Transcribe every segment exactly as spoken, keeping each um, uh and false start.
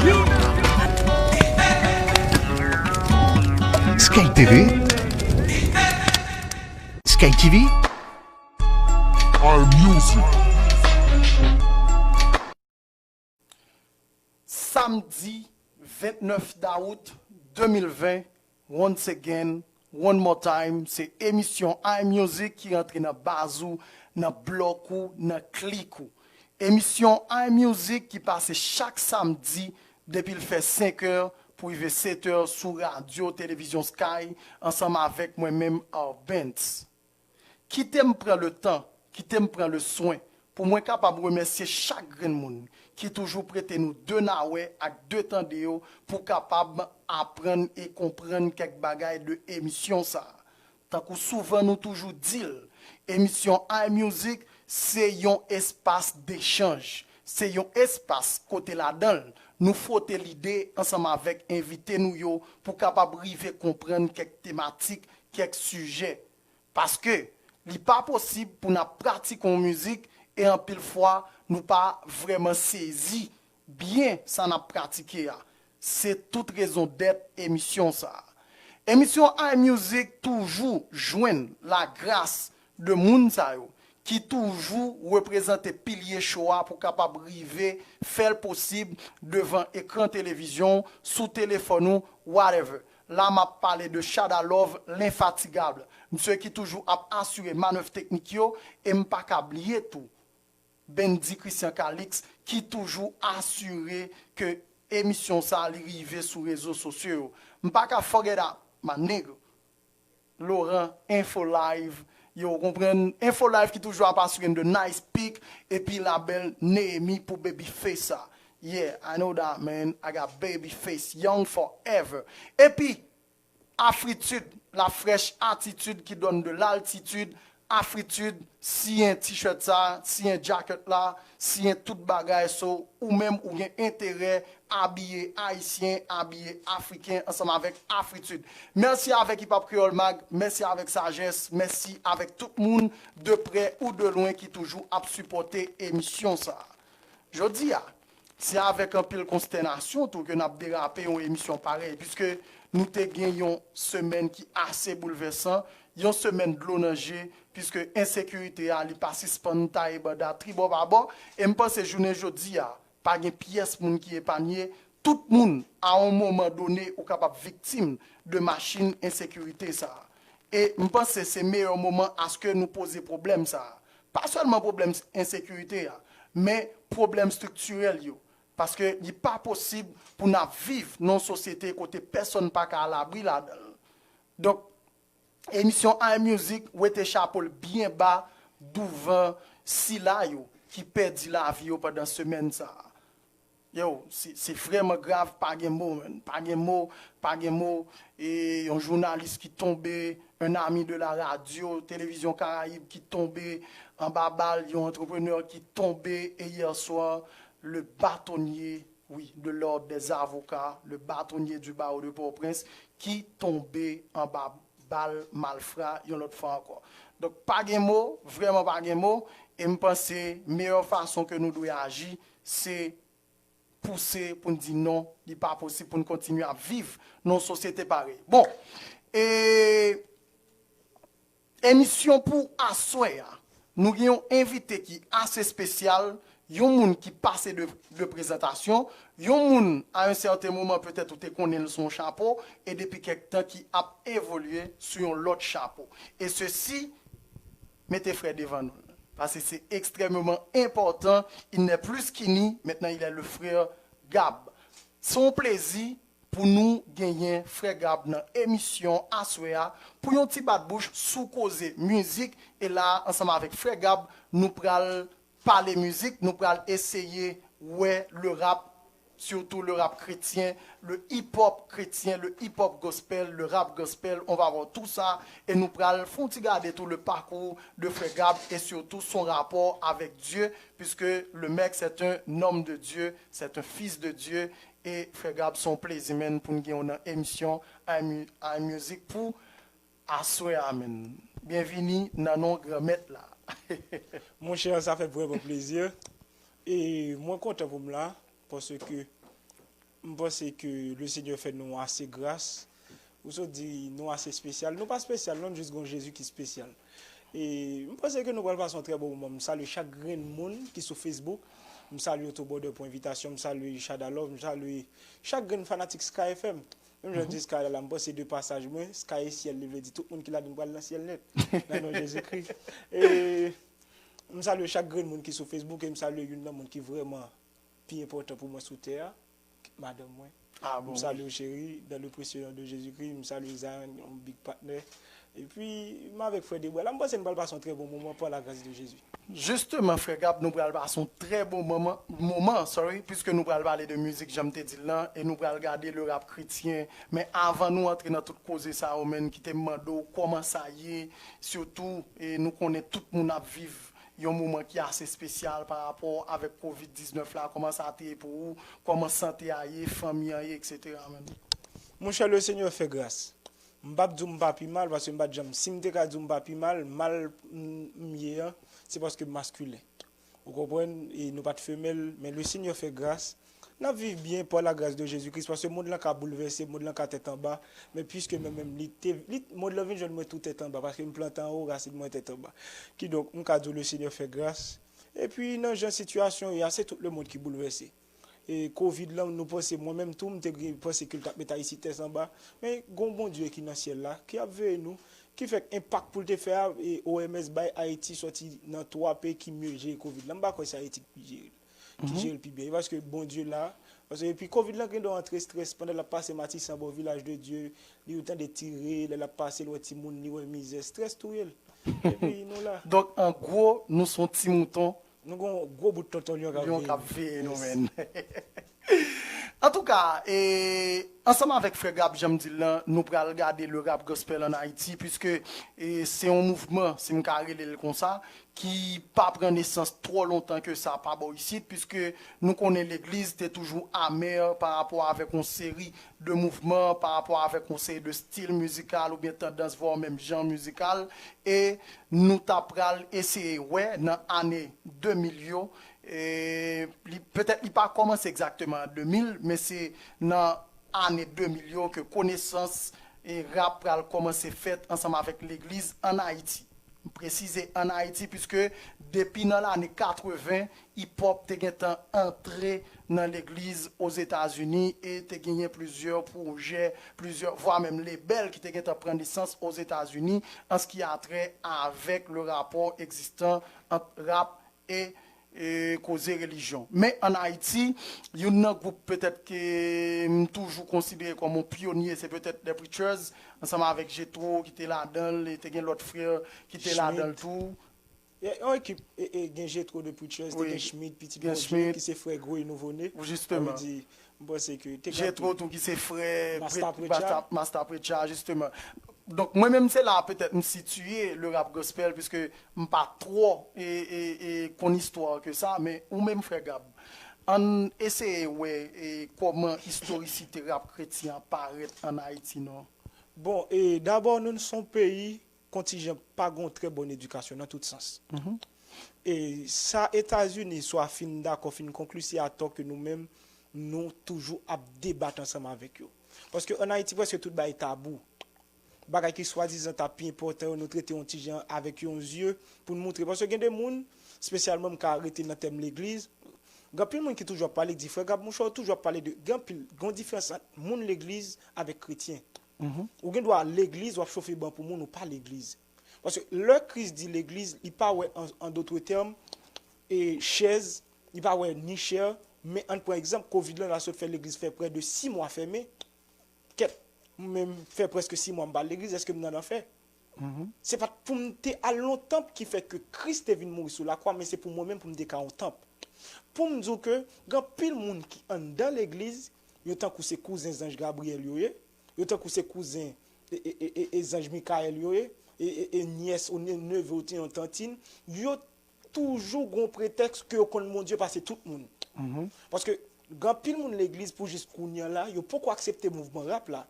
Sky T V. Sky T V. Our music. Samdi vennèf dawout de mil ven, once again, one more time, se emisyon iMusic ki rantre nan baz ou, nan blòk ou, nan klik ou. Emisyon iMusic ki pase chak samdi depi l fè senk è pou rive sèt è sou radyo televizyon Sky ansanm avèk mwen menm Arbentz. Kite m pran le tan, kite m pran le swen pou mwen kapab remèsye chak grenn moun ki toujou prete nou de nawè ak de tande yo pou kapab aprann e konprann kèk bagay de emisyon sa a. Tankou souvan nou toujou di l, emisyon iMusic se yon espas dechanj, se yon espas kote ladan l nou fwote lide ansanm avèk envite nou yo pou kapab rive konprann kèk tematik, kèk sijè. Paske li pa posib pou n ap pratike yon mizik e anpil fwa nou pa vrèman sezi byen sa n ap pratike a. Se tout rezon dèt emisyon sa a. Emisyon iMusic toujou jwenn lagras de moun sa yo ki toujou reprezante pilye cho a pou kapab rive fè l posib devan ekran televizyon, sou telefòn ou, whatever. La m ap pale de Shada Love, lenfatigab. Misye ki toujou ap asire manèv teknik yo, e m pa ka bliye tou Bendy Christian Calix ki toujou asire ke emisyon sa li rive sou rezo sosyo yo. M pa ka forget that, my nigga. Laurent, Info Live, yo, w konprann? Info Live ki toujou ap asire m de nice pic, epi labèl Neemi pou Babyface sa. Yeah, I know that, man. I got Babyface, young forever. Epi, Afritid, la fraîche attitude qui donne de l'altitude. Afritid, siyen t-shirt sa, siyen jacket la, siyen tout bagay. So, ou menm ou gen enterè abiye ayisyen, abiye afriken ansanm avèk Afritid. Mèsi avèk Hip Hop Kreyòl Mag, mèsi avèk Sajès, mèsi avèk tout moun de prè ou de lwen ki toujou ap sipòte emisyon sa. Jodi a, se avèk anpil konstènasyon tou ke n ap derape yon emisyon parèy, piske nou te gen yon semèn ki ase boulvèsan, yon semèn dlo nan je, piske ensekirite a li pa sispann taye banda tribò babò, e m panse jounen jodi a, pa gen pyès moun ki epanye, tout moun, a yon moman done, ou kapab viktim de machin ensekirite sa a. E m panse se meyè moman aske nou poze pwoblèm sa a. Pa sèlman pwoblèm ensekirite a, men pwoblèm estriktirèl yo. Paske li pa posib pou n ap viv nan yon sosyete kote pèsonn pa ka alabri ladan l. Donk, emisyon iMusic wete chapo l byen ba douvan sila yo ki pèdi lavi yo pandan semèn sa a. Yo, se, se vrèman grav, pa gen mo, man. Pa gen mo, pa gen mo. E yon jounalis ki tonbe, un ami de la radio, Télévision Caraïbe ki tonbe anba bal, yon antreprenè ki tonbe, e yè swa, le bâtonnier, oui, de l'ordre des avocats, le bâtonnier du barreau de Port-au-Prince, ki tonbe anba bal malfra yon lòt fwa ankò. Donk, pa gen mo, vrèman pa gen mo, e m panse meyè fason ke nou dwe aji, se pouse pou n di non, li pa posib pou n kontinye ap viv nan yon sosyete parèy. Bon, e emisyon pou aswè a, nou gen yon envite ki ase espesyal, yon moun ki pase de, de prezantasyon, yon moun, a yon sèten moman, petèt ou te konnen l sou yon chapo, e depi kèk tan ki ap evolye sou yon lòt chapo. E sesi, mete frè devan nou. Paske se ekstrèmeman enpòtan, il n'est plus skinny, maintenant il est le frère Gab. Se yon plezi pou nou genyen frè Gab nan emisyon aswè a, pou yon ti bat bouch sou koze mizik, e la, ansanm avèk frè Gab, nou pral pale mizik, nou pral eseye wè le rap, surtout le rap chrétien, le hip-hop chrétien, le hip-hop gospel, le rap gospel, on va voir tout ça, e nou pral fè yon ti gade tou le parcours de frè Gab, e surtout son rapport avec Dieu, puisque le mec c'est un homme de Dieu, c'est un fils de Dieu, e frè Gab, se yon plezi, man, pou n gen w nan emisyon iMu-, iMusic pou aswè a, man. Byenvini nan non Granmèt la. Monchè, sa fè vrèman plezi. E mwen kontan pou m la, paske M panse ke Lesenyè fè nou ase gras. Ou sot di nou ase espesyal. Nou pa espesyal, non, jis gon Jezi ki espesyal. E m panse ke nou pral pase yon trè bon moman. M salye chak grenn moun ki sou Facebook. M salye Otobòdè pou envitasyon. M salye Chada Love. M salye chak grenn fanatik Sky F M. Menm jan di Sky la, m panse de pasaj mwen, Sky e syèl, li vle di tout moun ki ladan pral nan syèl nèt. Nan non Jezikri. E m salye chak grenn moun ki sou Facebook e m salye youn nan moun ki vrèman pi enpòtan pou mwen sou tè a, madanm mwen. Ah bon? M salye w, cheri, dans le précieux nom de Jésus-Christ. M salye Zion, yon big patnè. Epi, m avèk frè Debra la, m panse n pral pase yon trè bon moman par la grâce de Jésus. Jisteman, frè Gab, nou pral pase yon trè bon moman, moman, sorry, puiske nou pral pale de mizik, jan m te di l lan, e nou pral gade le rap kretyen. Men avan nou antre nan tout koze sa yo, menn, kite m mande w kòman sa ye, sitou, e nou konnen tout moun ap viv yon moman ki ase espesyal pa rapò avèk kovid diznèf la, kòman sa te ye pou ou, kòman sante a ye, fanmi an ye, etsetera, menn. Monchè, Lesenyè fè gras. M p ap di w m pa pi mal, paske m pa t janm, si m te ka di w m pa pi mal, mal m, m ye an, se paske m maskilen. Ou konprann? E nou pa t femèl, men Lesenyè fè gras. N ap viv byen par la grâce de Jésus-Christ, paske mond lan ka boulvèse, mond lan ka tèt anba, men piske mwen menm, li te, li, mond lan vin jwenn mwen tou tèt anba, paske m plante anwo, rasin mwen tèt anba. Kidonk, m ka di w Lesenyè fè gras. Epi, nan jan sitiyasyon ye a, se tout lemonn ki boulvèse. E kovid lan, nou panse, mwen menm tou, m te gen panse ke l t ap met Ayiti tèt anba. Men, gon Bondye ki nan syèl la, ki ap veye nou, ki fè k enpak pou l te fè a, e O M S bay Ayiti sòti nan twa peyi ki mye jere kovid lan. M pa kwè se Ayiti ki jere l, ki jere l pi byen. E paske Bondye la, paske epi kovid lan gen dwa antre estrès pandan l ap pase Matisan bò Vilaj de Dye, li ou tande tire, lè l ap pase, l wè timoun, li wè mizè, estrès touye l. Epi nou la. Donk, an gwo, nou se yon ti mouton Nou gon gwo bout tonton lyon k ap veye nou, menn. Antouka, e, ansanm avèk frè Gab, jan m di l lan, nou pral gade le rap gospel an Ayiti, piske, e, se yon mouvman, si m ka rele l konsa, ki pa pran nesans twò lontan ke sa pa bò isit, piske nou konnen legliz te toujou amè pa rapò avèk yon seri de mouvman, pa rapò avèk yon seri de stil mizikal oubyen tandans, vwa menm jan mizikal, e nou ta pral eseye wè nan ane de mil yo, e, li, petèt li pa kòmanse egzakteman an de mil, men se nan ane de mil yo ke konesans e rap pral kòmanse fèt ansanm avèk legliz ann Ayiti. M presize ann Ayiti, piske depi nan lane katreven, hip-hop te gentan antre nan legliz Ozetazini e te genyen plizyè pwojè, plizyè, vwa menm lebèl ki te gentan pran nesans Ozetazini an ce qui a trait avec le rapport existant entre rap e, e koze relijyon. Men ann Ayiti, youn nan gwoup petèt ke m toujou konsidere kòm yon pyonye, se petèt The Preachers, ansanm avèk Jetro ki te ladan l, e te gen lòt frè ki te ladan l tou. E, yon ekip, e, e, gen Jetro The Preachers, te gen Schmitt, Pitit Bondye, ki se frè Gwoy Nouvo Ne. Sa vle di, m panse ke te gen Jetro tou ki se frè Masta Preacher. Masta, Masta Preacher, jisteman. Donk, mwen menm, se la petèt m sitiye le rap gospel, piske m pa twò, e, e, e, konn istwa ke sa, men ou menm, frè Gab, ann eseye wè, e, kòman istorisite rap kretyen an parèt ann Ayiti, non? Bon, e, dabò, nou, nou se yon peyi kontijan pa gen yon trè bòn edikasyon nan tout sans. E sa Etazini swa fin dakò, fin konkli, se atò ke nou menm, nou toujou ap debat ansanm avèk yo. Paske ann Ayiti, prèske tout bagay tabou. Bagay ki swadizan ta pi enpòtan yo, nou trete yon ti jan avèk yon zye pou n moutre. Paske gen de moun, espesyalman m ka rete nan tèm legliz, gen anpil moun ki toujou ap pale, ki di, "Frè Gab, monchè, ou toujou ap pale de," gen anpil, gen yon diferans ant moun legliz avèk kretyen. Ou gen dwa legliz, w ap chofe ban pou moun, ou pa legliz. Paske lè Kris di legliz, li pa wè, an, an dòt tèm, e chèz, li pa wè ni chè, men ann pran egzanp, kovid lan, la sot fè legliz fè prè de sis mwa fèmen. Kèt, mwen menm fè prèske sis mwa m pa al legliz, èske m nan lanfè? Se pa t pou m te al nan yon tanp ki fè ke Kris te vin mouri sou lakwa, men se pou mwen menm pou m te ka yon tanp. Pou m di w ke gen anpil moun ki anndan legliz, yo tankou se kouzen zanj Gabriyèl yo ye, yo tankou se kouzen e, e, e, e, e zanj Mikayèl yo ye, e, e, e nyès ou ne-, neve ou te yon tantin, yo toujou gon pretèks ke yo konn Bondye pase tout moun. Paske gen anpil moun legliz pou jis kounye a la, yo poko aksepte mouvman rap la.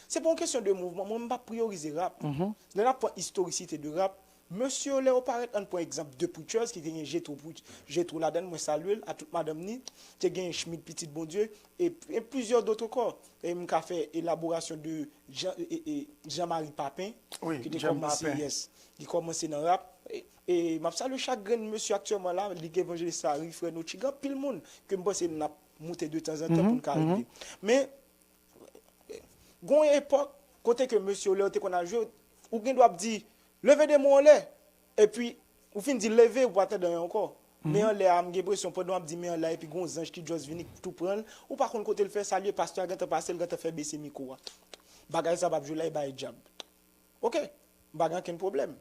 Se pa yon kesyon de mouvman, mwen m pa priyorize rap. Lè n ap pran istorisite de rap, Mesye yo, lè yo parèt, ann pran egzanp The Preachers, ki te gen Jethro Preach-, Jethro ladan l, mwen salye l, a tout madanm ni, te gen Schmitt Pitit Bondye, e, e plizyè dòt ankò. E m ka fè elaborasyon de Jean, e, e, Jean Marie Papin, Wi, ki te Jean kòmanse, Papin. Yes, ki kòmanse nan rap. E, e m ap salye chak grenn mesye aktyèlman la, Lig Evanjelis Sari, Frè Nochi, gen anpil moun ke m panse n ap moute de tanzantan pou n ka rive. Men, gon epòk, kote ke mesye yo, lè yo te konn al jwe, ou gen dwa ap di, leve de men anlè, epi ou fin di leve, ou pa tande anyen ankò. Men anlè a, m gen enpresyon, pandan w ap di men anlè a, epi gon zanj ki just vini tou pran l, ou pa konn kote l fè, salye pastè a, gentan pase l, gentan fè bese mikwo a. Bagay sa p ap jwe la, e bay dyab. Oke, m pa gen okenn pwoblèm.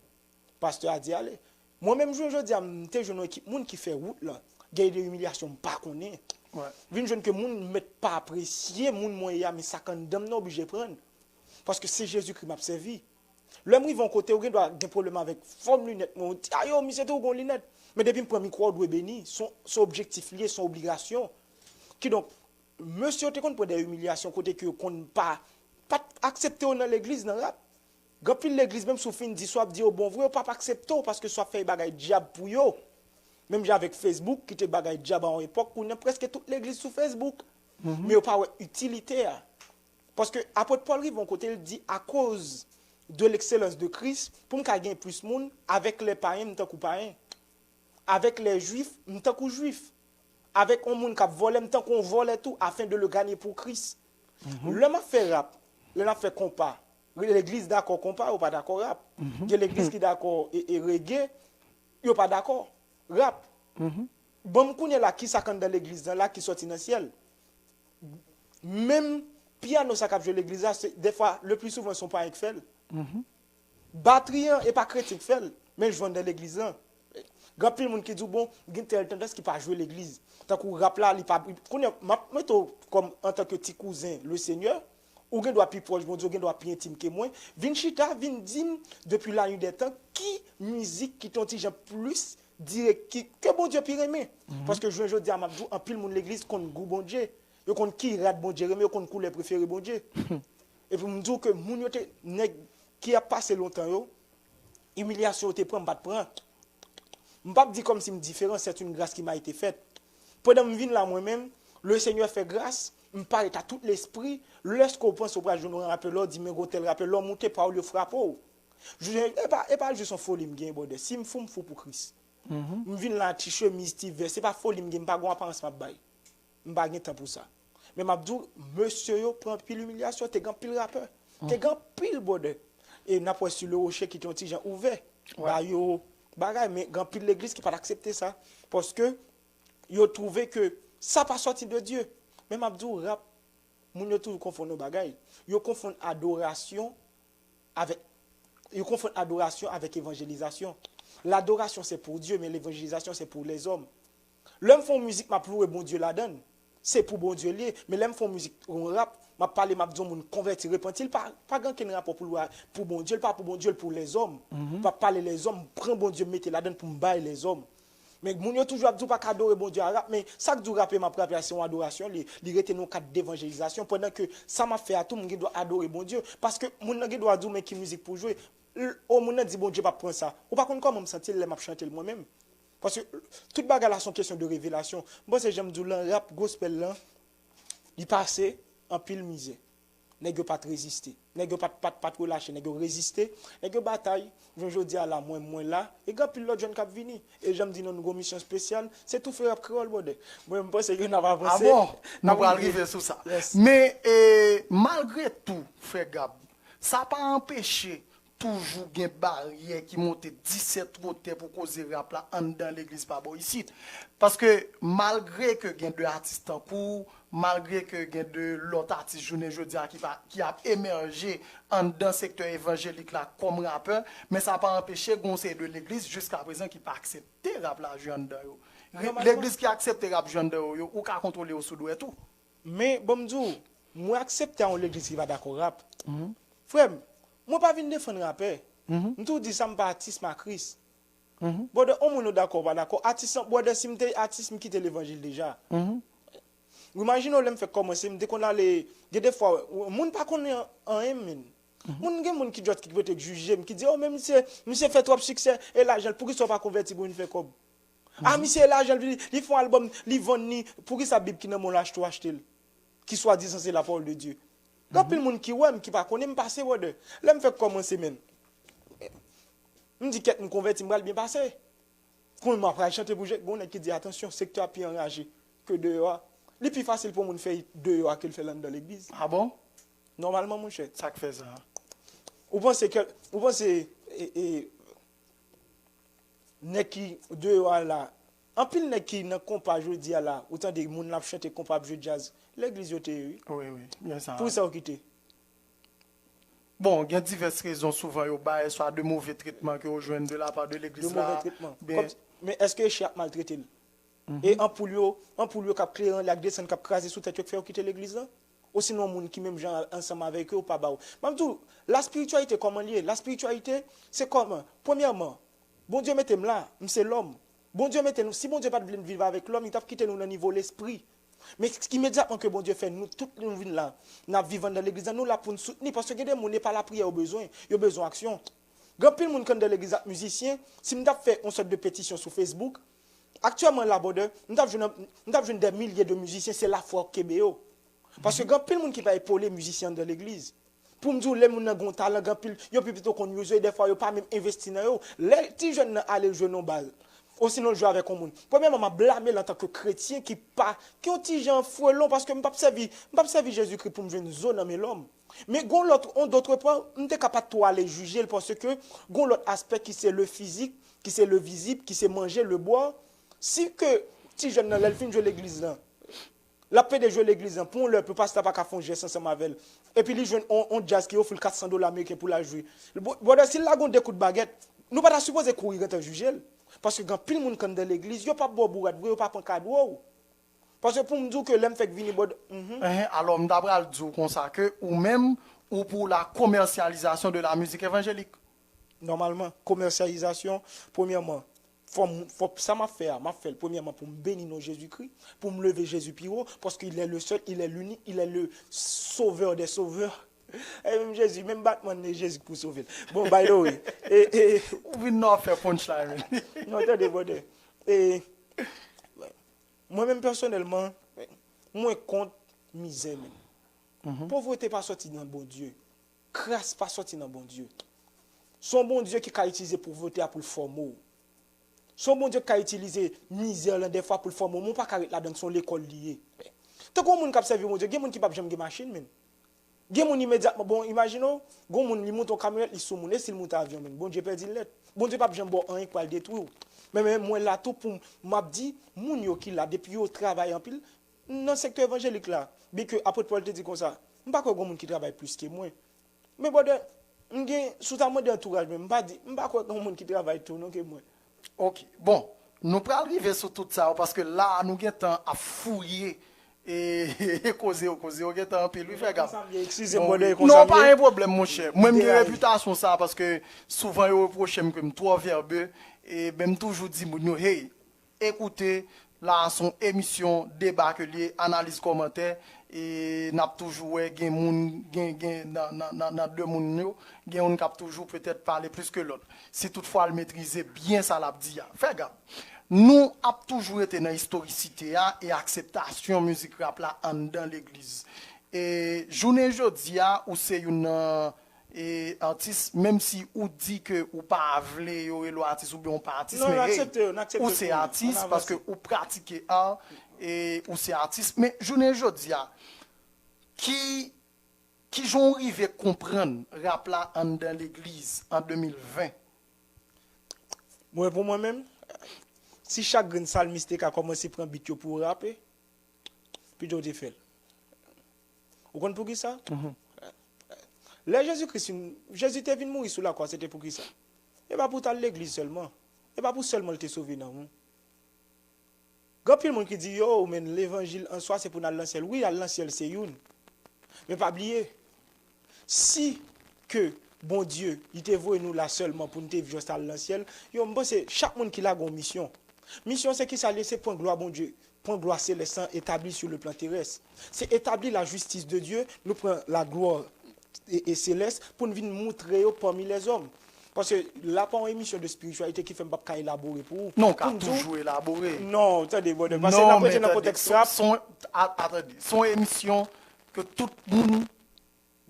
Pastè a di ale. Mwen menm, jounen jodi a, m te jwenn yon ekip moun ki fè wout lan. Gen de imilyasyon m pa konnen. Wè. Vin jwenn ke moun mèt pa apresye moun mwen ye a, men sa k anndan m nan oblije pran. Paske se Jezikri m ap sèvi. Lè m rive yon kote, ou gen dwa gen pwoblèm avèk fòm linèt mwen. Ou di, "A yo, misye tou gon linèt." Men depi m pran mikwo a, ou dwe beni. Se yon, se yon objektif li ye, se yon obligasyon. Kidonk, mesye yo te konn pran de imilyasyon kote ke yo konn pa, pa t aksepte yo nan legliz, nan rap. Gen anpil legliz, menm si w fin di, si w ap di yo bon vre, yo p ap aksepte w paske si w ap fè bagay dyab pou yo. Menm jan avèk Facebook, ki te bagay dyab a yon epòk, kounye a prèske tout legliz sou Facebook. Men yo pa wè itilite a. Paske apot Pòl rive yon kote, l di, akoz de l'excellence de Christ, pou m ka gen plis moun, avec les païens, m tankou payen. Avec les juifs, m tankou jwif. Avec yon moun k ap vòlè, m tankou yon vòlè tou, afin de le gagner pour Christ. Lè m ap fè rap, lè n ap fè konpa, legliz dakò konpa, yo pa dakò rap. Gen legliz ki dakò e, e reggae, yo pa dakò rap. Ban m kounye la ki sa k anndan legliz lan la ki sòti nan syèl. Menm pyano sa k ap jwe legliz la, se, dèfwa, le pli souvan, se yon payen k fè l. Batri an, e pa kretyen k fè l, men l jwe anndan legliz lan. Gen anpil moun ki di w, bon, gen tèl tandans ki pa jwe legliz. Tankou rap la, li pa, kounye a, m ap mete w kòm antanke ti kouzen Le Seigneur, ou gen dwa pi pwòch Bondye, ou gen dwa pi entim ke mwen. Vin chita, vin di m, depi la nuit des temps, ki mizik ki te yon ti jan plis dirèk, ki, ke Bondye pi renmen. Paske jounen jodi a, m ap di w, anpil moun legliz konn gou Bondye. Yo konn ki rad Bondye renmen, yo konn koulè prefere Bondye. Epi m di w ke moun yo te, nèg ki ap pase lontan yo, imilyasyon yo te pran, m pa t pran. M p ap di kòmsi m diferan, c'est une grâce qui m'a été faite. Pandan m vin la mwen menm, le Senyè fè gras, m parèt a tout lespri, lèske w panse w pral jwenn yon rapè, lè w di men gon tèl rapè, lè w moute pawòl yo frape w. Je, e pa, e pa jis yon foli m gen, brother. Si m fou, m fou pou Kris. M vin la ti chemiz, ti vès, se pa foli m gen, m pa gon aparans m ap bay. M pa gen tan pou sa. Men m ap di w, mesye yo pran anpil imilyasyon, te gen anpil rapè, te gen anpil brother. E n ap wè Sur le Rocher ki te yon ti jan ouvè, ba yo bagay, men gen anpil legliz ki pa t aksepte sa, paske yo twouve ke sa pa sòti de Dye. Men m ap di w, rap, moun yo toujou konfonn yon bagay. Yo konfonn adorasyon avèk, yo konfonn adorasyon avèk evanjelizasyon. L'adoration, c'est pour Dieu, men l'évangélisation, c'est pour les hommes. Lè m fè yon mizik, m ap louwe Bondye ladan l. Se pou Bondye l ye. Men lè m fè yon mizik, yon rap, m ap pale, m ap di yon moun konvèti, repanti, l pa, pa gen okenn rapò pou l wè pou Bondye, l pa pou Bondye, l pou lèzòm. M p ap pale lèzòm, m pran Bondye, m mete ladan l pou m bay lèzòm. Men moun yo toujou ap di w pa ka adore Bondye a rap, men sa k di w rape m ap rape a se yon adorasyon, li, li rete nan yon kad devanjelizasyon, pandan ke sa m ap fè a tou, m gen dwa adore Bondye. Paske moun nan gen dwa di w men ki mizik pou w jwe. L, o, moun nan di Bondye p ap pran sa. Ou pa konn kòman m santi l lè m ap chante l mwen menm. Paske tout bagay la se yon kesyon de revelasyon. M panse jan m di w lan, rap gospel lan, li pase anpil mizè. Nèg yo pa t reziste. Nèg yo pa t, pa t, pa t relache. Nèg yo reziste. Nèg yo batay. Jounen jodi a la, mwen, mwen la. E gen anpil lòt jèn k ap vini. E jan m di nou, nou gon misyon espesyal. Se toufe rap kreyòl, brother. Mwen, m panse ke n ap avanse. Ah bon? Nou pral rive sou sa. Yes. Men, e, malgre tou, frè Gab, sa pa anpeche toujou gen baryè ki monte disèt wotè pou koze rap la anndan legliz pa bò isit. Paske malgre ke gen de atis tankou w, malgre ke gen de lòt atis jounen jodi a ki pa, ki ap emèje anndan sektè evanjelik la kòm rapè, men sa pa anpeche gen yon seri de legliz jiska prezan ki pa aksepte rap la jwe anndan yo. Re-, Nòmalman. Legliz ki aksepte rap jwe anndan yo, yo, ou ka kontwole yo sou dwèt ou. Men, bon, m di w, mwen aksepte a yon legliz ki pa dakò rap. Frè m, mwen pa vin defann rapè. M toujou di sa, m pa atis, m a Kris. Brother, yon moun yo dakò ou pa dakò. Atis lan, brother, si m te atis, m kite levanjil deja. Ou imajine w lè m fèk kòmanse, m te konn ale, gen de fwa, moun pa konnen anyen, men. Moun, gen moun ki just ki rete jije m, ki di, "Oh, men misye, misye fè twòp siksè, e lajan l, poukisa w pa konvèti pou vin fè kòb? Ah, misye, e lajan l, li, li fè yon albòm, li vann li, poukisa Bib ki nan men w la achte w achte l?" Ki swadizan se la parole de Dieu. Gen anpil moun ki wè m, ki pa konnen m pase, brother. Lè m fèk kòmanse, men, m di, "Kèt, m konvèti, m pral byen pase." Kounye a m ap pral chante pou Jezi, gen yon nèg ki di, "Atansyon, sektè a pi anraje ke deyò a." Li pi fasil pou moun fè deyò a ke l fè l anndan legliz. Ah bon? Nòmalman, monchè. Sa k fè sa? Ou panse ke, ou panse, e, e, nèg ki deyò a la, anpil nèg ki nan konpa jodi a la, ou tande moun ap chante konpa, ap jwe djaz, legliz yo te ye, wi. Wi, wi, gen sa. Pou sa yo kite. Bon, gen divès rezon souvan yo bay, swa de move tretman ke yo jwenn de la pa de legliz la. De move tretman. Kòm, men èske chyen ap maltrete l? E anpoul yo, anpoul yo k ap klere anlè ak desann k ap kraze sou tèt yo k fè yo kite legliz la? Osinon moun ki menm jan ansanm avèk yo pa ba w. M ap di w, laspirityalite kòman l ye? Laspirityalite, se kòman? Premyèman, Bondye mete m la, m se lòm. Bondye mete nou, si Bondye pa t vle n viv avèk lòm, li t ap kite nou nan nivo lespri. Men imedyatman ke Bondye fè nou tout nou vin la, n ap viv anndan legliz la, nou la pou n soutni, paske gen de moun, e pa lapriyè yo bezwen, yo bezwen aksyon. Gen anpil moun k anndan legliz ak mizisyen, si m t ap fè yon sòt de petisyon sou Facebook, aktyèlman la, brother, m t ap jwenn, m t ap jwenn dè milye de mizisyen, se lafwa k kenbe yo. Paske gen anpil moun ki pa epole mizisyen anndan legliz. Pou m di w, lè moun nan gen yon talan, gen anpil, yo pi pito konn use yo, dèfwa yo pa menm envesti nan yo. Lè ti jèn nan ale jwe nan yon bal, osinon l jwe avèk yon moun, premyèman, m ap blame l antanke kretyen ki pa, ki yon ti jan frelon, paske m p ap sèvi, m p ap sèvi Jezikri pou m jwenn zo nan men lòm. Men gon lòt, on dòt pwen, m te ka pa t twò ale jije l, paske gon lòt aspè ki se le fizik, ki se le vizib, ki se manje, le bwè. Si ke ti jèn nan, lè l fin jwe legliz lan, l ap pede jwe legliz lan pou yon lè, pou pastè a pa ka fè yon jès ansanm avè l. Epi li jwenn on, on djaz ki ofri l kat san dola ameriken pou l al jwe. Bwè, bwè, si l lage yon de kout bagèt, nou pa ta sipoze kouri rantre jije l. Paske gen anpil moun k anndan legliz, yo p ap ba w bourad vre, yo pa pran kado w. Paske pou m di w ke lè m fèk vini, bwè, mhm. Enhen, alò, m ta pral di w konsa ke ou menm, ou pou la commercialisation de la musique évangélique. Nòmalman, komèsyalizasyon, premyèman, fò m, fò sa m ap fè a, m ap fè l premyèman pou m beni non Jezikri, pou m leve Jezi pi wo, paske il est le seul, il est l'unique, il est le sauveur des sauveurs. E menm Jezi, menm Batman e Jezi k pou sove l. Bon, by the way, e, e, ou vin nan fè punchline. Non, tande, brother. E, mwen menm pèsonèlman, mwen kont mizè, men. Povrete pa sòti nan Bondye. Kras pa sòti nan Bondye. Se yon Bondye ki ka itilize povrete a pou l fòme w. Se yon Bondye ki ka itilize mizè lan dèfwa pou l fòme w, men w pa ka ret ladan l, se yon lekòl li ye. Tankou yon moun k ap sèvi Bondye, gen moun ki p ap janm gen machin, menm. Gen moun imedyatman, bon, imajine w, gen yon moun, li monte yon kamyonèt, li sou moun, e si l monte avyon, menm, Bondye pèdi l nèt. Bondye p ap janm ba w anyen k pral detwi w. Men, men mwen la tou pou m, m ap di, moun yo ki la, depi yo travay anpil, nan sektè evanjelik la, byenke apot Pòl te di konsa, m pa kwè gen moun ki travay plis ke mwen. Men brother, m gen, si w ta mande antouraj mwen, m pa di, m pa kwè gen moun ki travay tou non ke mwen. Ok, bon, nou pral rive sou tout sa yo, paske la a nou gentan ap fouye e, e koze yo, koze yo gentan anpil, wi, frè Gab. Eskize m, brother, e konsa m ye. Non, pa gen pwoblèm, monchè. Mwen, m gen repitasyon sa, paske souvan yo repwoche m ke m twò vèbe, e ben, m toujou di moun yo, hey, ekoute, la a se yon emisyon deba ke l ye, analiz, kòmantè, e n ap toujou wè gen moun, gen, gen nan, nan, nan, nan de moun yo, gen youn k ap toujou petèt pale plis ke lòt. Si toutfwa l metrize byen sa l ap di a. Frè Gab, nou ap toujou rete nan istorisite a e akseptasyon mizik rap la anndan legliz. E jounen jodi a, ou se youn nan e atis, menm si ou di ke ou pa vle yo rele w atis oubyen ou pa atis, men hey, ou se atis paske ou pratike art e ou se atis. Men jounen jodi a, ki, ki jan w rive konprann rap la anndan legliz an de mil ven? Mwen, pou mwen menm, si chak grenn salmis te ka kòmanse pran beat yo pou yo rape, pito w te fè l. Ou konn poukisa? Lè Jezikri fin, Jezi te vin mouri sou lakwa, se te poukisa? E pa pou w t al legliz sèlman. E pa pou sèlman l te sove nanm ou. Gen anpil moun ki di, yo, men levanjil an swa se pou n al nan syèl. Wi, al nan syèl se youn. Men pa bliye, si ke Bondye, li te voye nou la sèlman pou n te jis al nan syèl, yo, m panse chak moun ki la gen yon misyon. Misyon se kisa l ye? Se pran glwa Bondye, pran glwa selès lan, etabli sou le plan terès. Se etabli la justice de Dieu, nou pran la glwa e, e selès pou n vin moutre yo pami lèzòm. Paske la pa yon emisyon de spiritualité ki fè m p ap ka elabore pou ou. Non, w ka toujou elabore. Non, tande, brother, paske n ap rete nan kontèks rap. Atande, se yon emisyon ke tout moun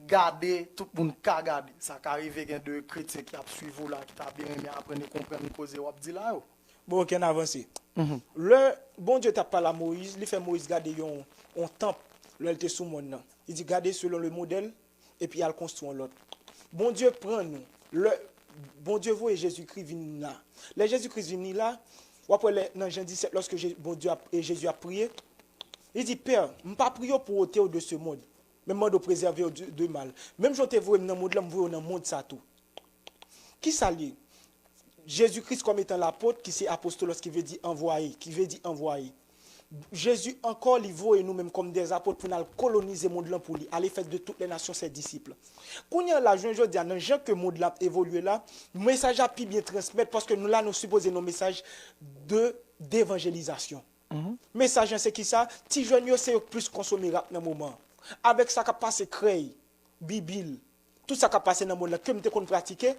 gade, tout moun ka gade. Sa ka rive gen de kretyen ki ap swiv ou la, ki ta byen renmen aprann e konprann koze w ap di la yo. Bon, ok, n avanse. Lè Bondye t ap pale a Moyiz, li fè Moyiz gade yon, yon tanp lè l te sou mòn nan. Li di, gade selon le modèle, epi al konstwi yon lòt. Bondye pran nou. Lè Bondye voye Jezikri vin la. Lè Jezikri vini la, w ap wè lè, nan Jan disèt, lòske Je- Bondye ap, e Jezi ap priye, li di, Pè, m pa priye w pou w ote w de se mond, men m mande w prezève w de, de mal. Menm jan w te voye m nan mond lan, m voye w nan mond sa tou. Kisa l ye? Jezi Kris kòm etan lapot, ki se apostolos, ki vle di anvwaye, ki vle di anvwaye. Jezi ankò, li voye nou menm kòm dè apot pou n al kolonize mond lan pou li. Allez, faites de toutes les nations ses disciples. Kounye a la, jounen jodi a, nan jan ke mond lan ap evolye la, mesaj la pi byen transmèt, paske nou la, nou sipoze nan mesaj de devanjelizasyon. Mesaj lan se kisa? Ti jèn yo, se yo k plis konsome rap nan moman an. Avèk sa k ap pase krèy, bibil, tout sa k ap pase nan mond lan ke m te konn pratike,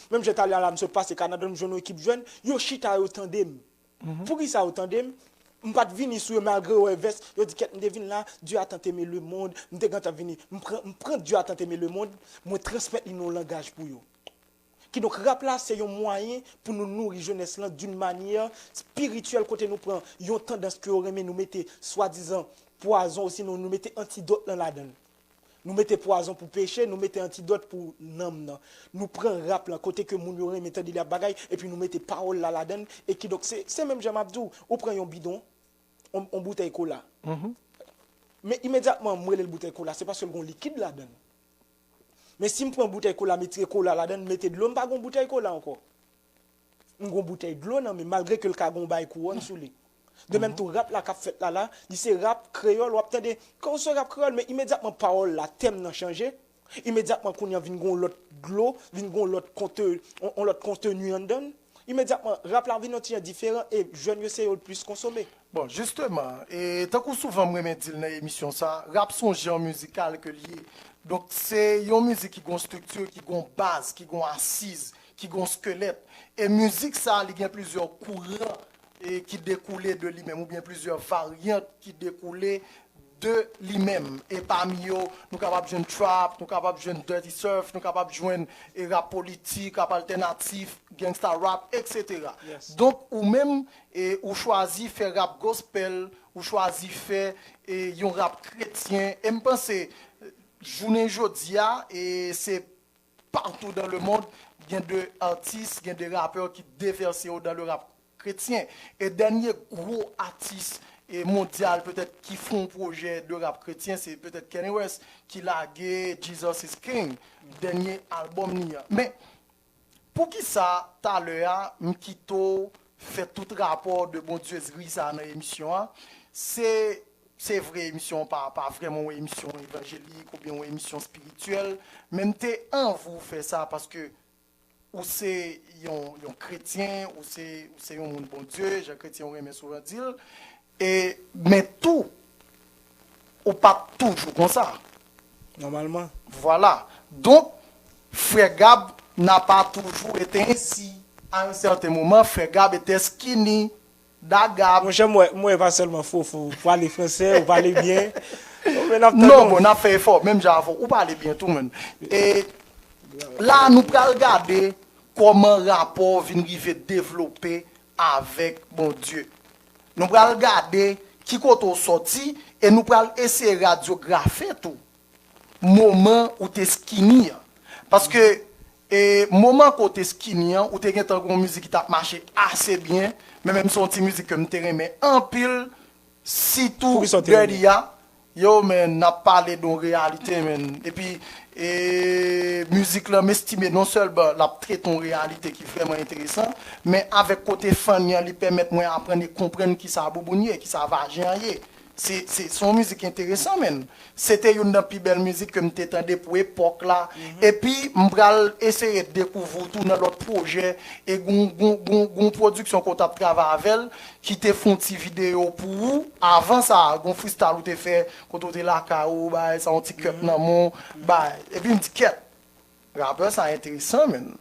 menm jan talè a la m sot pase Kanada, m jwenn yon ekip jèn, yo chita, yo tande m. Poukisa yo tande m? M pa t vini sou yo malgre yo wè vès, yo di, kèt, m te vin la, Dieu a tant aimé le monde, m te gentan vini, m pran, m pran Dieu a tant aimé le monde, mwen transmèt li nan yon langaj pou yo. Kidonk, rap la, se yon mwayen pou nou nouri jenès lan d'une manière spirituelle, kote nou pran yon tandans ke yo renmen, nou mete swadizan pwazon, osinon nou mete antidòt lan ladan l. Nou mete pwazon pou peche, nou mete antidòt pou nanm nan. Nou pran rap lan, kote ke moun yo renmen tande li ap bagay, epi nou mete pawòl la ladan l, e kidonk, se, se menm jan m ap di w, ou pran yon bidon, yon, yon boutèy kola. Men imedyatman m rele l boutèy kola, se paske l gon likid ladan l. Men si m pran boutèy kola, m retire kola ladan l, m mete dlo, m pa gon boutèy kola ankò. M gon boutèy dlo nan men m, malgre ke l ka gon bagay kouwòn sou li. De menm tou, rap la k ap fèt la la, li se rap kreyòl, w ap tande, kan w se rap kreyòl, men imedyatman pawòl la, tèm nan chanje, imedyatman kounye a vin gon lòt dlo, vin gon lòt konte, on, on lòt konteni anndan l. Imedyatman, rap la vin yon ti jan diferan e jèn yo se yo l plis konsome. Bon, jisteman, e tankou souvan m renmen di l nan emisyon sa, rap se yon jan mizikal ke l ye. Donk, se yon mizik ki gon estrikti, ki gon baz, ki gon asiz, ki gon skelèt. E mizik sa, li gen plizyè kouran e ki dekoule de li menm, oubyen plizyè varyant ki dekoule de li menm. E pami yo, nou kapab jwenn trap, nou kapab jwenn dirty surf, nou kapab jwenn e rap politik, rap altènatif, gangsta rap, etsetera. Donk, ou menm, e, ou chwazi fè rap gospel, ou chwazi fè e, yon rap kretyen. E m panse, jounen jodi a, e se partout dans le monde, gen de atis, gen de rapè ki devèse yo dans le rap kretyen. E dènye gwo atis e mondyal petèt ki fè yon pwojè de rap kretyen, se petèt Kanye West ki lage Jesus is King, dènye albòm li an. Men, poukisa talè a m kite w fè tout rapò de bondyezri sa nan emisyon an? Se, se vre, emisyon an pa, pa vrèman yon emisyon evanjelik oubyen yon emisyon espirityèl, men m te anvi w fè sa paske ou se yon, yon kretyen, ou se, ou se yon moun Bondye, jan kretyen yo renmen souvan di l. E, men tou, ou pa t toujou konsa. Nòmalman. Vwala. Donk, frè Gab n'a pas toujours été ainsi. À un certain moment, frè Gab était skinny, da Gab. Monchè, m wè, m wè pa sèlman Fofo, ou pale fransè, ou pale byen. Bon, men n ap tann. Non, bon, n ap fè efò, menm jan avè w. Ou pale byen tou, menm. E la, nou pral gade kòman rapò w vin rive devlope avèk Bondye. Nou pral gade ki kote w sòti e nou pral eseye radyografe tou moman ou te skinny an. Paske, e, moman ke w te skinny an, ou te gentan gon mizik ki t ap mache ase byen, men menm se yon ti mizik ke m te renmen anpil, sitou Dirty a. Yo, men, n ap pale de yon reyalite, men. Epi, e, mizik lan, m estime non sèlman l ap trete yon reyalite ki vrèman enteresan, men avèk kote funny an, li pèmèt mwen aprann e konprann kisa bouboun ye, kisa vajen an ye. Se, se, se yon mizik enteresan, menn. Se te youn nan pi bèl mizik ke m te tande pou epòk la. Epi, m pral eseye dekouvri w tou nan lòt pwojè. E gon, gon, gon, gon pwodiksyon ke w t ap travay avè l, ki te fè yon ti videyo pou ou. Avan sa, gon freestyle ou te fè, kote w te lakay ou, bay, sa yon ti kèt nan men w, bay. Epi m di, kèt, rapè sa enteresan, menn.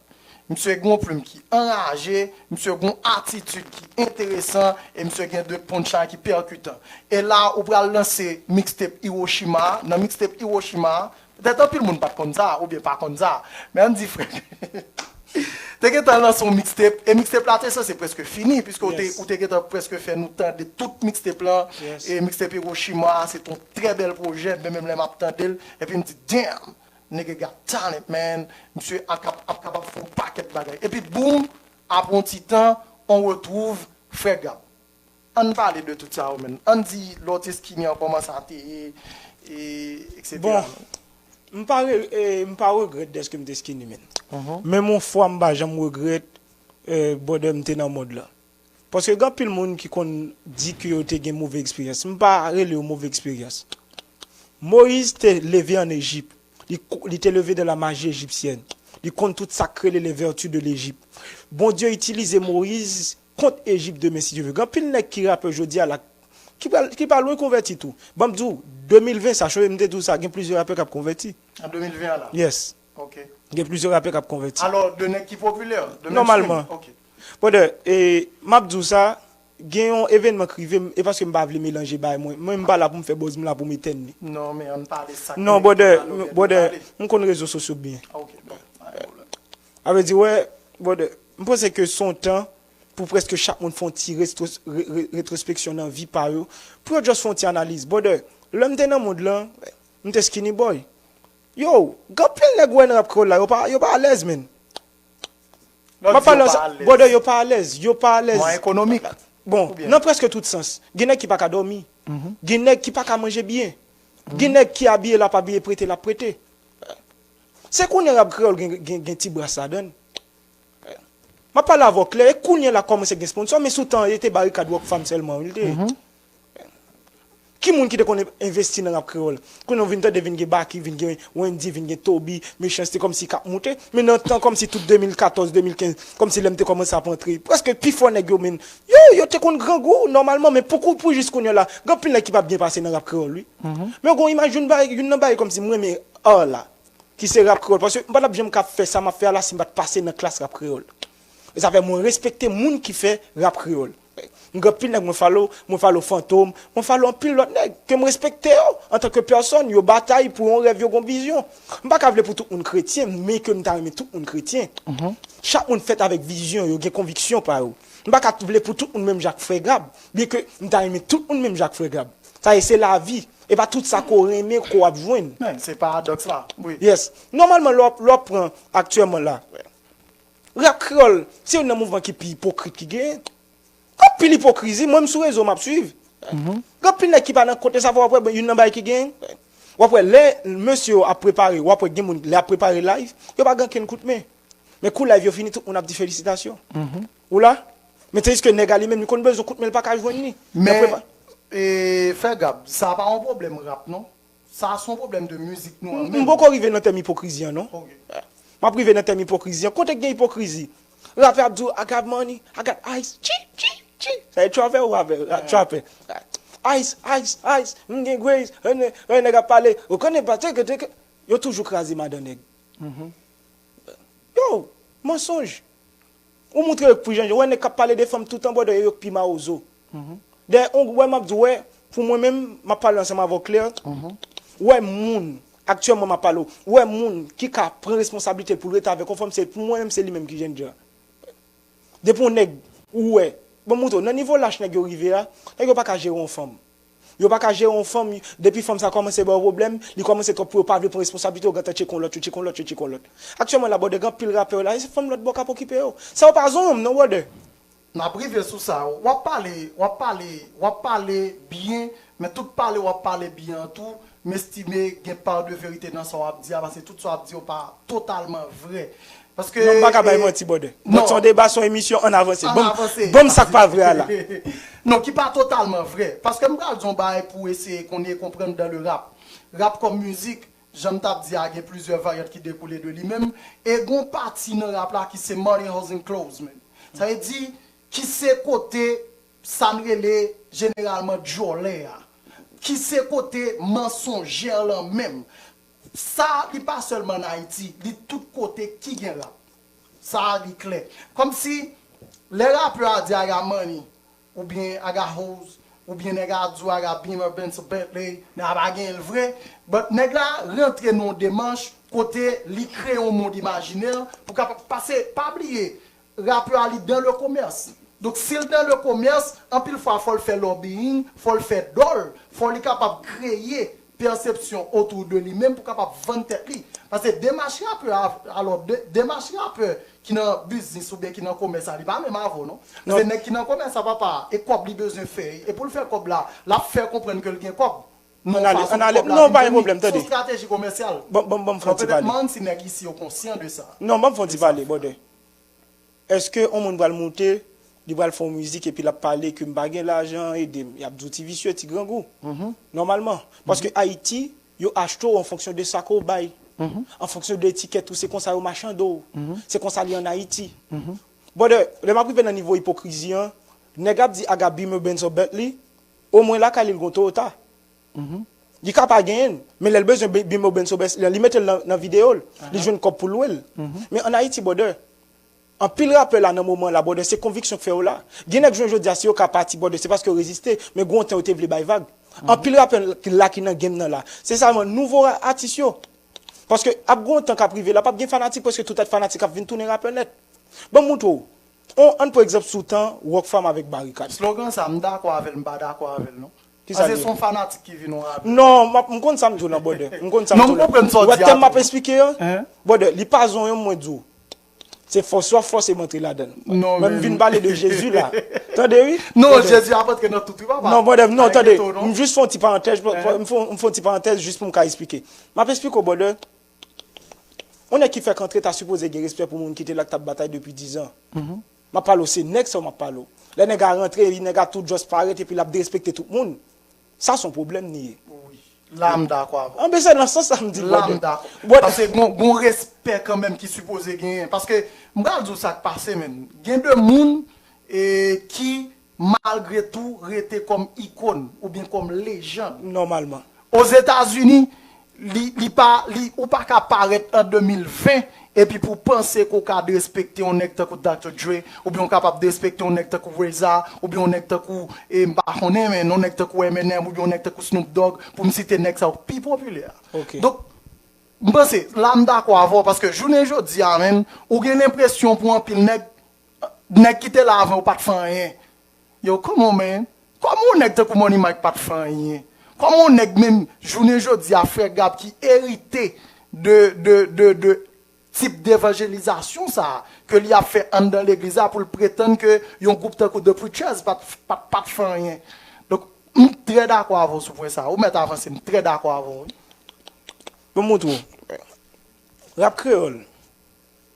Misye gen yon plim ki anraje, misye gen yon atitid ki enteresan, e misye gen de punchline ki pèkitan. E la, ou pral lanse mixtape Hiroshima. Nan mixtape Hiroshima, petèt anpil moun pa t konn sa, oubyen pa konn sa. Men ann di, frè, te gentan lanse yon mixtape, e mixtape la te sanse prèske fini, piske ou te, ou te gentan prèske fè nou tande tout mixtape lan. E mixtape Hiroshima, se te yon trè bèl pwojè, men menm lè m ap tande l, epi m di, damn! Nigga got talent, man. Misye ap kap-, ap kapab fè yon pakèt bagay. Epi, boum, apre yon ti tan, on retwouv Frè Gab. Ann pale de tout sa yo, man. Ann di lè w te skinny an, kòman sa te ye, e, et cetera. Bon, m pa re-, e, m pa regrèt dèske m te skinny, man. Menm yon fwa, m pa janm regrèt, e, brother, m te nan mòd la. Paske gen anpil moun ki konn di ke yo te gen move eksperyans. M pa rele yo move eksperyans. Moyiz te leve ann Ejip. Li, li te leve dans la magie égyptienne. Li konn tout sa k rele les vertus de l'Égypte. Bondye itilize Moyiz kont Ejip demen, si Dye vle. Gen anpil nèg ki rapè jodi a la, ki pral, ki pa lwen konvèti tou. Ban m di w, de mil ven sa, chonje m te di w sa, gen plizyè rapè k ap konvèti. An de mil ven an la? Yes. Ok. Gen plizyè rapè k ap konvèti. Alò, de nèg ki popilè, de mainstream? Nòmalman. Ok. Brother, e, m ap di w sa, gen yon evènman k rive m, e paske m pa vle melanje bagay mwen. Mwen, m pa la pou m fè buzz, m la pou m etèn li. Non, men ann pale sa k Non, brother, m-, brother, m konn rezo sosyo byen. Ah, ok, bon, pa gen pwoblèm. Sa vle di, wè, brother, m panse ke se yon tan pou prèske chak moun fè yon ti retros-, re-, re-, retwospeksyon nan vi pa yo, pou yo just fè yon ti analiz. Brother, lè m te nan mond lan, m te skinny boy. Yo, gen anpil nèg ou wè nan rap kreyòl la, yo pa, yo pa alèz, man. M ap pale ansanm, brother, yo pa alèz, yo pa alèz. Mwen ekonomik. Bon, nan prèske tout sans. Gen nèg ki pa ka dòmi. Gen nèg ki pa ka manje byen. Gen nèg ki abiye, l ap abiye, prete, l ap prete. Se kounye a rap kreyòl gen, gen, gen ti bras ladan l. M ap pale avè w klè, e kounye a la kòmanse gen sponsò, men sou tan an, e te Barikad Rockfam sèlman, wi, l te ye. Ki moun ki te konn envesti nan rap kreyòl? Kounye a w vin tande vin gen Baky, vin gen Wendy, vin gen Toby, Mechanste kòmsi k ap moute. Men nan tan kòmsi tout de mil katòz, de mil kenz, kòmsi lè m te kòmanse ap antre, prèske pifò nèg yo, men, yo, yo te konn grangou nòmalman, men pou kou, pou jis kounye a la, gen anpil nèg ki p ap byen pase nan rap kreyòl, wi. Men w gen yon imaj, youn bagay, youn nan bagay kòmsi m renmen art la, ki se rap kreyòl. Paske m pa t ap janm ka fè sa m ap fè a la si m pa t pase nan klas rap kreyòl. E sa fè mwen respekte moun ki fè rap kreyòl. M gen anpil nèg mwen follow, mwen follow Fantom, mwen follow anpil lòt nèg ke m respekte yo antanke pèsòn, yo batay pou yon rèv, yo gen yon vizyon. M pa ka vle pou tout moun kretyen, men ke m ta renmen tout moun kretyen. Chak moun fèt avèk vizyon, yo gen konviksyon pa yo. M pa ka vle pou tout moun menm jan ak Frè Gab, byen ke m ta renmen tout moun menm jan ak Frè Gab. Sa e, se lavi. E pa tout sa ke w renmen ke w ap jwenn. Men, se paradòks la, wi. Yes. Nòmalman, lè w ap, lè w ap pran aktyèlman la, rap kreyòl, se youn nan mouvman ki pi ipokrit ki genyen. Gen anpil ipokrizi, mwen m sou rezo m ap swiv. Gen anpil nèg ki pa nan kote sa, w ap wè youn nan bagay ki genyen. W ap wè lè mesye yo ap prepare, w ap wè gen moun lè ap prepare live, yo pa gen ankenn kout men. Men kou live yo fini, tout moun ap di felisitasyon. Ou la? Men tandiske nèg a li menm, li konn bezwen kout men, li pa ka jwenn li. L ap Men, prepa- e, Frè Gab, sa pa yon pwoblèm rap, non. Sa se yon pwoblèm de mizik nou an M, m menm. poko rive nan tèm ipokrizi an, non. Ok. M ap rive nan tèm ipokrizi an. Kote k gen ipokrizi? Rapè ap di w, "I got money, I got ice, chi, chi, chi." Sa e trapè ou rapè? Trapè. Ice, ice, ice, m gen grace. Nèg ap pale, ou konnen pa teke, teke. Yo toujou kraze madan nèg. Yo, mansonj. Ou montre yo k pi jan, wè nèg k ap pale de fanm toutan, brother, e yo k pi mawozo. Dayè, ou wè m ap di w, wè, pou mwen menm, m ap pale ansanm avè w klè. Wè moun, aktyèlman m ap pale w, wè moun ki ka pran responsablite l pou l rete avèk yon fanm, se pou mwen menm, se li menm ki jennjan. Depi yon nèg, ou wè, bon, m montre w, nan nivo lach nèg yo rive a, nèg yo pa ka jere yon fanm. Yo pa ka jere yon fanm, depi fanm sa kòmanse ba yo pwoblèm, li kòmanse twòp pou yo pa vle pran responsablite, yo gentan tcheke yon lòt, yo tcheke yon lòt, yo tcheke yon lòt. Aktyèlman la, brother, gen anpil rapè la, e se fanm lòt bò k ap okipe yo. Sa yo pa zonyon m non, brother. N ap rive sou sa, w ap pale, w ap pale, w ap pale byen, men tout pale w ap pale byen an tou, m estime gen pa de verite nan sa w ap di a, paske tout sa w ap di yo pa totalman vrè. Paske, non, m pa ka bay manti, brother. Non. Bon, se yon deba, se yon emisyon, ann avanse. Ann avanse. Ban m sa k pa vre a la. Non, ki pa totalman vre. Paske m pral di yon bagay pou eseye konnen konprann dan le rap. Rap kòm mizik, jan m t ap di a, gen plizyè varyant ki dekoule de li menm. E gon pati nan rap la ki se money housing clothes, man. Sa vle di, ki se kote sa n rele jeneralman djòlè a, ki se kote mansonjè lan menm. Sa, li pa sèlman ann Ayiti, li tout kote ki gen rap. Sa, li klè. Kòmsi, lè rapè a di I got money, oubyen I got hoes, oubyen nèg a di w I got Beamer, Benz, Bentley, nèg a pa genyen l vre, but nèg la rantre nan yon demach kote li kreye yon mond imajinè pou kapab pase, pa bliye, rapè a li dans le commerce. Donk, si l dans le commerce, anpil fwa, fò l fè lobbying, fò l fè dòl, fò li kapab kreye pèsepsyon otou de li menm pou kapab vann tèt li. Paske demach rapè a, alò, de, demach rapè ki nan biznis oubyen ki nan komès la, li pa menm avè w, non. Paske nèg ki nan komès la, papa, e kòb li bezwen fè, e pou l fè kòb la, l ap fè konprann ke l gen kòb. Non, ann ale, ann ale, non, pa gen pwoblèm, tande. Se yon estrateji komèsyal. Bon, bon, bon, fè yon ti pale. Petèt, m pa konn si nèg isi yo konsyan de sa. Non, ban m fè yon ti pale, brother. Èske yon moun pral monte, li pral fè yon mizik epi l ap pale ke m pa gen lajan, ede m? Y ap di w ti visye, ti grangou. Nòmalman. Paske Ayiti, yo achte w an fonksyon de sa ke w bay. An fonksyon de etikèt ou, se konsa yo machande w. Se konsa li ann Ayiti. Brother, lè m ap rive nan nivo ipokrizi an, nèg ap di I got Beamer, Benz or Bentley, omwen lakay li, l gon Toyota. Li ka pa genyen l, men lè l bezwen Be-, Beamer, Benz or Bentley, li mete l nan, nan videyo l, li jwenn kòb pou l lwe l. Men ann Ayiti, brother, anpil rapè la nan moman la, brother, se konviksyon k fè yo la. Gen nèg jounen jodi a, si yo ka pati, brother, se paske yo reziste, men gon tan yo te vle bay vag. Anpil rapè la ki nan game nan la, se sèlman nouvo ra-, atis yo. Paske ap gon tan k ap rive la, p ap gen fanatik, prèske tout fanatik ap vin tounen rapè nèt. Ban m montre w. On, ann pran egzanp sou tan Rockfam avèk Barikad. Slogan sa, m dakò avè l, m pa dakò avè l, non. Kisa l ye? Paske se yon fanatik ki vin yon rapè. Non, m ap, m konn sa m di w lan, brother. M konn sa m di w lan. Non, m konprann sa w di a tou. Ou wè tèm m ap esplike an? Brother, li pa zonyon mwen di w. Se fòse w ap fòse m antre ladan l. Non, men m vin pale de Jezi la. Tande, wi. Non, Jezi ap antre nan tout, wi, papa. Non, brother, non, tande. M jis fè yon ti parantèz, m fè, m fè yon ti parantèz jis pou m ka esplike. M ap esplike w, brother. Yon nèg ki fèk antre ta sipoze gen respè pou moun ki te la k t ap batay depi dizan. M ap pale w, se nèg sa yo m ap pale w. Lè nèg a rantre, epi nèg a tou just parèt, epi l ap derespekte tout moun. Sa se yon pwoblèm li ye. Wi. La, m dakò avè w. Anben, se nan sans sa m di, brother. La, m dakò. Paske gon, gon respè kanmenm ki sipoze genyen. Paske, m pral di w sa k pase, menm. Gen de moun, e, ki malgre tou, rete kòm ikòn oubyen kòm lejann. Nòmalman. Ozetazini, li, li pa, li, ou pa ka parèt an de mil ven epi pou w panse ke w ka derespekte yon nèg tankou Dokta Dre, oubyen w kapab derespekte yon nèg tankou R Z A, oubyen yon nèg tankou, e, m pa konnen, men yon nèg tankou Eminem, oubyen yon nèg tankou Snoop Dogg, pou m site nèg sa yo pi popilè. Ok. Donk, m panse, la m dakò avè w, paske jounen jodi a menm, ou gen lenpresyon pou anpil nèg, nèg ki te la avan yo pa t fè anyen. Yo, come on, man. Kòman yon nèg tankou Money Mike pa t fè anyen? Kòman yon nèg menm, jounen jodi a, frè Gab ki erite de, de, de, de tip devanjelizasyon sa a, ke li ap fè anndan legliz la pou l pretann ke yon gwoup tankou The Preachers pa t, pa t, pa t fè anyen? Donk, m trè dakò avè w sou pwen sa a. Ou mèt avanse, m trè dakò avè w, wi. Bon, m montre w. Rap kreyòl.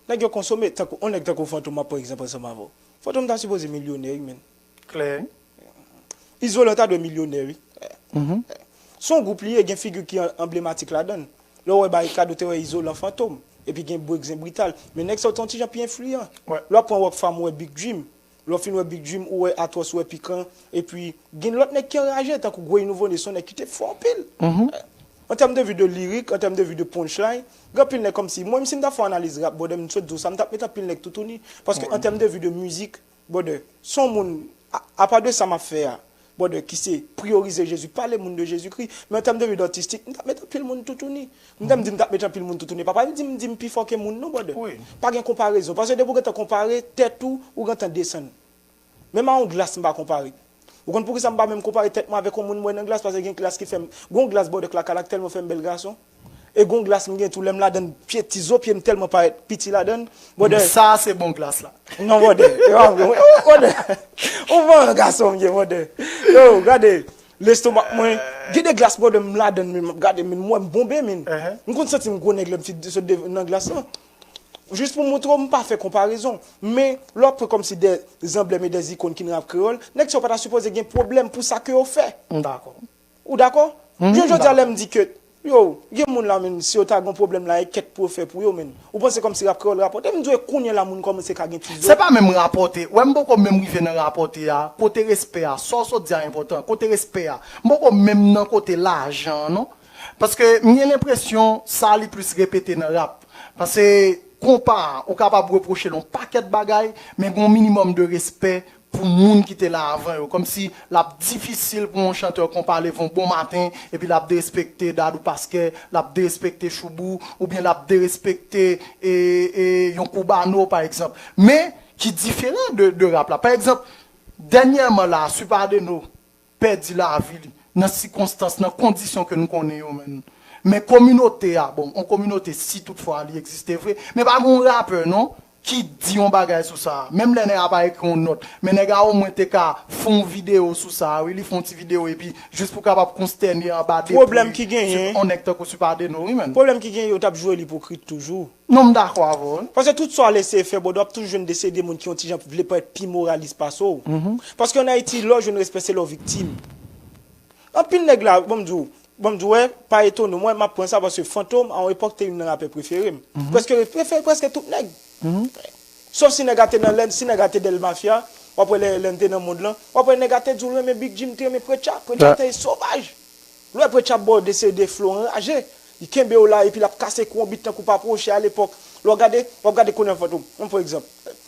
Nèg yo konsome, tankou, yon nèg tankou Fantom, m ap pran egzanp ansanm avè w. Fantom ta sipoze milyonè, wi, menn. Klè. Izolan ta dwe milyonè, wi. Se yon gwoup li ye, gen figi ki an-, anblematik ladan l. Lè w wè Barikad, ou te wè Izolan, Fantom. Epi gen Bregzen, Brital. Men nèg sa yo te yon ti jan pi enfliyan. Lè w ap pran Rockfam, ou wè Big Dream. Lè w fin wè Big Dream, ou wè Atwòs, ou wè Pikan. Epi, gen lòt nèg ki anraje, tankou Gwey Nouvo Ne, se yon nèg ki te fò anpil. An tèm de vi de lirik, an tèm de vi de punchline, gen anpil nèg kòmsi, mwen menm si m ta fè yon analiz rap, brother, m sot di w sa, m t ap met anpil nèg toutouni. Paske an tèm de vi de mizik, brother, se yon moun, a, apa de sa m ap fè a, brother, ki se priyorize Jezi, pale moun de Jezikri, men an tèm de vi de atistik, m t ap met anpil moun toutouni. M t ap di m t ap met anpil moun toutouni. Pa, pa di m, di m pi fò ke moun, non, brother. Pa gen konparezon. Paske depi w gentan konpare tèt ou, ou gentan desann. Menm a yon glas, m pa konpare. Ou konn poukisa m pa menm konpare tèt mwen avèk yon moun m wè nan glas? Paske gen glas ki fè m, gen yon glas, brother, k lakay la k tèlman fè m bèl gason. E gen yon glas m gen tou, lè m ladan l, pye, ti zo pye m tèlman parèt piti ladan l, brother. Sa se bon glas la. Non, brother. E pa vre, brother. Ou pa yon gason m ye, brother. Yo, gade, lestomak mwen. Gen de glas, brother, m ladan l, men m ap gade, men m wè m bonbe, men. M konn santi m gwo nèg lè m fin sot de, nan glas lan. Jis pou moutre w, m pa fè konparezon. Men, lè w ap pran kòmsi de zanblèm e de zikòn ki nan rap kreyòl, nèg sa yo pa ta sipoze gen pwoblèm pou sa ke yo fè. M dakò. Ou dakò? Jodi a, lè m di ke, yo, gen moun la menm, si yo ta gen pwoblèm la, e kèt pou yo fè pou yo, menn. Ou panse kòmsi rap kreyòl rapòte? M di w, e kounye a la moun kòmanse ka gen ti zo. Se pa menm rapòte. Wè, m poko menm rive nan rapòte a. Kote respè a? Sa w sot di a enpòtan. Kote respè a? M poko menm nan kote lajan an, non. Paske m gen lenpresyon sa li plis repete nan rap. Paske konpa, ou kapab repwoche l yon pakèt bagay, men gen yon minimòm de respè pou moun ki te la avan yo. Kòmsi l ap difisil pou yon chantè konpa leve yon bon maten, epi l ap derespekte Dadou Paskè, l ap derespekte Choubou, oubyen l ap derespekte e, e, yon Koubano, pa egzanp. Men, ki diferan de, de rap la. Pa egzanp, dènyèman la, Supa Deno, pèdi lavi li nan sikonstans, nan kondisyon ke nou konnen yo, menn. Men kominote a, bon, yon kominote, si toutfwa li egziste vre, men pa gen yon rapè, non, ki di yon bagay sou sa. Menm lè nèg la pa ekri yon nòt, men nèg la omwen te ka fè yon videyo sou sa, wi, li fè yon ti videyo, epi jis pou kapab konstène anba depri yon nèg tankou Supa Deno, wi, menn. Pwoblèm ki genyen, yo t ap jwe l ipokrit toujou. Non, m dakò avè w, wi. Paske tout sa w al eseye fè, brother, w ap toujou jwenn de se de moun ki yon ti jan vle parèt pi moralis pase w. Paske ann Ayiti, lè w jwenn respè, se lè w viktim. Anpil nèg la, ban m di w, ban m di w, wè, pa etone w, mwen, m ap pran sa paske Fantom, a yon epòk, te youn nan rapè prefere m. Prèske, prefere prèske tout nèg. Sòf si nèg la te nan lè, si nèg la te Del Mafia, w ap wè lè, lè n te nan mond lan, w ap wè nèg la te di w l renmen Big Jim, te renmen Preacha, Preacha te sovaj. Lè w wè Preacha ap ba w de se de flow anraje. Li kenbe w la epi l ap kase kou yon bit tankou Papa Rocher alepòk. Lè w gade, w ap gade kounye a Fantom. Yon pa egzanp.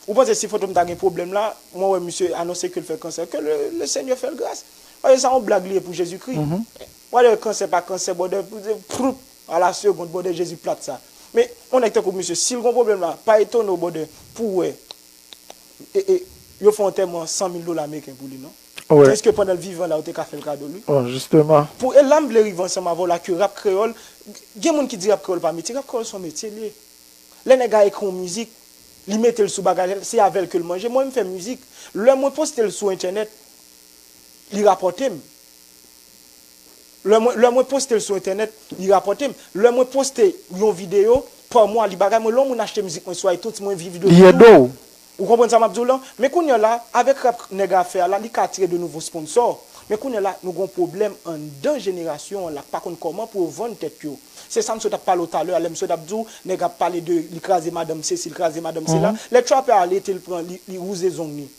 Ou panse si Fantom ta gen pwoblèm la, mwen wè misye anonse ke l fè kansè, ke le, le Senyè fè l gras. Paske sa yon blag li ye pou Jezikri. W ale wè kansè pa kansè, brother, proup, a la segond, brother, Jezi plat sa. Men, yon nèg tankou misye, si l gen yon pwoblèm la, pa etone w, brother, pou w wè e, e, yo fè yon antèman san mil dola ameriken pou li, non? Tandiske pandan l vivan la, yo te ka fè l kado l, wi. Pou, e la m vle rive ansanm avè w la, ke rap kreyòl, gen moun ki di rap kreyòl pa metye, rap kreyòl se yon metye l ye. Lè nèg la ekri yon mizik, li mete l sou bagay, se avè l ke l manje. Mwen, m fè mizik. Lè mwen poste l sou entènèt, li rapòte m. Lè mwen, lè mwen poste l sou entènèt, li rapòte m. Lè mwen poste yon videyo, pa mwa, li bagay mwen. Lè yon moun achte mizik mwen sou iTunes, mwen envye videyo li tou. Ou konprann sa m ap di w lan? Men kounye a la, avèk rap nèg la ap fè a la, li ka atire de nouvo sponsò. Men kounye a la, nou gen yon pwoblèm anndan jenerasyon an la, k pa konn kòman pou yo vann tèt yo. Se sa m sot ap pale w talè a, lè m sot ap di w, nèg ap pale de li kraze madanm sesi, li kraze madanm sela. Lè trapè a ale, te l pran, li, li wouze zong li.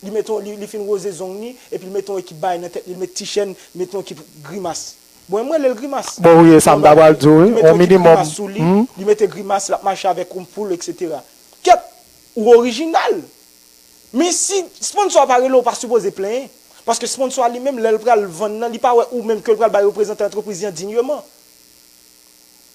Li mete yon, li, li fin woze zong li, epi li mete yon ekip bagay nan tèt li, li met ti chèn, li mete yon ekip grimas. Bon, mwen rele l grimas. Bon, wi, e sa m ta pral di w, wi, yon minimòm. Li mete yon ekip grimas sou li, li mete grimas, l ap mache avèk yon poul, etsetera. Kèt, ou orijinal. Men si sponsò a pa rele w, ou pa sipoze plenyen. Paske sponsò a li menm, lè l pral vann nan, li pa wè ou menm ke l pral bay reprezante antrepriz li an dinyeman.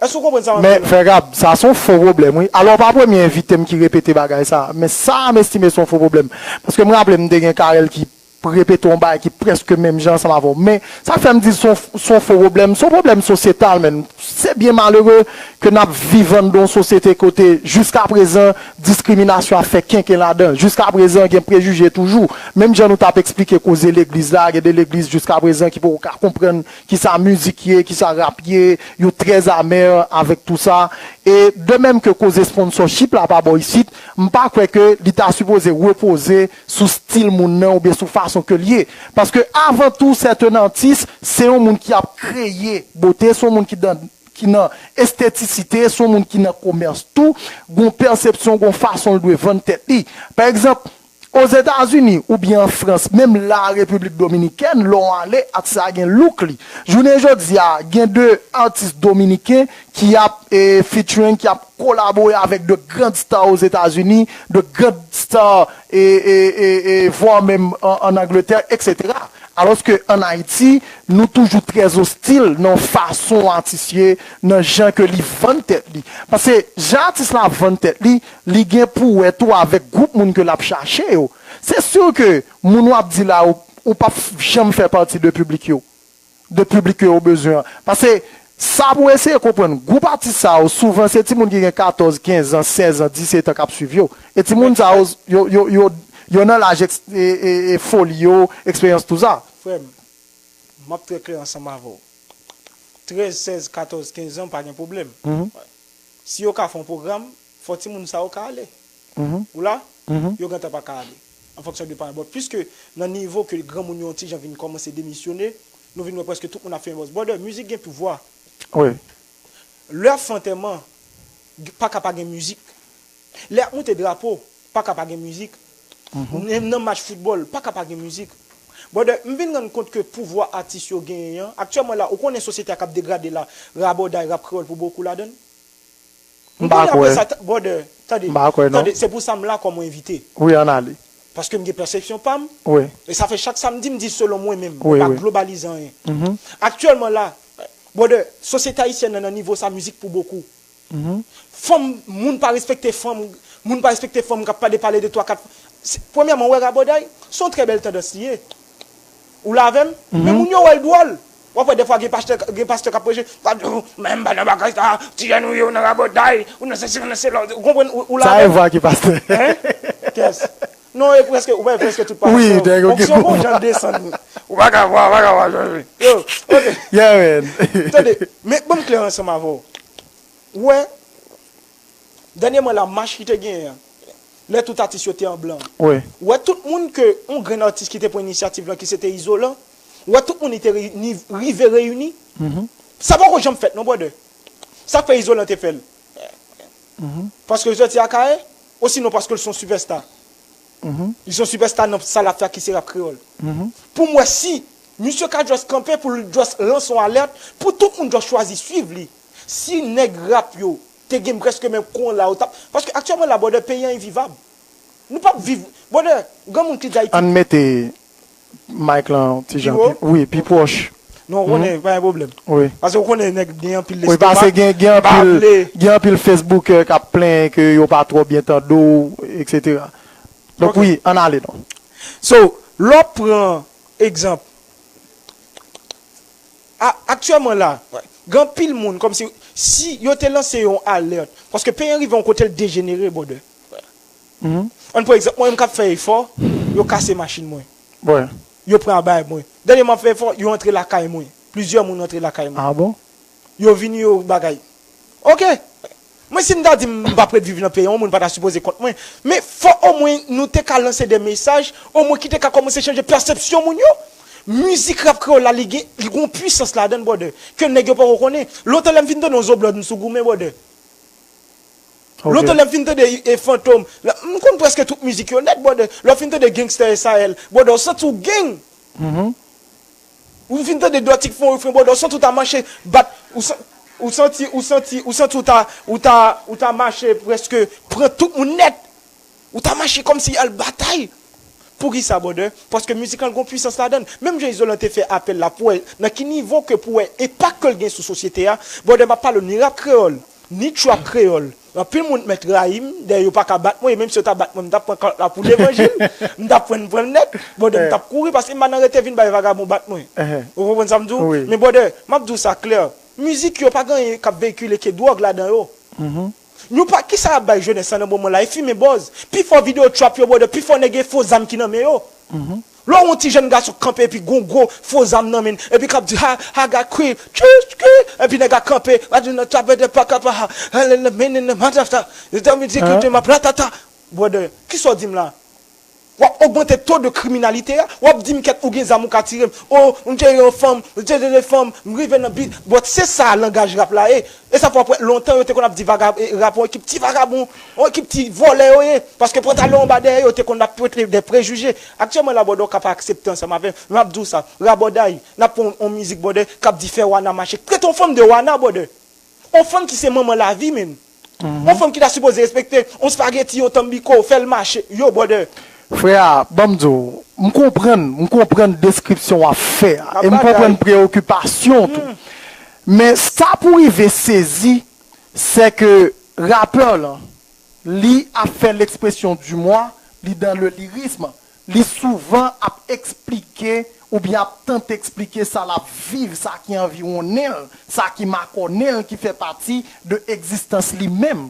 Èske w konprann sa m ap di w la? Men, frè Gab, sa se yon fo pwoblèm, wi. Alò, w pa premye envite m ki repete bagay sa a. Men sa a, m estime se yon fo pwoblèm. Paske m raple m te gen Carel ki repete yon bagay ki prèske menm jan ansanm avè w. Men, sa k fè m di se yon, se yon fo pwoblèm, se yon pwoblèm sosyetal, menn. Se byen malere ke n ap viv anndan yon sosyete kote, jiskaprezan, diskriminasyon ap fè kenken ladan. Jiskaprezan, gen prejije toujou. Menm jan nou t ap eksplike koze legliz la, gen de legliz jiskaprezan ki poko ka konprann kisa mizik ye, kisa rap ye, yo trè amè avèk tou sa. E de menm ke koze sponsorship la pa bò isit, m pa kwè ke li ta sipoze repoze sou stil moun nan oubyen sou fason ke l ye. Paske avan tou, c'est un artiste, se yon moun ki ap kreye bote, se yon moun ki dan, ki nan estetisite, se yon moun ki nan komès tou, gon pèsepsyon, gon fason l dwe vann tèt li. Pa egzanp, Ozetazini oubyen an Frans, menm la Repiblik Dominikèn, lè w ale, atis la gen look li. Jounen jodi a, gen de atis dominiken ki ap e, featuring, ki ap kolabore avèk de grand star Ozetazini, de grand star e, e, e, e, voire menm an, an Angletè, etsetera. Alòske ann Ayiti, nou toujou trè ostil nan fason atis ye, nan jan ke li vann tèt li. Paske jan atis la vann tèt li, li gen pou wè tou avèk gwoup moun ke l ap chache yo. Se si ke moun w ap di la, ou, ou p ap janm fè pati de piblik yo. De piblik ke yo bezwen an. Paske sa pou eseye konprann, gwoup atis sa yo, souvan se timoun ki gen katòz, kenz an, sèz an, disèt an k ap swiv yo. E timoun sa yo, yo, yo, yo, yo nan laj eks-, e, e, e foli yo, eksperyans tou sa. Frè m, m ap trè klè ansanm avè w. Trèz, sèz, katòz, kenz an, pa gen pwoblèm. Si yo ka fè yon pwogram, Fò timoun sa yo ka ale. Ou la? Yo gentan pa ka ale. An fonksyon de paran. Bon, piske nan nivo ke granmoun yo yon ti jan vin kòmanse demisyone, nou vin wè prèske tout moun ap fè yon bòz. Brother, mizik gen pouvwa. Wi. Lè ap fè antèman, pa ka pa gen mizik. Lè ap moute drapo, pa ka pa gen mizik. Nan match foutbòl, pa ka pa gen mizik. Brother, m vin rann kont ke pouvwa atis yo genyen an, aktyèlman la, ou konnen sosyete a k ap degrade la, rabòday, rap kreyòl pou bokou ladan l. M pa kwè. Brother, tande, tande, se pou sa m la kòm yon envite. Wi, ann ale. Paske m gen pèsepsyon pa m. Wi. E sa fè chak samdi m di selon mwen menm, mwen pa globalize anyen. Aktyèlman la, brother, sosyete ayisyèn nan, nan nivo sa, mizik pou bokou. Fanm, moun pa respekte fanm, moun pa respekte fanm k ap pale, pale de twa, kat. Premyèman, w wè rabòday, se yon trè bèl tandans li ye. Ou la avè m? Men moun yo wè l dwòl. W ap wè dèfwa gen pastè, gen pastè k ap preche, k ap di, "Oh, men m pa nan bagay sa, ti jèn ou ye, ou nan rabòday, ou nan sesi, ou nan sela." Ou konprann? Ou la avè m? Sa e vwa ki pastè. Hein? Kès? Non, e prèske, ou wè prèske tout pastè. Wi, nèg yo gen pouvwa. Onksyon bon jan desann. Ou pa ka vwa, ou pa ka vwa, Jòj. Yo, ok. Yeah, man. Tande, men ban m klè ansanm avè w. Ou wè, dènyèman la, mach ki te genyen an, lè tout atis yo te an blan. Wi. Ou wè tout moun ke yon grenn atis ki te pran inisyativ lan, ki se te Izolan, ou wè tout moun li te reyini, rive reyini. Sa poko janm fèt non, brother. Sa k fè Izolan te fè l. Paske l sòti Akayè, osinon paske l se yon sipèsta. Li se yon sipèsta nan sa l ap fè a ki se rap kreyòl. Pou m wè si misye ka just kanpe pou l just lanse yon alèt, pou tout moun just chwazi swiv li. Si nèg rap yo te gen prèske menm kou la, yo t ap, paske aktyèlman la, brother, peyi an envivab. Nou p ap viv, brother, granmoun ki di Ayiti. Ann mete mic lan ti jan pi wo? Pi, wi, pi pwòch. Non, ou konnen, pa gen pwoblèm. Wi. Paske ou konnen nèg gen anpil lestoma. Wi, paske gen, gen anpil, gen anpil Facebooker k ap plenyen ke yo pa twò byen tande w, et cetera. Donk, wi, ann ale non. So, lè w pran egzanp, a, aktyèlman la, gen anpil moun, kòmsi, si yo te lanse yon alèt, paske peyi an rive yon kote l dejenere, brother. Ann pran egzanp, mwen menm k ap fè efò, yo kase machin mwen. Yo pran bagay mwen. Dènyèman m ap fè efò, yo antre lakay mwen. Plizyè moun antre lakay mwen. Ah bon? Yo vini, yo bagay. Ok. Mwen, si m ta di m pa p ret viv nan peyi an, yon moun pa ta sipoze kont mwen. Men fò omwen nou te ka lanse de mesaj, omwen ki te ka kòmanse chanje pèsepsyon moun yo. Mizik rap kreyòl la, li gen, li gen yon pwisans ladan l, brother, ke nèg yo poko konnen. Lontan lè m fin tande yon zo blòd, m sou goumen, brother. Lontan lè m fin tande e, e Fantom, la, m konn prèske tout mizik yo nèt, brother. Lè w fin tande Gangster S A L, brother, w santi w gang. Ou fin tande Dòti k fè yon refren, brother, w santi w ta mache, bat, ou san-, ou santi, ou santi, ou santi w ta, ou ta, ou ta mache prèske pran tout moun nèt. Ou ta mache kòmsi al batay. Poukisa, brother? Paske mizik lan gon pwisans ladan l. Menm jan Izolan te fè apèl la pou wè nan ki nivo ke pou wè enpak ke l gen sou sosyete a. Brother, m ap pale w ni rap kreyòl, ni trap kreyòl. Anpil moun mèt rayi m, dayè yo pa ka bat mwen, e menm si yo ta bat mwen, m t ap pran kalòt la pou levanjil, m t ap pran, pran l nèt, brother, m t ap kouri paske m pa nan rete vin bay vagabon bat mwen. Ou konprann sa m di w? Men brother, m ap di w sa klè, mizik yo pa gen anyen k ap veyikile ke dwòg ladan yo. Nou pa, kisa y ap bay jenès lan nan moman la? E fimen bòz. Pifò videyo trap yo, brother, pifò nèg e fo zam ki nan men yo. Lè w wè yon ti jèn gason kanpe epi gon gwo fo zam nan men l, epi k ap di, "Ha, ha, got crib, church, crib," epi nèg la kanpe, "I do not trap at the park up, ha, ha, ha, men in the mother, you tell me to keep my platata." Brother, kisa w di m la? W ap ogmante to de kriminalite a. W ap di m kèt ou gen zam ou ka tire m. O, m jere yon fanm, m jere de fanm, m rive nan bi-, but se sa langaj rap la ye. E sa fè w ap wè lontan yo te konn ap di vagab-, e, rap yon ekip ti vagabon, yon ekip ti vòlè yo ye. Paske pantalon anba dèyè yo te konn ap pote de prejije. Aktyèlman la, brother, w ka pa aksepte ansanm avè m. Men m ap di w sa, rabòday, n ap fè yon, yon mizik, brother, k ap di fè wana mache. Trete yon fanm de wana, brother. On fanm ki se manman lavi, menm. On fanm ki ta sipoze respekte, on spaghetti, on tambiko, fè l mache. Yo, brother. Frè a, ban m di w, m konprann, m konprann deskripsyon w ap fè a. E m konprann preyokipasyon w tou. Men sa pou rive sezi, se ke rapè lan, li ap fè l'expression du moi, li dans le lyrisme. Li souvan ap eksplike oubyen ap tante eksplike sa l ap viv, sa ki anviwonnen l, sa ki makònen l, ki fè pati de egzistans li menm.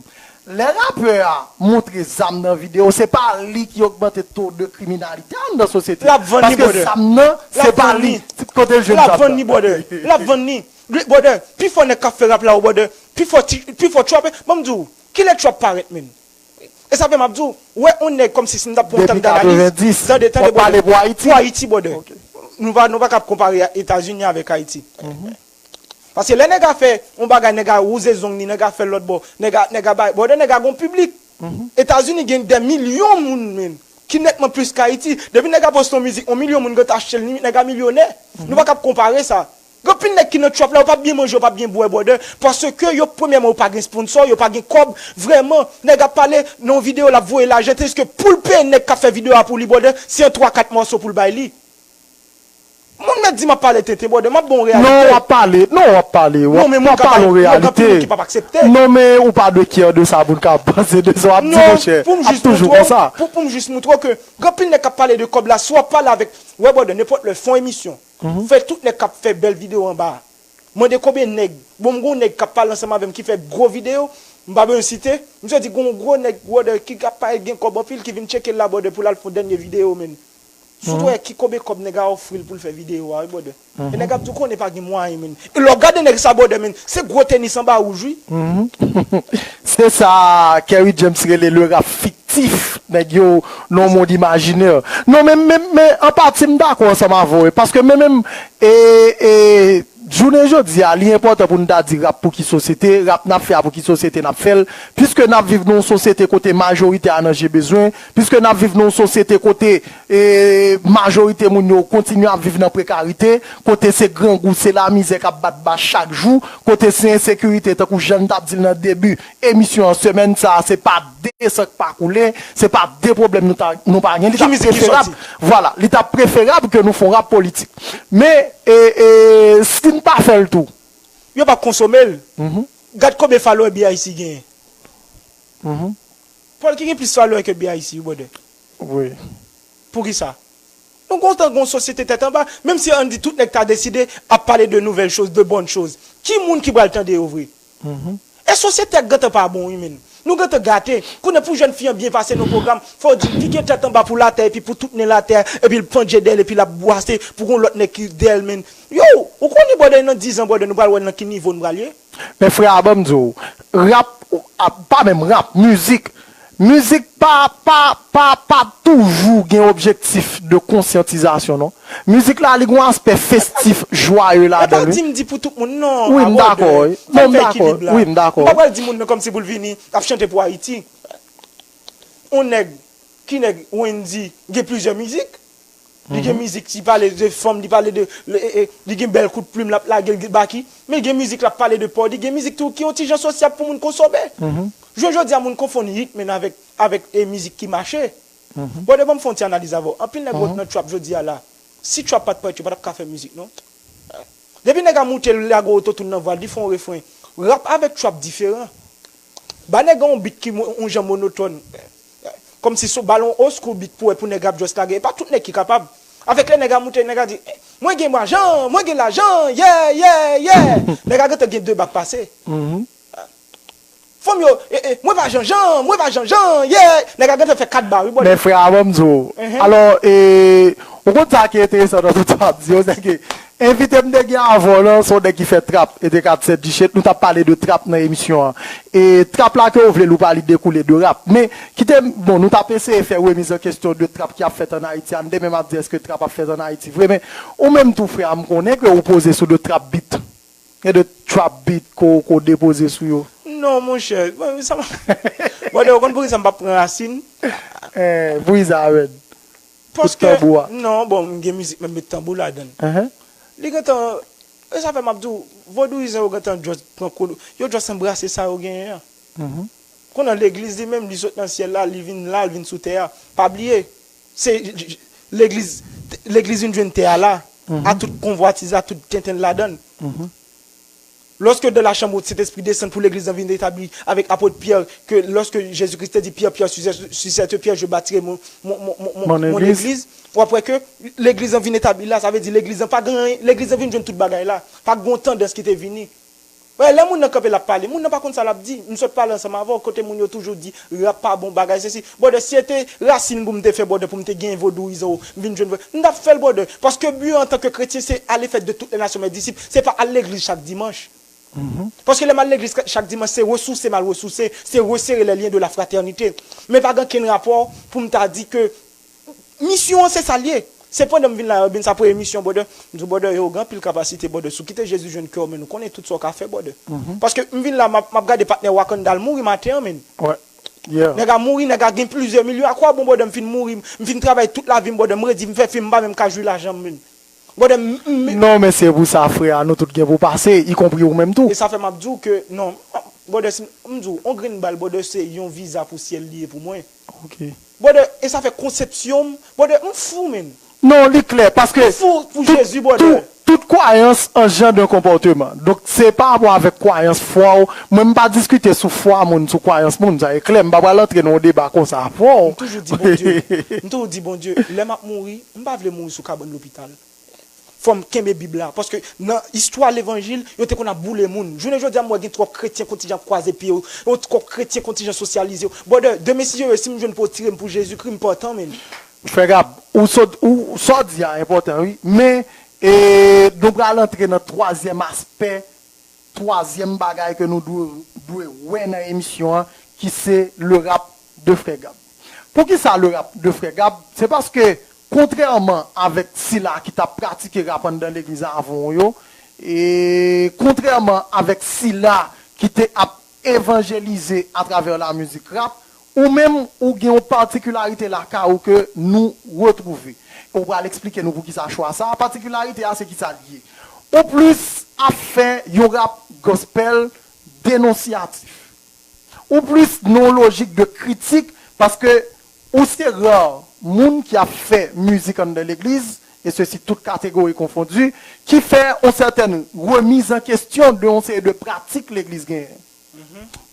Lè rapè a montre zam nan videyo, se pa li ki ogmante to de kriminalite a anndan sosyete a. Paske zam nan, se pa li. Kote l jwenn zam nan? L ap vann li, brother. L ap vann li. Brother, pifò nèg k ap fè rap la, brother, pifò ti, pifò trap, ban m di w, Kilè Trap parèt, menm? E sa fè m ap di w, wè yon nèg kòmsi si m t ap pran yon tank d'analiz. Depi katrevenndis, tande, tande, w ap pale pou Ayiti? Pou Ayiti, brother. Ok. Nou pa, nou pa kab konpare Etazini avèk Ayiti. Paske lè nèg a fè yon bagay, nèg a wouze zong li, nèg a fè lòt bò, nèg a, nèg a bay, brother, nèg a gon piblik. Etazini gen dè milyon moun, menm, ki nètman plis ke Ayiti. Depi nèg a poste yon mizik, yon milyon moun gentan achte l, li, nèg a milyonè. Nou pa kab konpare sa. Gen anpil nèg ki nan trap la, yo p ap byen manje, yo p ap byen bwè, brother, paske yo, premyèman, yo pa gen sponsor, yo pa gen kòb. Vrèman, nèg ap pale nan yon videyo, l ap voye lajan, tandiske pou l peye nèg k ap fè videyo a pou li, brother, se yon twa kat mòso pou l bay li. Moun mèt di m ap pale tenten, brother, m ap ba w yon reyalite. Non, w ap pale, non, w ap pale, w ap, w ap pale yon reyalite. Non, men ou pa dwe kyè de sa moun ka panse de sa w ap di, monchè. Ap toujou konsa. Pou, pou m jis moutre w ke gen anpil nèg k ap pale de kòb la, si w ap pale avèk, wè, brother, nenpòt lè, fè yon emisyon. Fè tout nèg k ap fè bèl videyo anba a. Mande konbyen nèg. Bon, m gon nèg k ap pale ansanm avè m ki fè gwo videyo. M pa bezwen site. Misye di gon gwo nèg, brother, ki ap parèt gen kòb anpil ki vin tcheke l la, brother, pou l al fè yon dènye videyo, menm. Si w t wè ki konbyen kòb nèg a ofri l pou l fè videyo a, wi, brother. E nèg ap di w konnen pa gen mwayen, menm. E lè w gade nèg sa, brother, menm, se gwo tenis anba wouj, wi. Se sa Kerry James rele le rap fiktif, nèg yo nan yon mond imajinè. Non, men, men, men, an pati, m dakò ansanm avè w, paske men menm, e, e, jounen jodi a, li enpòtan pou n ta di rap pou ki sosyete, rap n ap fè a pou ki sosyete n ap fè l, piske n ap viv nan yon sosyete kote majorite a nan je bezwen, piske n ap viv nan yon sosyete kote, e, majorite moun yo kontinye ap viv nan prekarite, kote se grangou, se lamizè k ap bat bas chak jou, kote se ensekirite, tankou jan n t ap di l nan debi emisyon an, semèn sa a, se pa de san k pa koule, se pa de pwoblèm nou ta, nou pa gen. Li t ap preferab, vwala, li t ap preferab ke nou fè yon rap politik. Men, e, e, si n pa fè l tou. Yo p ap konsome l. Gad konbyen follower B I C genyen. Paul ki gen plis follower ke B I C, brother. Wi. Poukisa? Nou kontan gon sosyete tèt anba, menm si ann di tout nèg ta deside ap pale de nouvèl choz, de bòn choz. Ki moun ki pral tande yo vre? E sosyete a gentan pa bon, wi, menm. Nou gentan gate. Kounye a pou jèn fi an byen pase nan pwogram, fò w di l pike tèt anba pou l atè epi pou tout nen l atè, epi l pandje dèyè l epi l ap bwase pou gon lòt nèg ki dèyè l, menm. Yo, ou konnen, brother, nan diz an, brother, nou pral wè nan ki nivo nou pral ye. Men frè a, ban m di w, rap, a, pa menm rap, mizik. Mizik pa, pa, pa, pa toujou gen objektif de konsyantizasyon, non. Mizik la, li gen yon aspè festif, jwaye ladan l, wi. E pa di m di pou tout moun, non. Wi, m dakò, wi. Non, m dakò, wi, m dakò. M pa pral di moun nan kòmsi pou l vini ap chante pou Ayiti. On nèg, ki nèg, Wendy, gen plizyè mizik. Li gen mizik ki pale de fanm, li pale de, e, e, li gen bèl kout plim l ap lage, l gen baki. Men gen mizik l ap pale de pòv, li gen mizik tou ki yon ti jan sosyab pou moun konsome. Jodi a, moun konfonn hit, men avèk, avèk, e, mizik ki mache. Bon, de bon, m fè yon ti analiz avè w. Anpil nèg wòt nan trap jodi a la. Si trap pa t parèt, yo pa t ap ka fè mizik, non. Depi nèg a moute, l lage ototoun nan vwa l, li fè yon refren. Rap avèk trap diferan. Ba nèg an yon beat ki mo-, yon jan monotòn. Kòmsi si w ba l yon old school beat pou wè pou nèg ap just lage. E pa tout nèg ki kapab. Avèk lè nèg a moute, nèg a di, "Eh, mwen gen lajan, mwen gen lajan, yeah, yeah, yeah." Nèg a gentan gen de bak pase. Fanm yo, "Eh, eh, mwen pa janjan, mwen pa janjan, yeah." Nèg a gentan fè kat ba, wi, bòdè. Men frè a, ban m di w. Alò, e, ou konn sa ki enteresan nan tout sa w ap di yo, se ke envite m te gen avè w lan, se yon nèg ki fè trap, e te kat sèt G-Shit, nou t ap pale de trap nan emisyon an. E trap la ke w vle l ou pa, li dekoule de rap. Men, kite m, bon, nou t ap eseye fè remiz an kesyon de trap ki ap fèt ann Ayiti a. Demen m ap di èske trap ap fèt ann Ayiti vre, men ou menm tou, frè a, m konnen ke ou poze sou de trap beat. Gen de trap beat ke w, ke w depoze sou yo. Non, monchè, bon, sa m, bòdè, ou konn poukisa m p ap pran rasin? Eh, poukisa, menn? Paske, non, bon, m gen mizik, men m met tanbou ladan l. Li gentan, e sa fè m ap di w, vodouyizan yo gentan just pran kou, yo just anbrase sa yo genyen an. Kounye a legliz li menm, li sot nan syèl la, li vin la, li vin sou tè a. Pa bliye, se legliz, legliz vin jwenn tè a la, a tout konvwatiz, a tout tenten l ladan l. Lorsque de la chambre haute, Saint-Esprit descend pou legliz lan vin etabli avèk apot Pyè, que lorsque Jésus-Christ te dit, Pierre, Pierre, sur, sur cette pierre, je bâtirai mon, mon, mon, mon, mon, mon église, w ap wè ke legliz lan vin etabli la, sa vle di legliz lan pa gen anyen, legliz lan vin jwenn tout bagay la. Pa gen yon tandans ki te vini. Wè, lè moun nan kanpe l ap pale, moun nan pa konn sa l ap di. M sot pale ansanm avè w, kote moun yo toujou di, rap pa bon, bagay sesi. Bòdè, si se te rasin pou m te fè, bòdè, pou m te gen vodouyizan yo, m vin jwenn vre, m t ap fè l, bòdè. Paske bi an antanke kretyen, se aller faire de toutes les nations mes disciples. Se pa al legliz chak dimanch. Paske lè m al legliz chak dimanch, se resouse m al resouse, se resere les liens de la fraternité. Men pa gen okenn rapò pou m ta di ke misyon an se sa l ye. Se pandan m vin la, yo vin sa premye misyon, brother. M di, brother, yo gen anpil kapasite, brother. Si w kite Jezi jwenn kè w, men ou konnen tout sa w ka fè, brother. Paske m vin la, m ap, m ap gade patnè Wakanda al mouri maten an, men. Ouais. Yeah. Nèg a mouri, nèg a gen plizyè milyon. A kwa bon, brother, m fin mouri, m fin travay tout lavi m, brother, m redi, m fè fim, m pa menm ka jwi lajan m, men. Brother, m, m, m, Non, men se pou sa, frè, nou tout gen pou pase, ikonpri ou menm tou. E sa fè m ap di w ke, non, brother, si, m di w, on grenn bal, brother, se yon viza pou syèl li ye pou mwen. Ok. Brother, e sa fè konsepsyon m, brother, m fou, men. Non, li klè, paske M fou pou tout, Jezi, brother. tout, tout kwayans engendre yon konpòteman. Donk, se pa rapò avèk kwayans, fwa w. Mwen, m pa diskite sou fwa moun, sou kwayans moun, sa e klè. M pa pral antre nan yon deba konsa avè w. M toujou di Bondye, m toujou di Bondye, lè m ap mouri, m pa vle mouri sou kabann lopital. Fò m kenbe Bib la. Paske nan istwa levanjil, yo te konn ap boule moun. Jounen jodi a, m wè gen twòp kretyen kontijan ap kwaze pye yo, yo twòp kretyen kontijan sosyalize yo. Brother, demen si Dye vle, si m jwenn pou yo tire m pou Jezikri, m pòtan, men. Frè Gab, ou sot, ou, sa w di a enpòtan, wi. Men, e, nou pral antre nan twazyèm aspè, twazyèm bagay ke nou dwe, dwe wè nan emisyon an, ki se le rap de Frè Gab. Poukisa le rap de Frè Gab? Se paske, kontrèman avèk sila ki t ap pratike rap anndan legliz avan w yo, e kontrèman avèk sila ki te ap evanjelize atravè la mizik rap, ou menm, ou gen yon patikilarite lakay ou ke nou retwouve. E w pral eksplike nou poukisa chwa sa a. Patikilarite a, se kisa l ye? Ou plis ap fè yon rap gospel denonsyatif. Ou plis nan yon lojik de kritik, paske ou se ra moun ki ap fè mizik anndan legliz, e sesi tout kategori konfondi, ki fè yon sètèn remiz an kesyon de yon seri de pratik legliz genyen.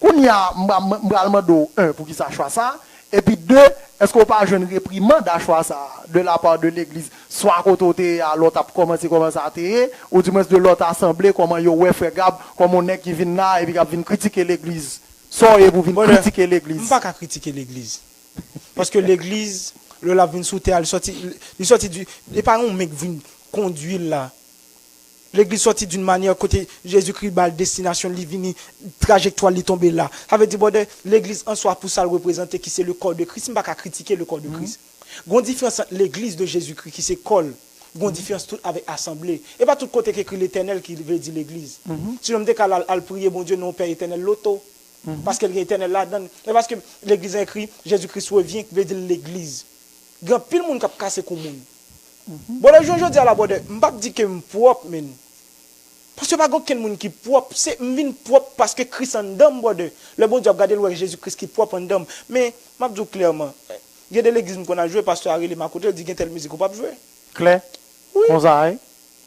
Kounye a, m, m, m pral mande w, en, poukisa chwa sa a? Epi de, èske w pa jwenn reprimand a chwa sa a de la part de legliz? Swa kote w te ye a, lè w t ap kòmanse kòman sa te ye, oudimwens de lòt asanble, kòman yo wè Frè Gab kòm yon nèg ki vin la epi k ap vin kritike legliz? Sa w ye pou vin Brother, kritike legliz? M pa ka kritike legliz. Paske legliz, lè l ap vin sou tè a, li sòti, li sòti di, e pa yon men k vin kondui l la. Legliz sòti d'une manière kote Jezikri ba l destinasyon l, li vini, trajektwa l, li tonbe la. Sa vle di, brother, legliz an swa pou sa l reprezante, ki se le corps de Christ, m pa ka kritike le corps de Christ. Gon diferans ant legliz de Jezikri, ki se kò l, gon diferans tou avèk asanble. E pa tout kote k ekri Letènèl ki vle di legliz. Sinon, m te ka al, al priye Bondye nan yon Pè Etènèl loto. Paske l gen Etènèl ladan l. E paske legliz an ekri, Jezikri revyen, ki vle di legliz. Gen anpil moun k ap kase kou moun. Bon, lè jounen jodi a la, brother, m p ap di ke m pwòp, men. Paske pa gen okenn moun ki pwòp. Se, m vin pwòp paske Kris anndan m, brother. Lè Bondye ap gade l, wè Jezi Kris ki pwòp anndan m. Men, m ap di w klèman, gen de legliz m konn al jwe, pastè a rele m akote, l di gen tèl mizik ou p ap jwe. Klè? Konsa a ye?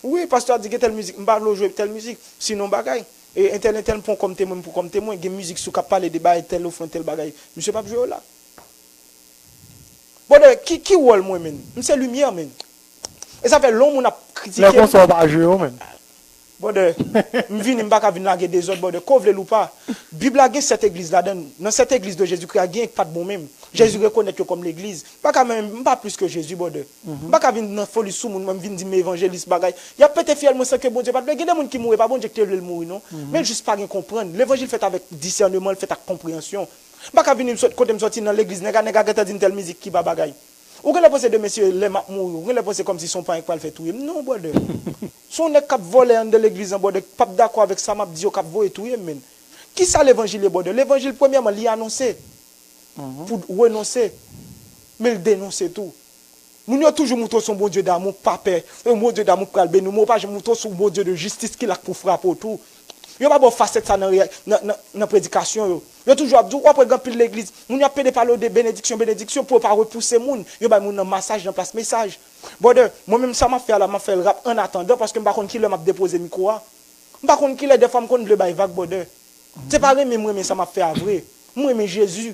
Wi, pastè a di gen tèl mizik, m pa vle w jwe tèl mizik. Sinon bagay. E entèl, entèl, m pran w kòm temwen, m pran w kòm temwen. Gen mizik sou k ap pale de bagay tèl ofrann, tèl bagay. Misye p ap jwe yo la. Brother, ki, ki wòl mwen, men? M se limyè, men. E sa fè lè yon moun ap kritike m. Lè konsa w pa jwe yo, men. Brother, m vini, m pa ka vin lage dezòd, brother. Ke w vle l ou pa. Bib la gen sèt egliz ladan l. Nan sèt egliz de Jezikri a, gen k pa t bon menm. Jezi rekonèt yo kòm legliz. M pa ka menm, m pa plis ke Jezi, brother. M pa ka vin nan foli sou moun, mwen m vin di m evanjelis bagay. Y ap pete fyèl mwen san ke Bondye pa t vle. Gen de moun ki mouri, e pa Bondye ki te vle l mouri, non. Men l jis pa gen konprann. Levanjil fèt avèk disèneman, l fèt ak konpreyansyon. M pa ka vini m sot, kote m soti nan legliz, nèg a, nèg a gentan di m tèl mizik ki pa bagay. Ou genlè panse demen si lè m ap mouri, ou genlè panse kòmsi se yon panyèt k pral fè touye m. Non, brother. Se yon nèg k ap vòlè anndan legliz lan, brother, k p ap dakò avèk sa m ap di yo, k ap voye touye m, men. Kisa levanjil ye, brother? Levanjil, premyèman, li anonse pou renonse, men l denonse tou. Moun yo toujou montre w se yon Bondye damou, pa pè, yon Bondye damou k pral beni w, men yo pa janm montre w se yon Bondye de jistis ki la k pou frape w tou. Yo pa ba w fasèt sa nan, nan, nan, nan predikasyon yo. Yo toujou ap di w, w ap wè gen anpil legliz, moun yo ap pede pale w de benediksyon, benediksyon, pou yo pa repouse moun. Yo bay moun nan masaj nan plas mesaj. Brother, mwen menm sa m ap fè a la, m ap fè l rap annatandan, paske m pa konn kilè m ap depoze mikwo a. M pa konn kilè, dèfwa m konn vle bay vag, brother. Se pa renmen m renmen sa m ap fè a vre. M renmen Jezi.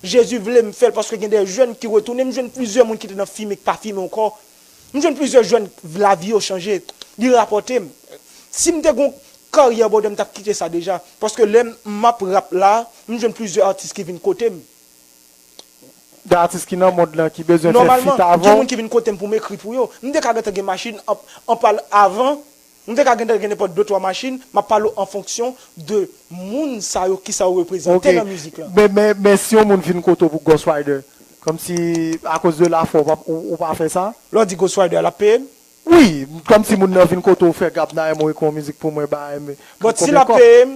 Jezi vle m fè l paske gen de jèn ki retounen. M jwenn plizyè moun ki te nan fimen, k pa fimen ankò. M jwenn plizyè jèn, lavi yo chanje. Li rapòte m. Si m te gon karyè, brother, m t ap kite sa deja. Paske lè m ap rap la, m jwenn plizyè atis ki vin kote m. De atis ki nan mond lan ki bezwen fè feat avè w. Nòmalman, gen moun ki vin kote m pou m ekri pou yo. M te ka gentan gen machin an, an pal avan. M te ka gen, gen nenpòt de twa machin, m ap pale w an fonksyon de moun sa yo, kisa yo reprezante nan mizik lan. Men, men, men si yon moun vin kote w pou Ghost Rider, kòmsi akoz de lafwa, w pa, ou, ou pa fè sa? Lè w di Ghost Rider, l ap peye m? Wi, kòmsi moun nan vin kote w, Frè Gab, n a renmen w ekri yon mizik pou mwen, ba, men, But si l ap peye m,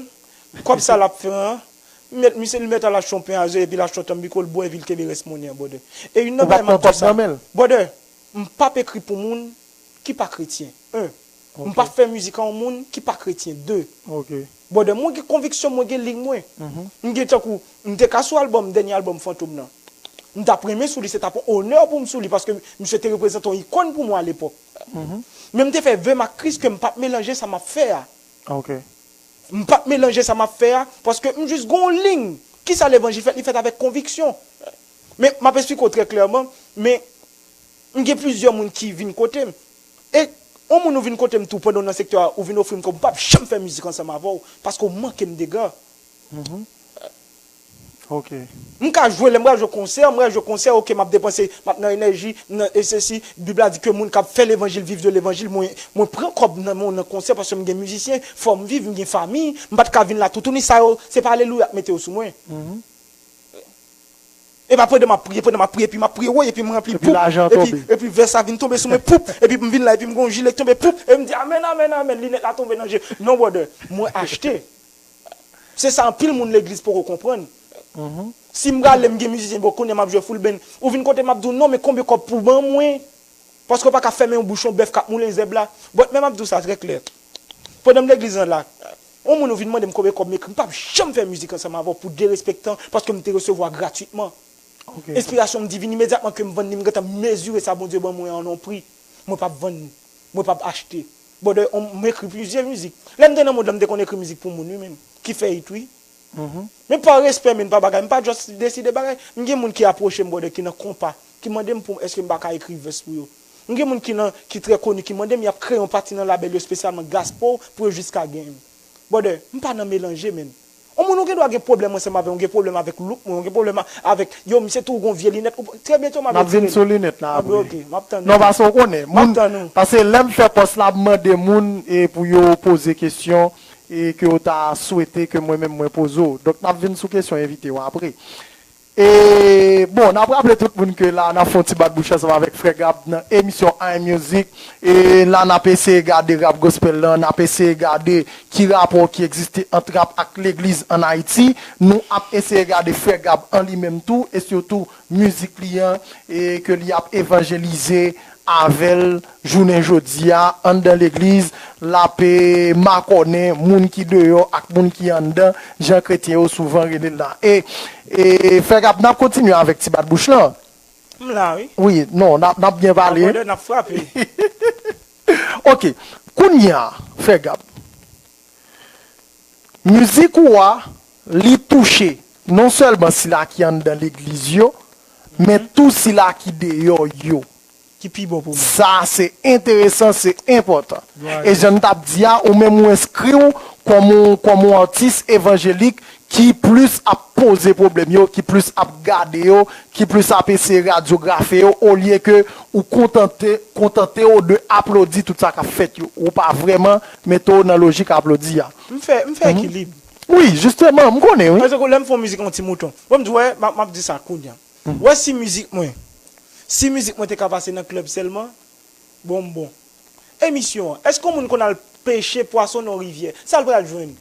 kòb sa l ap fè an, m met, misye, li mèt al achte yon pen a ze, epi l achte yon tanbiko, l bwè, epi l kenbe rès monnen an, brother. E youn nan bagay m ap di w sa, brother, m p ap ekri pou moun ki pa kretyen. En. M p ap fè mizik a yon moun ki pa kretyen. De. Brother, mwen gen konviksyon, mwen gen liy mwen. M gen tankou, m te ka sou albòm, dènye albòm Fantom nan. M t ap renmen sou li, se t ap yon onè pou m sou li, paske misye te reprezante yon ikòn pou mwen alepòk. Men m te fè vè m ak Kris ke m p ap melanje sa m ap fè a. M p ap melanje sa m ap fè a, paske m jis gen yon liy. Kisa levanjil fèt? Li fèt avèk konviksyon. Men, m ap esplike w trè klèman, men m gen plizyè moun ki vin kote m. E yon moun ou vin kote m tou pandan w nan sektè a, ou vin ofri m kòb, m p ap janm fè mizik ansanm avè w, paske w manke m dega. M ka jwe, lè m pral jwe konsè, m pral jwe konsè, oke, m ap depanse, m ap nan enèji, m nan e sesi. Bib la di ke moun k ap fè levanjil, viv de levanjil, mwen, mwen pran kòb nan men w nan konsè paske m gen mizisyen, fò m viv, m gen fanmi, m pa t ka vin la toutouni, sa yo, se pa alelouya k mete yo sou mwen. E pa pandan m ap priye, pandan m ap priye, epi m ap priye, woy, epi m ranpli, poup, epi, epi vè sa vin tonbe sou mwen, poup, epi m vin la, epi m gen yon jile k tonbe, poup, e m di, amèn, amèn, amèn, linèt la tonbe nan je. Non, brother, mwen achte. Se sa anpil moun legliz poko konprann. Si m prale, m gen mizisyen, bon, kounye a m ap jwe full band. Ou vin kote m ap di w, non, men konbyen kòb pou ban mwen? Paske w pa ka fèmen yon bouch yon bèf k ap moulen zèb la. But men m ap di w sa trè klè. Pandan m legliz lan la, yon moun ou vin mande m konbyen kòb m ekri, m p ap janm fè mizik ansanm avè w pou derespektan, paske m te resevwa gratitman. Enspirasyon m di vin imedyatman ke m vann li, m gentan mezire sa Bondye ban mwen an nan yon pri. Mwen p ap vann, mwen p ap achte. Brother, m ekri plizyè mizik. Lè m te nan mond lan, m te konn ekri mizik pou moun, wi, menm. Ki fè it, wi. Men pa respè, men pa bagay. M pa just deside bagay. M gen moun ki apwoche m, brother, ki nan konpa, ki mande m pou, èske m pa ka ekri vès pou yo. M gen moun ki nan, ki trè koni, ki mande m, y ap kreye yon pati nan labèl yo espesyalman Gaspo pou yo jis ka gen m. Brother, m pa nan melanje, men. Yon moun ou gen dwa gen pwoblèm ansanm avè, ou gen pwoblèm avèk look mwen, ou gen pwoblèm a-, avèk, yo, misye tou gon vye linèt, ou, trè byento m ap vin sou linèt la apre. Ok, m ap tann ou. Non, paske ou konnen, m ap tann ou. Paske lè m fè pòs la, m mande moun e pou yo poze kesyon e ke yo ta swete ke mwen menm mwen poze w. Donk, n ap vin sou kesyon envite yo apre. E, bon, n ap raple tout moun ke la, n ap fè yon ti bat bouch ansanm avèk Frè Gab nan emisyon I Music. E la, n ap eseye gade rap gospel lan, n ap eseye gade ki rapò ki egziste ant rap ak legliz ann Ayiti. Nou ap eseye gade Frè Gab an li menm tou, e sitou mizik li an, e ke li ap evanjelize avè l jounen jodi a, anndan legliz, l ap, e, makònen moun ki deyò ak moun ki anndan, jan kretyen yo souvan rele l la. E, e, Frè Gab, n ap kontinye avèk ti bat bouch lan. M la, wi. Wi, non, n ap, n ap byen pale. Abòde, n ap frape. Ok, kounye a, Frè Gab. Mizik ou a, li touche non sèlman sila ki anndan legliz yo, men tou sila ki deyò yo. Ki pi bon pou mwen. Sa, se enteresan, se enpòtan. E jan n t ap di a, ou menm ou enskri w kòm yon, kòm yon atis evanjelik ki plis ap poze pwoblèm yo, ki plis ap gade yo, ki plis ap eseye radyografe yo, olye ke ou kontante, kontante w de aplodi tout sa k ap fèt yo. Ou pa vrèman mete w nan lojik aplodi a. M fè, m fè ekilib. Wi, jisteman, m konnen, wi. Paske lè m fè yon mizik an ti mouton. Bon, m di, wè, m ap, m ap di sa kounye a. Wè, si mizik mwen, si mizik mwen te ka pase nan klèb sèlman, bon, m bon. Emisyon an, èske yon moun konn al peche pwason nan yon rivyè? Sa l pral jwenn?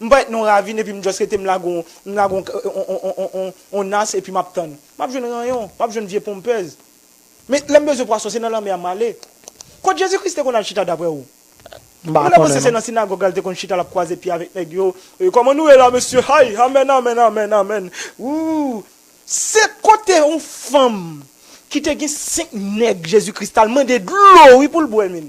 M parèt nan yon ravin epi m just rete, m lage yon, m lage yon, yon, yon nas epi m ap tann. M ap jwenn ranyon, m ap jwenn vye ponpèz. Men lè m bezwen pwason, se nan lanmè a m ale. Kot Jezi Kris te konn al chita daprè ou? Ou lè panse se nan sinagòg la l te konn chita, l ap kwaze pye avèk nèg yo. E, kòman nou ye la, mesye? Hay, amèn, amèn, amèn, amèn. Wou! Se kote yon fanm ki te gen senk nèg, Jezi Kris t al mande dlo, wi, pou l bwè, men.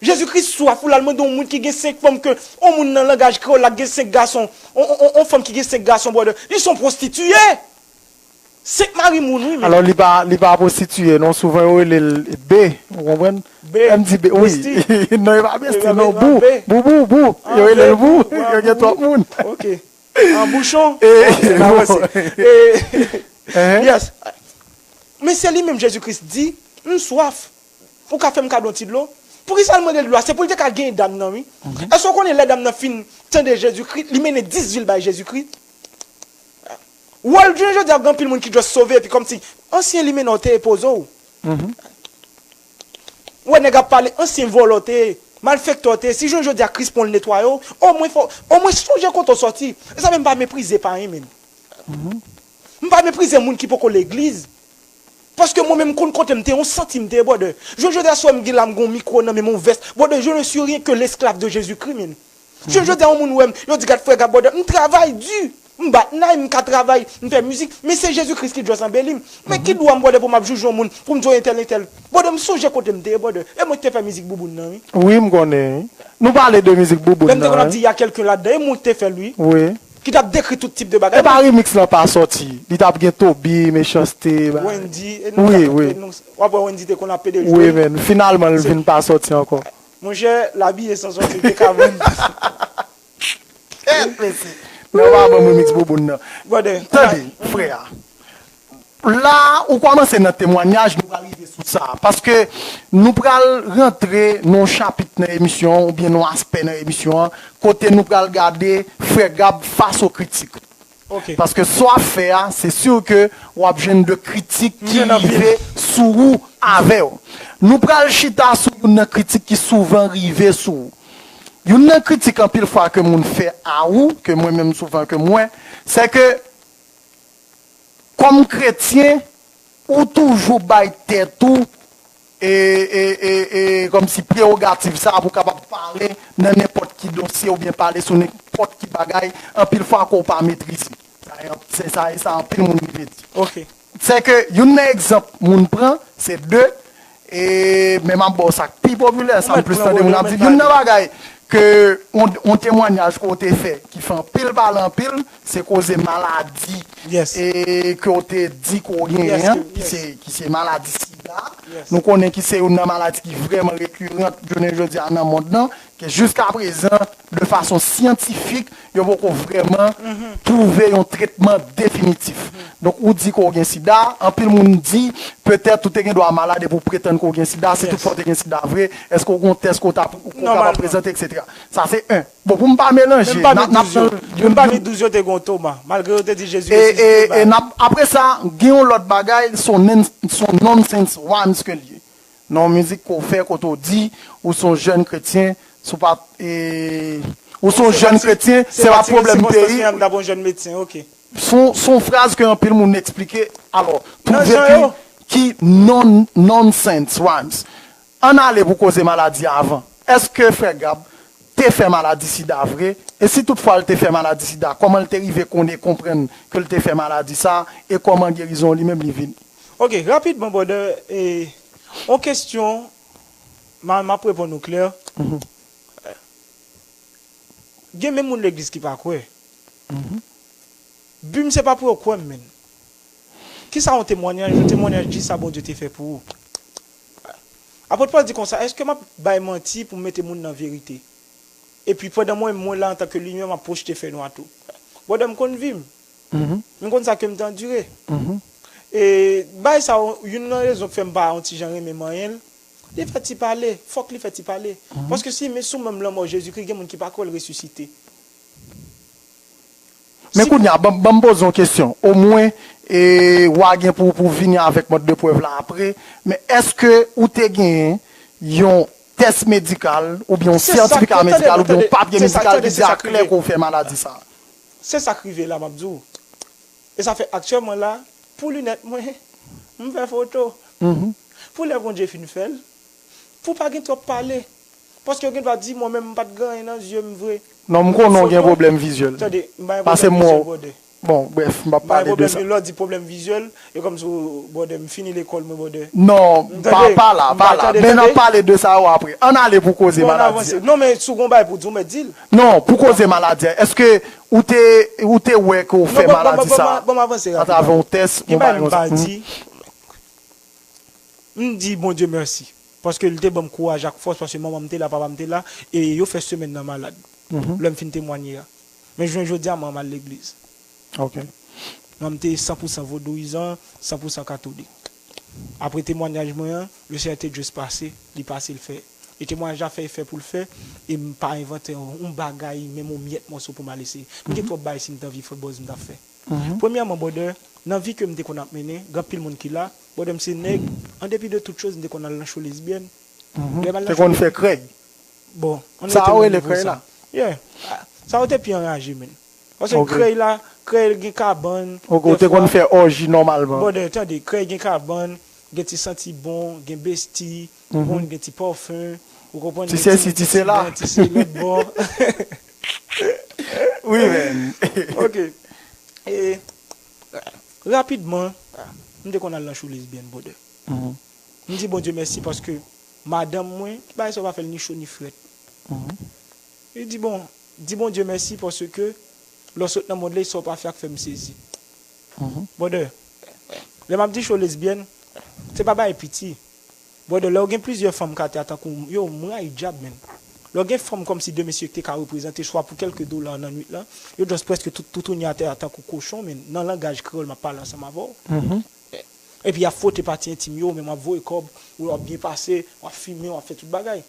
Jezi Kris swaf, ou l al mande yon moun ki gen senk fanm, ke yon moun nan langaj kreyòl la ki gen senk gason, yon, yon, yon, yon fanm ki gen senk gason, brother, li se yon pwostitiye. Senk mari moun, wi, men. Alò, li pa, li pa pwostitiye, non, souvan yo rele l B, ou konprann? B. M di B, wi. Besti. Non, e pa besti, non, bou. Bou, bou, bou. Yo rele l bou. Yo gen twòp moun. Ok. An bouchon. E, bon. Yes. Men se li menm Jezi Kris di, m swaf. Ou ka fè m kado yon ti dlo? Poukisa l mande l dlo a? Se pou l te ka genyen dam nan, wi. Èske w konnen lè dam nan fin tande Jezikri, li mennen dis vi l bay Jezikri? Wòl jounen jodi a, gen anpil moun ki just sove, epi kòmsi ansyen limena w te ye poze w. Ou wè nèg ap pale, ansyen vòlè w te ye, malfektè w te ye. Si jounen jodi a Kris pran w, l netwaye w, omwen fò, omwen sonje kote w sòti. E sa menm pa meprize pa anyen menm. M pa meprize moun ki poko legliz. Paske mwen menm m konn kote m te ye, yon santi m te ye, brother. Jounen jodi a si w wè m gen la, m gen yon mikwo nan men m, yon vès. Brother, je ne suis rien que l'esclave de Jésus-Christ, man. Jounen jodi a yon moun wè m, yo di gad frè Gab, brother, m travay di. M bat nay, m ka travay, m fè mizik, men se Jezi Kris ki just anbeli m. Men ki dwa m, brother, pou m ap jouje yon moun, pou m di w entèl, entèl. Brother, m sonje kote m te ye, brother. E mwen ki te fè mizik Bouboun nan, wi. Wi, m konnen, wi. Nou pale de mizik Bouboun nan, wi. Lè m te konn ap di y a quelqu'un ladan, e mwen ki te fè l, wi. Wi. Ki t ap dekri tout tip de bagay. Epa remix lan pa sòti. Li t ap gen Toby, Mechanste, bagay. Wendy, e nou, wi, wi. E nou, w ap wè Wendy te konn ap pede jwe. Wi, men finalman, l vin pa sòti ankò. Monchè, l abiye san sòti, l te ka vann. Kèt, mesye. Nèg pa ban m remix Bouboun nan. Brother, tande, frè a. La, ou kòmanse nan temwanyaj, nou pral rive sou sa. Paske nou pral rantre nan yon chapit nan emisyon an, oubyen nan yon aspè nan emisyon an, kote nou pral gade Frè Gab fas o kritik. Ok. Paske sa w ap fè a, se si ke w ap jwenn de kritik ki rive sou ou avè w. Nou pral chita sou youn nan kritik ki souvan rive sou ou. Youn nan kritik anpil fwa ke moun fè a ou, ke mwen menm souvan ke m wè, se ke kòm kretyen, ou toujou bay tèt ou e, e, e, e, kòmsi prewogativ sa a pou w kapab pale nan nenpòt ki dosye oubyen pale sou nenpòt ki bagay, anpil fwa ke w pa metrize. Sa, se sa, e sa anpil moun rive di. Ok. Se ke youn nan egzanp moun pran, se de, e, men m ap ba w sa k pi popilè, sa m plis tande moun ap di. Youn nan bagay ke on, on temwanyaj ke w te fè, ki fè anpil pale anpil, se koze maladi, yes, e ke w te di ke w genyen an, ki se, ki se maladi sida. Yes. Nou konnen ki se youn nan maladi ki vrèman rekirant jounen jodi a nan mond lan, ke jiskaprezan, de fason syantifik, yo poko vrèman twouve yon tretman definitif. Donk, ou di ke w gen sida, anpil moun di, petèt ou te gen dwa malad epi w pretann ke w gen sida, si toutfwa w te gen sida vre, èske w gen yon tès ke w ta, ke w kapab prezante, etsetera. Sa se en. Bon, pou m pa melanje, n ap, n ap nan, menm pami douz yo te gen yon Toma, malgre yo te di Jezi resisite. E, e, e n ap, apre sa, gen yon lòt bagay, se yon nen-, se yon nonsense rhymes ke l ye. Nan yon mizik ke w fè, kote w di, ou se yon jèn kretyen, se pa, e, ou se yon jèn kretyen, se pa pwoblèm peyi. Se yon, se yon fraz ke anpil moun eksplike, alò, twouve ki, ki non, nonsense rhymes. Ann ale pou koze maladi a avan. Èske Frè Gab te fè maladi sida vre? E si toutfwa l te fè maladi sida, kòman l te rive konnen, konprann ke l te fè maladi sa a? E kòman gerizon li menm li vini? Ok, rapidman, brother, e, yon kesyon, m a, m ap reponn ou klè. Gen menm moun legliz ki pa kwè. Bi m se pa pou yo kwè m, menn. Kisa yon temwanyaj? Yon temwanyaj di sa Bondye te fè pou ou. Apot Pòl di konsa, èske m ap bay manti pou m mete moun nan verite? Epi pandan mwen, mwen la antanke limyè, m ap pwojte fènwa tou. Brother, m konn vi m. M konn sa ke m te andire. E bay sa yo, youn nan rezon k fè m pa yon ti jan renmen manyen l, li fè ti pale, fòk li fè ti pale. Paske si men sou menm lanmò Jezikri, gen moun ki pa kwè l resisite. Men kounye a, ban, ban m poze yon kesyon. Omwen, e, w a gen pou, pou vini avèk mòd de prèv la apre, men èske ou te genyen yon tès medikal, oubyen yon sètifika medikal, oubyen yon papye medikal ki di a klè ke w fè maladi sa a? Se sa k rive la, m ap di w. E sa fè aktyèlman la, pou linèt mwen, m fè foto. Pou lè Bondye fin fè l, pou pa gen twòp pale. Paske yo gen dwa di mwen menm m pa t gen anyen nan zye m vre. Non, m konnen w gen pwoblèm vizyèl. Tande, m pa gen pwoblèm vizyèl, brother. Bon, brèf, m p ap pale de sa. Lè w di pwoblèm vizyèl, e kòmsi, brother, m fini lekòl mwen, brother. Non, pa, pa la, pa la. Men n ap pale de sa yo apre. Ann ale pou koze maladi a. Non, men si w gen yon bagay pou w di, w mèt di l. Non, pou koze maladi a, èske ou te, ou te wè ke w fè maladi sa a atravè yon tès, yon bagay konsa? M di Bondye mèsi, paske l te ban m kouraj ak fòs, paske manman m te la, papa m te la, e yo fè semèn nan malad, lè m fin temwanye a. Men jounen jodi a, mwen m al legliz. Ok. Mwen m te san pou san vodouyizan, san pou san katolik. Apre temwanyaj mwen an, le Senyè te just pase, li pase, l fè, E temwayaj la fè e fè pou l fè, e m pa envante yon, yon bagay, menm yon myèt mòso pou m al eseye. M gen twòp bagay si m t anvi fè buzz m t ap fè. Premyèman, brother, nan vi ke m te konn ap mennen, gen anpil moun ki la, brother, m se nèg, an depi de tout choz, m te konn al nan show lesbyèn. Lè m al nan show lesbyèn. Te konn fè krèy. Bon, ann rete nan nivo sa. Yeah. Sa yo te pi anraje, menn. Paske krèy la, krèy gen kabann. Ok, ou te konn fè òji nòmalman. Brother, tande, krèy gen kabann, gen ti santi bon, gen besti, bon, gen ti pafin, ou konprann, ti sesi, ti sela, ti si, lòt bò. Wi, menn. Ok. E, rapidman, m te konn al nan show lesbyèn, brother. M di Bondye mèsi paske madanm mwen, bagay sa yo pa fè l ni cho ni frèt. Li di, bon, di Bondye mèsi paske lè w sot nan mond la, sa w pa fè ak fè m sezi. Brother, lè m ap di cho lesbyèn, se pa bagay piti. Brother, lè w gen plizyè fanm k atè a tankou yo, m rayi dyab, menn. Lè w gen fanm kòmsi de mesye ki te ka reprezante swa pou kèlke dola nan nwit lan, yo just prèske tout toutouni atè a tankou kochon, menn. Nan langaj kreyòl m ap pale ansanm avè w. Epi y ap fwote pati entim yo, men w ap voye kòb, w ap byen pase, w ap fimen, w ap fè tout bagay.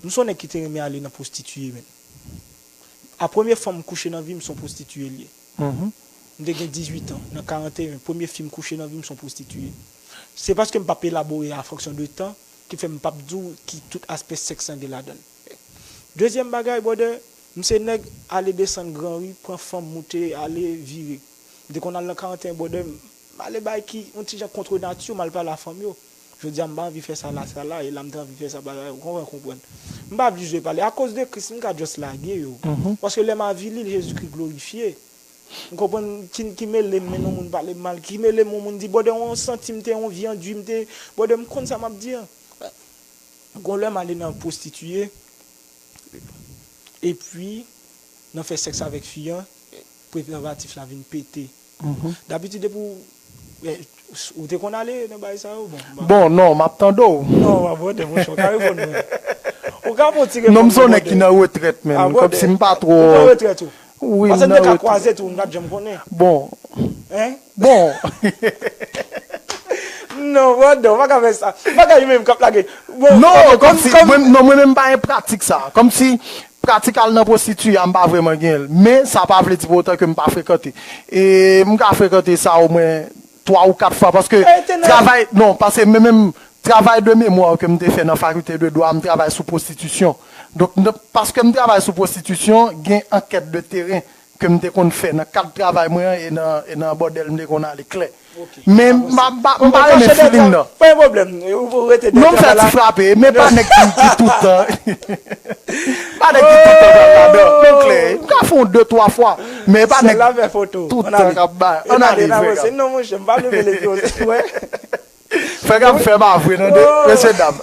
M se yon nèg ki te renmen ale nan pwostitiye, menn. A premye fanm m kouche nan vi m, se yon pwostitiye l ye. M te gen dizuit an, nan karanteyen, premye fi m kouche nan vi m, se yon pwostitiye. Se paske m p ap elabore a fonksyon de tan ki fè m p ap di w ki tout aspè sèks lan gen ladan l. Dezyèm bagay, brother, m se nèg ale desann Granri, pran fanm, moute, ale, vire. M te konn al nan karanteyen, brother, m ale bay ki yon ti jan kont nati, m al pale a fanm yo. Jodi a, m pa anvi fè sa la, sa la, e la m te anvi fè sa, bagay, ou konprann, konprann. M pa ap jije pale. Akoz de Kris, m ka just lage yo. Paske lè m avili, Jezikri glorifye. M konprann ki, ki mele m, men yon moun pale m mal, ki mele m, yon moun di, brother, yon santi m te, yon vyandu m te, brother, m konn sa m ap di an. Gon lè m ale nan pwostitiye, epi nan fè sèks avèk fi an, prezèvatif la vin pete. Dabitid, depi w, eh, ou te konn ale nan bagay sa yo? Bon, m pa... Bon, non, m ap tande w. Non, w ap wè, monchè, ou ka reponn mwen. Ou ka fè yon ti reponn mwen, brother. Non, m se yon nèg ki nan retrèt, menn. Ah, brother. Kòmsi m pa twò... Ou nan retrèt ou? Wi, m nan retrèt. Paske m te ka kwaze tou, m pa t janm konnen. Bon. Hein? Bon. Non, brother, ou pa ka fè sa. Bagay menm k ap lage. Bon, non, ok, kòmsi, kòm, mwen, non, mwen menm m pa gen pratik sa. Kòmsi pratik al nan pwostitiye a, m pa vrèman gen l. Men sa pa vle di pou otan ke m pa frekante. E m ka frekante sa omwen twa ou kat fwa, paske travay, non, paske men menm travay de memwa ke m te fè nan fakilte de dwa, m travay sou pwostitisyon. Donk, paske m travay sou pwostitisyon, gen ankèt de teren ke m te konn fè nan kad travay mwen an e nan, e nan bòdèl m te konn ale klè. Ok. Men m pa, m pa, m pa renmen feeling nan. Pa gen pwoblèm. Ou, ou rete dèyè kamera la. Non, m fè ti frape, men pa nèg ki, ki toutan. Pa nèg ki toutan pral ladan. Men klè, m ka fè yon de, twa fwa, men pa nèg toutan k ap bay. Ann ale, frè. Non, monchè, m pa vle mele pye w, wè. Frè Gab fè m avwe, tande, mesye dam.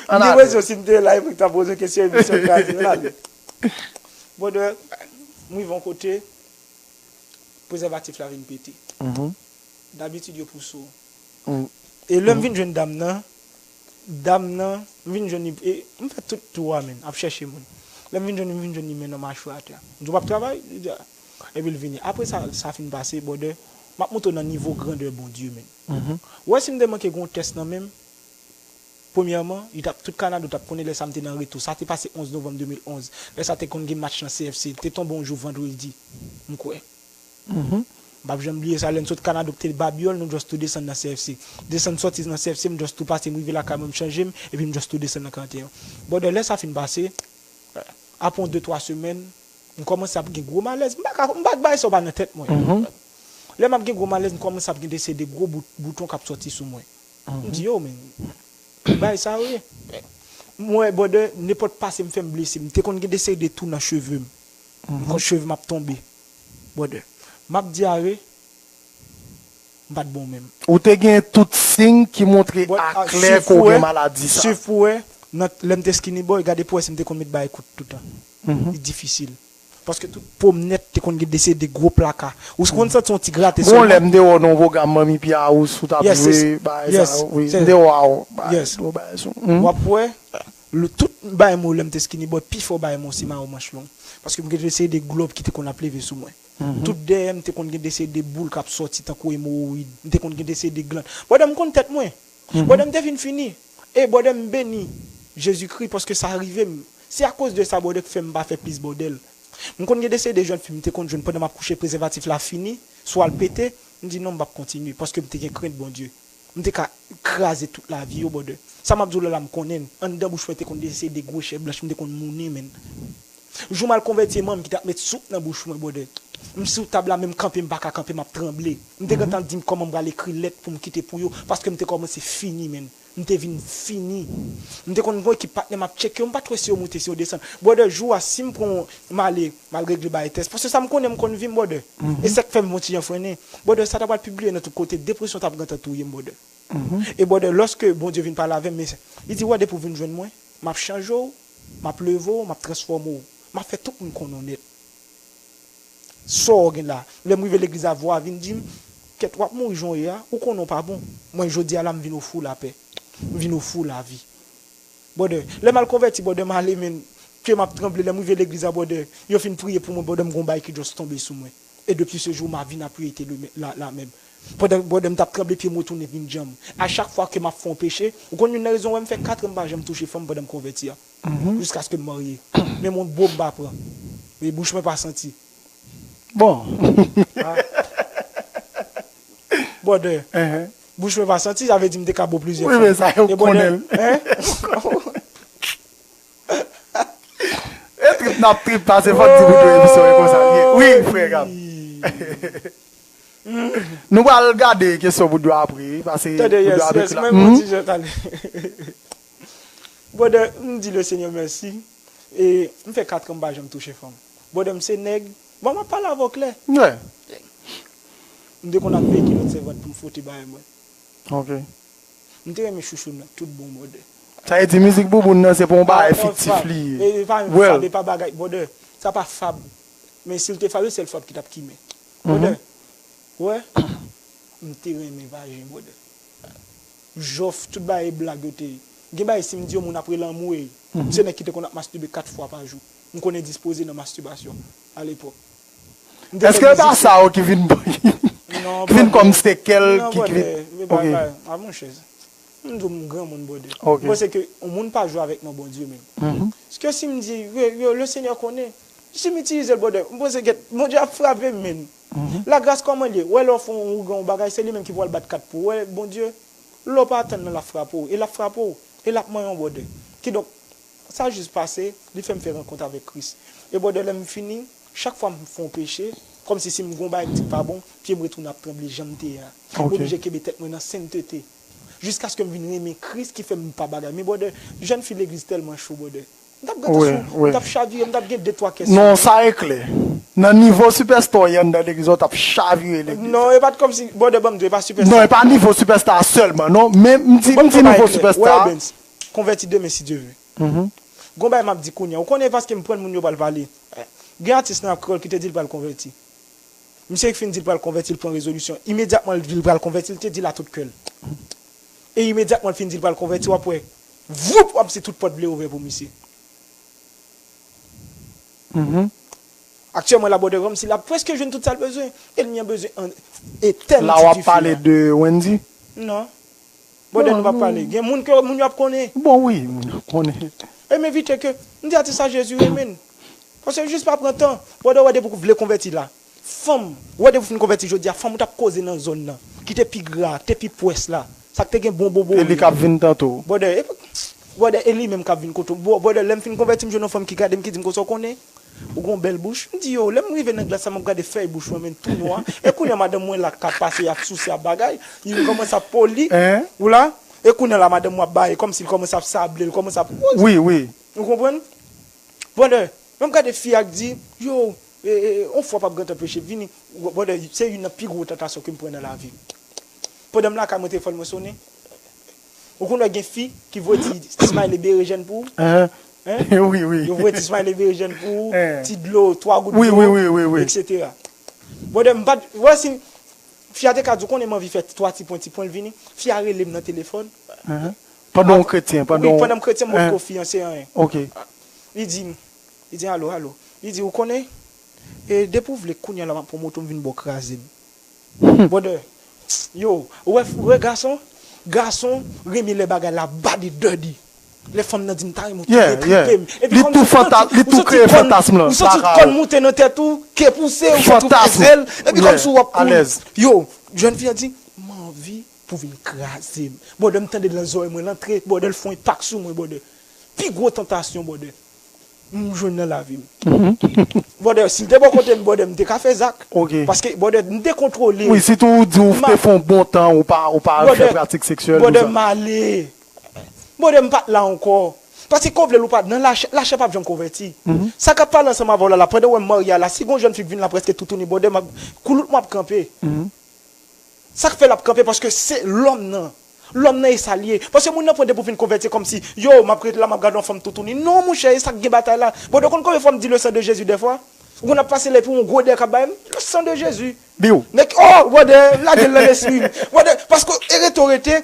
Ann ale. Di mwen si m te la, epi m ta poze kesyon, emisyon kraze, ann ale. Brother, m rive yon kote, prezèvatif la vin pete. Dabitid, yo pouse w. E lè m vin jwenn dam nan, dam nan, m vin jwenn li, e m fè tout tou a, menn, ap chèche moun. Lè m vin jwenn li, m vin jwenn li men nan machwè atè. M di, "W ap travay?" Li di, "A." Epi l vini. Apre sa, sa fin pase, brother, m ap montre w nan nivo grandè Bondye, menn. Ou wè, si m te manke gen yon tès nan men m, premyèman, li t ap, tout Kanada t ap konnen lè sa m te nan retou. Sa te pase onz novanm de mil onz. Lè sa te konn gen match nan C F C. Te tonbe yon jou vandredi, m kwè. M p ap janm bliye sa, lè n sot Kanada te Babyòl, nou just tou desann nan C F C. Desann sòti nan C F C, m just tou pase, m rive lakay mwen, m chanje m, epi m just tou desann nan karanteyen. Brother, lè sa fin pase, apre yon de, twa semèn, m kòmanse ap gen gwo malèz. M pa ka, m pa bay sa w pa nan tèt mwen. Lè m ap gen gwo malèz, m kòmanse ap gen de seri de gwo bout, bouton k ap sòti sou mwen. M di, "Yo, men, bagay sa yo ye." M wè, brother, nenpòt pase m fè m blese. M te konn gen de seri de tou nan cheve m. M konn cheve m ap tonbe. Brother, m ap dyare, m pa t bon menm. Ou te gen tout siy ki montre aklè ke w gen maladi sa. Swiv pou wè, nan, lè m te skinny boy, gade pou wè si m te konn met bagay kout toutan. Li difisil. Paske tout po m nèt te konn gen de seri de gwo plaka. Ou konn santi yon ti grate sèlman. Gon lè m te wè w nan yon pwogram Manmi Pia ou sou t ap jwe bagay sa yo. Wi, m te wè w, bagay, gwo bagay sou. W ap wè, tout bagay mwen lè m te skinny boy, pifò bagay mwen se mayo manch long. Paske m gen de seri de glòb ki te konn ap leve sou mwen. Tout dèyè m te konn gen de seri de boul k ap sòti tankou emowoyid. M te konn gen de seri de glann. Brother, m konn tèt mwen. Brother, m te fin fini. E brother, m beni. Jezikri, paske sa rive m. Se akoz de sa, brother, k fè m pa fè plis bòdèl. M konn gen de seri de jèn fi m te konn jwenn pandan m ap kouche, prezèvatif la fini, swa l pete, m di non, m p ap kontinye, paske m te gen krent Bondye. M te ka kraze tout lavi yo, brother. Sa m ap di w la, la m konnen l. Anndan bouch mwen te konn de seri de gwo chèv blanch, m te konn mounen, menn. Jou m al konvèti, e manmi ki t ap met soup nan bouch mwen, brother. M sou tab la, menm kanpe, m pa ka kanpe, m ap tranble. M te gentan di m kòman m pral ekri lèt pou m kite pou yo, paske m te kòmanse fini, menn. M te vin fini. M te konn gon ekip patnè m ap tcheke yo, m pa t wè si yo moute, si yo desann. Brother, jou a, si m pran, m ale, m al regle bagay tès. Paske sa m konnen, m konn vi m, brother. E sa k fè m yon ti jan frennen. Brother, sa ta pral pibliye nan tout kote, depresyon t ap gentan touye m, brother. E brother, lòske Bondye vin pale avè m, men li di, "Wè, depi w vin jwenn mwen, m ap chanje w, m ap leve w, m ap transfòme w, m ap fè tout moun konnen w nèt." Sa w gen la? Lè m rive legliz la, vwa a vin di m, "Kèt, w ap mouri jan w ye a, ou konnen w pa bon." Mwen, jodi a la, m vin ofri w lapè. M vin ofri w lavi. Brother, lè m al konvèti, brother, m ale, men, pye m ap tranble. Lè m rive legliz la, brother, yo fin priye pou mwen, brother, m gon bagay ki just tonbe sou mwen. Et depuis ce jour, ma vie n'a plus été le mè- la, la même. Pandan, brother, m t ap tranble, pye m retounen vin djanm. A chak fwa ke m ap fè yon peche, ou konn youn nan rezon wè m fè kat an m pa janm touche fanm pandan m konvèti a. Jiskaske m marye. Men yon bo m pa pran. E bouch mwen pa santi. Bon. Brother, bouch mwen pa santi, sa vle di m te ka bo plizyè fanm. Wi, men sa yo konnen l. E trip n ap trip, pase fòk di pou tou emisyon e konsa l ye. Wi, frè Gab. Nou pral gade kesyon pou Djo apre, pase pou Djo apre la. Tande, yes, yes, mwen, mwen di jan tande. Brother, m di Lesenyè mèsi. E m fè kat an m pa janm touche fanm. Brother, m se nèg. Bon, m ap pale avè w klè. M te konn ap veye kilòt sèvant pou m fwote bagay mwen. Ok. M te renmen chouchou nan tout bon, brother. Sa vle di mizik bouboun nan se pa yon bagay fiktif li ye. E pa yon fab, e pa bagay, brother. Sa pa fab. Men si l te fab, se sèl fab ki t ap kimen. Brother, wè, m te renmen vajen, brother. Jòf, tout bagay e blag yo te ye. Gen bagay, si m di yon moun ap rele anmwey, m se nèg ki te konn ap mastibe kat fwa pa jou. M konn endispoze nan mastibasyon alepòk. Èske e pa sa yo ki vin ki vin kòm sekèl ki vin. Ok. A monchè. M di w m granmoun, brother. M panse ke yon moun pa jwe avèk non Bondye menm. Paske si m di, yo, Lesenyè konnen. Si m itilize l, brother, m panse ke Bondye ap frape m, menn. Lagras kòman l ye? Wè lè w fè yon ougan, yon bagay, se li menm ki pral bat kat pou ou. Wè, Bondye, lè w pa atann nan, l ap frape w. E l ap frape w. E l ap manyen w, brother. Kidonk, sa jis pase, li fè m fè rankont avèk Kris. E brother, lè m fini, chak fwa m fè yon peche, kòmsi si m gon bagay m di k pa bon, pye m retounen ap tranble jan m te ye a. M oblije kenbe tèt mwen nan sentete. Jiskaske m vin renmen Kris ki fè m pa bagay. Men brother, jèn fi legliz tèlman cho, brother. M t ap gentan sou, m t ap chavire, m t ap gen de twa kè sou. Non, sa e klè. Nan nivo sipèsta w ye anndan legliz la, w t ap chavire legliz la. Non, e pa t kòmsi, brother, ban m di w, e pa sipèsta. Non, e pa nivo sipèsta a sèlman, non. Men m di, m di nivo sipèsta a. Konvèti demen, si Dye vle. Gon bagay m ap di kounye a. Ou konnen paske m pran moun yo pral pale. Gen atis nan ap kreyòl ki te di l pral konvèti. Misye ki fin di l pral konvèti, l pran rezolisyon. Imedyatman l di l pral konvèti, l te di l a tout kè l. E imedyatman l fin di l pral konvèti, w ap wè, voup, w ap si tout pòt vle ouvè pou misye. Aktyèlman, l ap bò de ranm, si l ap prèske jwenn tout sa l bezwen. Ènmi an bezwen etèn ti fi a. La w ap pale de Wendy? Non. Brother, nou p ap pale. Gen moun ke moun yo ap konnen. Bon, wi, moun yo ap konnen. E m envite ke, m di atis sa Jezi renmen l. Paske jis pa pran tan. Brother, wè depi w vle konvèti la. Fanm, wè depi w fin konvèti jodi a, fanm ou t ap koze nan zòn nan, ki te pi gra, te pi pwès la, sa k te gen bon bobo. E li k ap vin tante w. Brother, e, brother, e li menm k ap vin kote w. Brother, lè m fin konvèti, m jwenn yon fanm ki gade m, ki di m konsa, w konnen, ou gen yon bèl bouch. M di, yo, lè m rive nan glas la, m ap gade fèy bouch mwen, men tou nwa. E kounye a, madanm mwen la k ap pase, y ap souse, y ap bagay. Li kòmanse ap poli. Ou la? E kounye a la, madanm mwen ap baye, kòmsi l kòmanse ap sable, l kòmanse ap. Wi, wi. Ou konprann? Brother, m ap gade fi a k di, yo, e, e, on fwa p ap gentan peche, vini. Brother, se youn nan pi gwo tantasyon ke m pran nan lavi m. Pandan m lakay mwen, telefòn mwen sonnen. Ou konn wè gen fi ki voye ti smiley berejèn pou ou? Hein? Wi, wi. Yo voye ti smiley berejèn pou ou, ti dlo, twa gout dlo, etsetera. Brother, m pa t, wè si fi a te ka di w, konnen m anvi fè twa ti pwen, ti pwen, l vini. Fi a rele m nan telefòn. Pandan w kretyen, pandan w. Wi, pandan m kretyen, m potko fiyanse, anyen. Ok. Li di m, li di, alo, alo. Li di, ou konnen, e, depi w vle, kounye a la m ap pran moto m vin ba w kraze m. Brother, yo, ou wè, ou wè gason, gason renmen lè bagay la bad e dirty. Lè fanm nan di m ta renmen w, tou detripe m. Epi kòmsi ou santi, ou santi kòn, ou santi kòn moute nan tèt ou, ke pouse, ou santi w fè zèl. Epi kòmsi w ap kouri. Yo, jèn fi an di, m anvi pou vin kraze m. Bòdè, m tande l nan zòrèy mwen, l antre, bòdè, l fè yon enpak sou mwen, bòdè. Pi gwo tantasyon, bòdè, m jwenn nan lavi m. Bòdè, si l te bò kote m, bòdè, m te ka fè zak. Paske, bòdè, m dekontwole. Wi, sitou ou di ou te fè yon bon tan, ou pa, ou pa fè pratik seksyèl, bòdè, m ale. Bòdè, m pa t la ankò. Paske, ke w vle l ou pa, nan lachè, lachè p ap janm konvèti. Sa k ap pale ansanm avè w la, la, pandan w wè m marye a la, si gon jèn fi k vin la prèske toutouni, bòdè, m ap, koulout mwen ap kanpe. Sa k fè l ap kanpe, paske se lòm nan. Lòm nan e sa l ye. Paske moun nan pran depi w fin konvèti kòmsi, yo, m ap ret la, m ap gade yon fanm toutouni. Non, monchè, e sa k gen batay la. Bòdè, w konn konbyen fwa m di le sang de Jésus dèfwa? Ou konn ap pase la epi yon gwo dè k ap bay m? Le sang de Jésus. Biw. Nèg, oh, bòdè, lage l nan lespri m. Bòdè, paske e rete w rete,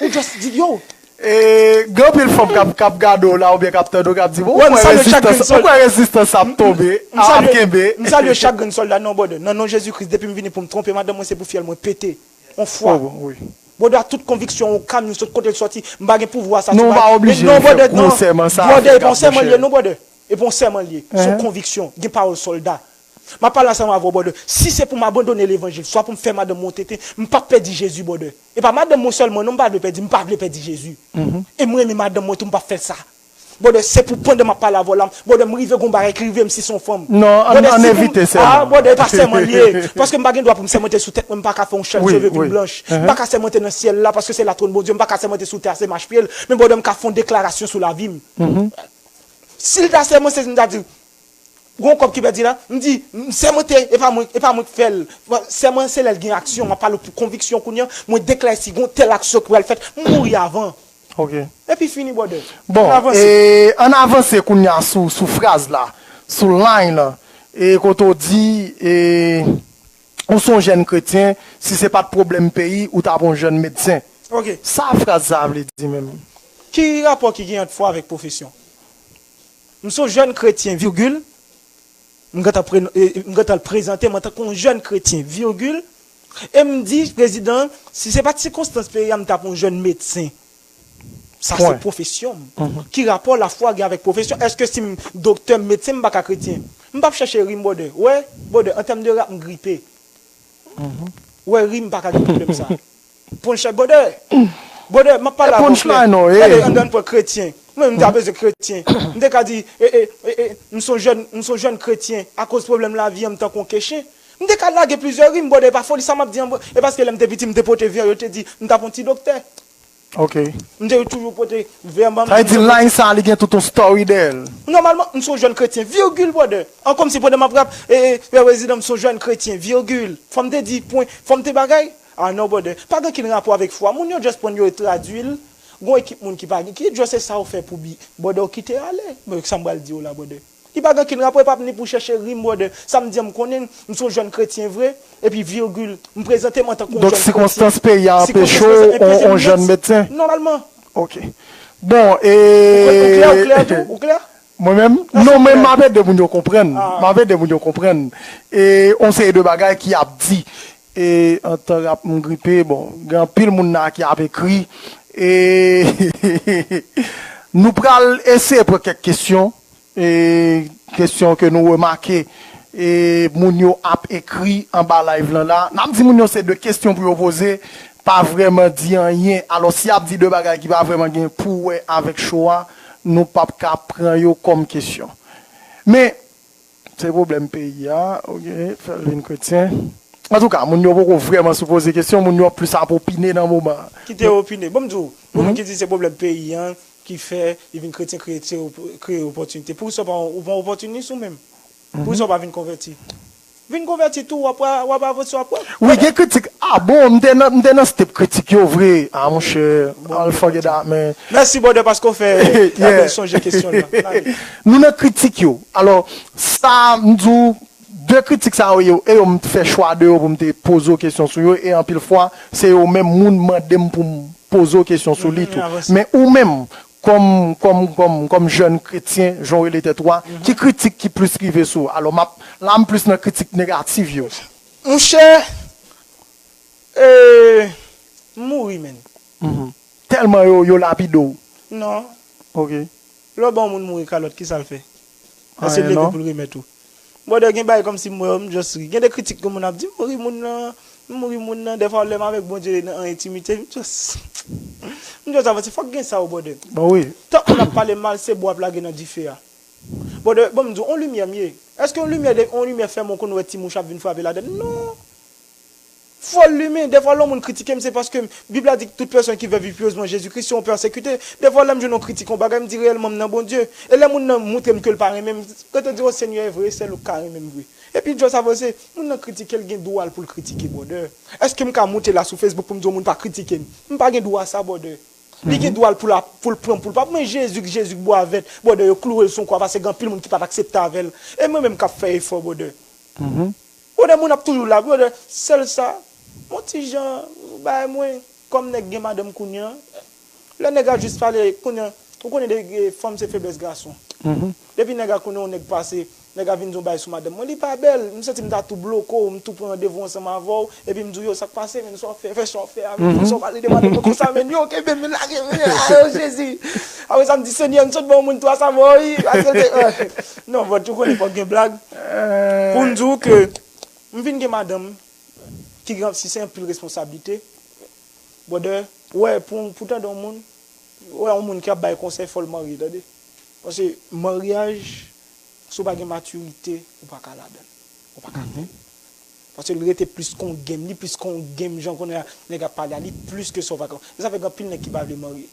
ou just di, yo. E, gen anpil fanm k ap, k ap gade w la oubyen k ap tande w, k ap di, bon, ou kwè rezistans, ou kwè rezistans ap tonbe, a, ap kenbe. M salye chak grenn sòlda, non, bòdè. Nan non Jezi Kris, depi m vini pou m twonpe madanm mwen, se pou fyèl mwen pete. On fwa. Bòdè, a tout konviksyon, on kamyon, sot kote l sòti, m pa gen pouvwa sa sou mwen. Non, ou pa oblije fè gwo sèman sa. Bòdè, e pa yon sèman l ye, non, bòdè. E pa yon sèman l ye. Se yon konviksyon. Gen pawòl sòlda. M ap pale ansanm avè w, bòdè. Si se pou m abandone levanjil, swa pou m fè madanm mwen yon tenten, m p ap pèdi Jezi, bòdè. E pa madanm mwen sèlman, non, m pa vle pèdi, m pa vle pèdi Jezi. E m renmen madanm mwen tou, m p ap fè sa. Bòdè, se pou pandan m ap pale avè w la, bòdè, m rive gon bagay ki rive m si se yon fanm. Non, ann, ann evite sèman. Ah, bòdè, e pa sèman l ye. Paske m pa gen dwa pou m sèmante sou tèt mwen, m pa ka fè yon chèl cheve pou l blanch. M pa ka sèmante nan syèl la, paske se latwòn Bondye, m pa ka sèmante sou tè a, se mach pye l. Men bòdè, m ka fè yon deklarasyon sou lavi m. Si l ta sèman, se m ta di, gon kòb ki pèdi la, m di, m sèmante, e pa mwen, e pa mwen k fè l. Sèman se lè l gen aksyon, m ap pale pou konviksyon kounye a, mwen deklare si gon tèl aksyon ki pral fèt, m mouri avan. Ok. Epi fini, bòdè. Bon, ann avanse. E, ann avanse kounye a sou, sou fraz la, sou line lan, e kote w di, e, ou se yon jèn kretyen, si se pa t pwoblèm peyi, ou t ap yon jèn medsen. Ok. Sa fraz sa a vle di menm? Ki rapò ki gen ant fwa avèk pwofesyon? M se yon jèn kretyen, virgil. M gentan pre-, e, m gentan prezante m antanke yon jèn kretyen, virgil. E m di prezidan, si se pa t sikonstans peyi a, m t ap yon jèn medsen. Sa se pwofesyon m. Ki rapò lafwa gen avèk pwofesyon? Èske si m doktè, m medsen, m pa ka kretyen? M p ap chèche ri m, bòdè. Wè, bòdè, an tèm de rap, m gripe. Wè, ri m pa ka gen pwoblèm sa. Punchline, bòdè. Bòdè, m ap pale avè w klè. Gade, anndan pran kretyen. Mwen, m ta bezwen kretyen. M te ka di, e, e, e, e, m se yon jèn, m se yon jèn kretyen. Akoz pwoblèm lavi an, m tankou yon kechen. M te ka lage plizyè rim, bòdè, e pa foli sa m ap di an, e paske lè m te piti, m te pote vè, yo te di, m t ap yon ti doktè. Ok. M te toujou pote vè anba m. Sa vle di, line sa, li gen tout yon story dèyè l. Nòmalman, m se yon jèn kretyen, virgil, bòdè. An kòmsi pandan m ap rap, e, e, e, prezidan, m se yon jèn kretyen, virgil. Fò m te di, pwen, fò m te bagay. Ah non, bòdè. Pa gen okenn rapò avèk fwa. Moun yo just pran yo e tradui l. Gon ekip moun ki pa gen, ki just se sa yo fè pou bi. Bòdè, ou kite ale. Men sa m pral di w la, bòdè. Li pa gen okenn rapò, e p ap ni pou chèche ri m, bòdè. Sa m di an, m konnen, m se yon jèn kretyen vre, epi virgil, m prezante m antanke yon jèn kretyen. Donk, sikonstans peyi a anpeche w, on, on jèn medsen? Nòmalman. Ok. Bon, e. Ou klè, ou klè tou? Ou klè? Mwen menm? Non, men m ap ede moun yo konprann. M ap ede moun yo konprann. E, on seri de bagay ki ap di. E, antan rap m gripe, bon, gen anpil moun la ki ap ekri. E, nou pral eseye pran kèk kesyon. E, kesyon ke nou remake, e, moun yo ap ekri anba live lan la. N ap di moun yo se de kesyon pou yo poze, pa vrèman di anyen. Alò, si y ap di de bagay ki pa vrèman gen pou wè avèk show a, nou p ap ka pran yo kòm kesyon. Men, se pwoblèm peyi a, ok, fè l vin kretyen. Antouka, moun yo poko vrèman sou poze kesyon, moun yo plis ap opine nan moman an. Kite yo opine. Bon, m di w, pou moun ki di se pwoblèm peyi an ki fè li vin kretyen, kreye, kreye opòtinite. Poukisa w pa, ou pa opòtinis ou menm? Poukisa w pa vin konvèti? Vin konvèti tou, w ap, w ap avanse, w ap wè. Wi, gen kritik. Ah bon, m te nan, m te nan step kritik yo vre. Ah, monchè, al forget that, man. Mèsi, brother, paske w fè, fè m sonje kesyon lan. Nou nan kritik yo. Alò, sa, m di w, de kritik sa yo, yo, e yo, m fè chwa de yo pou m te poze w kesyon sou yo, e anpil fwa, se yo menm moun mande m pou m poze w kesyon sou li tou. Men ou menm, kòm, kòm, kòm, kòm jèn kretyen, jan w rele tèt ou a, ki kritik ki plis rive sou ou? Alò, m ap, la, m plis nan kritik negatif yo. Monchè, e, m mouri, menn. Tèlman yo, yo lapide w. Non. Ok. Lè w ba yon moun mouri kalòt, ki sa l fè? Èske l leve pou l remèt ou? Brother, gen bagay kòmsi m wè yo, m just ri. Gen de kritik ke moun ap di, m ri moun nan, m ri moun nan. Dèfwa lè m avèk Bondye nan an entimite, m just, m just avanse. Fòk gen sa, wi, brother. Bon, wi. Tank moun ap pale mal, se bwa ap lage nan dife a. Brother, bon, m di w, on limyè m ye. Èske on limyè, de, on limyè fèmen, ou konn wè ti mouch ap vin frape ladann? Non. Fò l limen. Dèfwa lè yon moun kritike m, se paske Bib la di toute personne qui veut vivre pieusement en Jésus-Christ seront persécutés. Dèfwa lè m jwenn yon kritik, yon bagay, m di reyèlman m nan Bondye. E lè moun nan montre m ke l pa renmen m, rete di, o Senyè, e vre, sèl ou k ka renmen m vre. Epi just avanse, moun nan kritike, l gen dwa l pou l kritike, brother. Èske m ka moute la sou Facebook pou m di yon moun pa kritike m? M pa gen dwa sa, brother. Li gen dwa l pou l ap, pou l pran, pou l pa. Men Jezi, Jezi k bwa vèt, brother, yo kloure l sou yon kwa paske gen anpil moun ki pa t aksepte avè l. E mwen menm k ap fè efò, brother. Brother, moun ap toujou la, brother. Sèl sa, yon ti jan, bay mwen, kòm nèg gen madanm kounye a, lè nèg a jis pale, kounye a, ou konnen de, e, fanm se feblès gason. Depi nèg a konnen yon nèg pase, nèg a vin di yon bagay sou madanm mwen, li pa bèl, m santi m ta tou bloke w, m tou pran randevou ansanm avè w, epi m di w, yo, sa k pase, menn, sa w fè, fè sa w fè a, menn, sa w pale de madanm mwen konsa, menn, yo, kenbe m, menn, lage m, menn, a, yo, Jezi. Apre sa, m di, Senyè, m sot ban yon moun twa sa mò, wi, paske l te, non, but ou konnen fòk gen blag. Pou m di w ke m vin gen madanm ki gen, si se anpil responsablite, brother, wè, pou, pou tande yon moun, wè, yon moun ki ap bay konsèy, fò l marye, tande. Paske maryaj, si w pa gen matirite, ou pa ka ladan l. Ou pa ka fè l. Paske l rete plis kon game, li plis kon game, jan konnen a, nèg ap pale a, li plis ke sa w pa ka. E sa fè gen anpil nèg ki pa vle marye.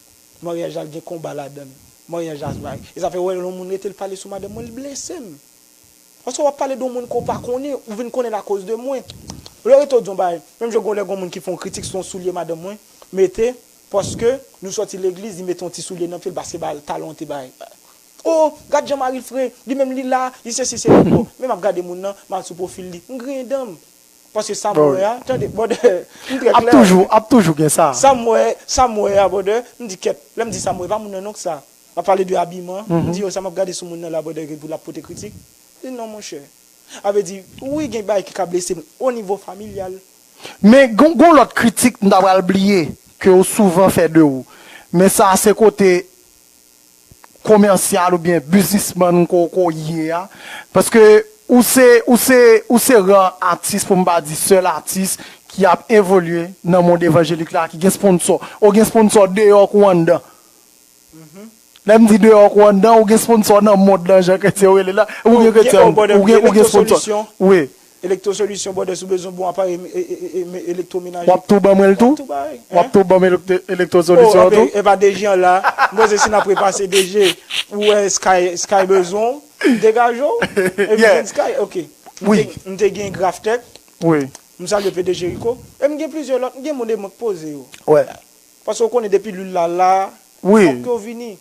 Maryaj la, l gen konba ladan l. Maryaj la, se pa. E sa fè, wè, lè yon moun rete, l pale sou madanm mwen, l blese m. Paske w ap pale de yon moun ke w pa konnen, ou vin konnen l akoz de mwen. Lè w rete w di yon bagay, menm jan gen yon lè gen yon moun ki fè yon kritik sou yon soulye madanm mwen mete, paske nou sòti legliz, li mete yon ti soulye nan pye l, paske ba talon te bay. O, gad jan mari l fre, li menm li la, li sesi, sela. Bon, men m ap gade moun nan, m al sou pwofil li, m griyen dan m. Paske sa m wè a, tande, brother, m trè klè. Ap toujou, ap toujou gen sa. Sa m wè, sa m wè a, brother, m di kèt. Lè m di sa m wè, pa moun nan non k sa. M ap pale de abiman, m di yo, sa m ap gade sou moun nan la, brother, ke pou l ap pote kritik. Li di non, monchè. A vle di, wi, gen bagay ki ka blese m o nivo familyal. Men gon, gon lòt kritik m ta pral bliye ke yo souvan fè de ou. Men sa se kote komèsyal oubyen biznismann ko, ko ye a. Paske ou se, ou se, ou se ra atis, pou m pa di sèl atis, ki ap evolye nan mond evanjelik la, ki gen sponsò. Ou gen sponsò deyò kou anndan. Lè m di deyò kou anndan, ou gen sponsò nan mond lan, jan kretyen yo rele la. Ou gen kretyen, ou gen, ou gen sponsò. Wi. Elektro Solisyon, brother, si w bezwen bon aparèy e, e, e, e, elektwomenaje. W ap tou ban mwen l tou? W ap tou ban m elektwo solisyon an tou? E pa D G an la. M panse si n ap repase D G, ou wè Sky, Sky bezwen w, degaje w. Epi vin Sky, ok. M te, m te gen Graftech. M salye P D G Rico. E m gen plizyè lòt, m gen moun de mwen k poze yo. Paske w konnen depi lwil la la, fòk yo vini.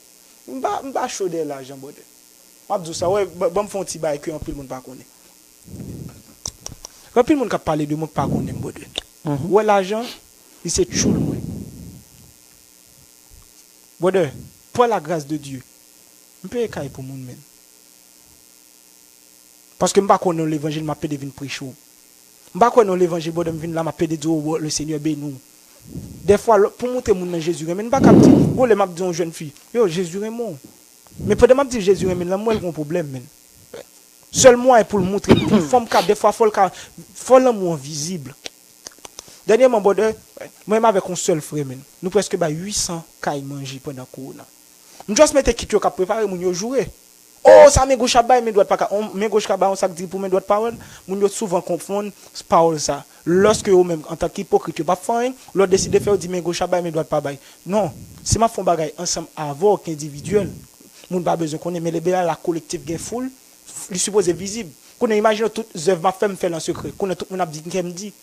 M pa, m pa cho dèyè lajan, brother. M ap di w sa, wè, ban m fè yon ti bagay ke anpil moun pa konnen. Gen anpil moun k ap pale de mwen k pa konnen m, brother. Ou wè lajan, li se tchoul mwen. Brother, par la grâce de Dieu, m peye kay pou moun, menn. Paske m pa kwè nan levanjil, m ap pede vin preche w. M pa kwè nan levanjil, brother, m vin la, m ap pede di w, le Seigneur beni w. Dèfwa, pou montre moun nan Jezi renmen l, m pa ka ap di, gon lè m ap di yon jèn fi, yo, Jezi renmen w. Men pandan m ap di l Jezi renmen l lan, m wè l gon pwoblèm, menn. Sèl mwayen pou l montre l, pou fò m ka, dèfwa, fò l ka, fò lanmou an vizib. Dènyèman, brother, mwen menm avèk yon sèl frè, menn, nou prèske bay uit san kay manje pandan kowona. M just mete kit yo k ap prepare, moun yo joure. O, sa men goch ap bay, men dwat pa ka. Men goch ka bay yon sak diri pou men dwat pa wè l. Moun yo souvan konfonn pawòl sa. Lòske yo menm, antanke ipokrit, yo p ap fè anyen, lè w deside fè, yo di men goch ap bay, men dwat pa bay. Non, si m ap fè yon bagay ansanm avè w ki endividyèl, moun pa bezwen konnen, men lè bagay la kolektif, gen foul, li sipoze vizib. Kounye a, imajine w tout zèv m ap fè, m fè l an sekrè. Kounye a, tout moun ap di kè m di.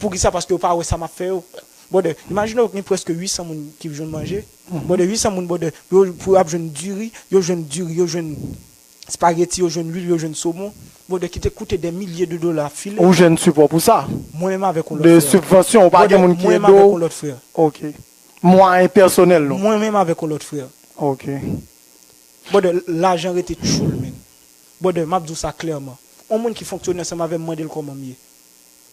Poukisa? Paske yo pa wè sa m ap fè yo. Brother, imajine w gen prèske uit san moun ki jwenn manje. Brother, uit san moun, brother, pou yo, pou yo ap jwenn diri, yo jwenn diri, yo jwenn espageti, yo jwenn lwil, yo jwenn somon. Brother, ki te koute dè milye de dola file. Ou jwenn sipò pou sa? Mwen menm avèk yon lòt frè. De sibvansyon, ou pa gen moun ki ede w? Mwen menm avèk yon lòt frè. Ok. Mwayen pèsonèl nou. Mwen menm avèk yon lòt frè. Ok. Brother, lajan rete tchoul, menn. Brother, m ap di w sa klèman. Yon moun ki fonksyone ansanm avè m mande l kòman m ye.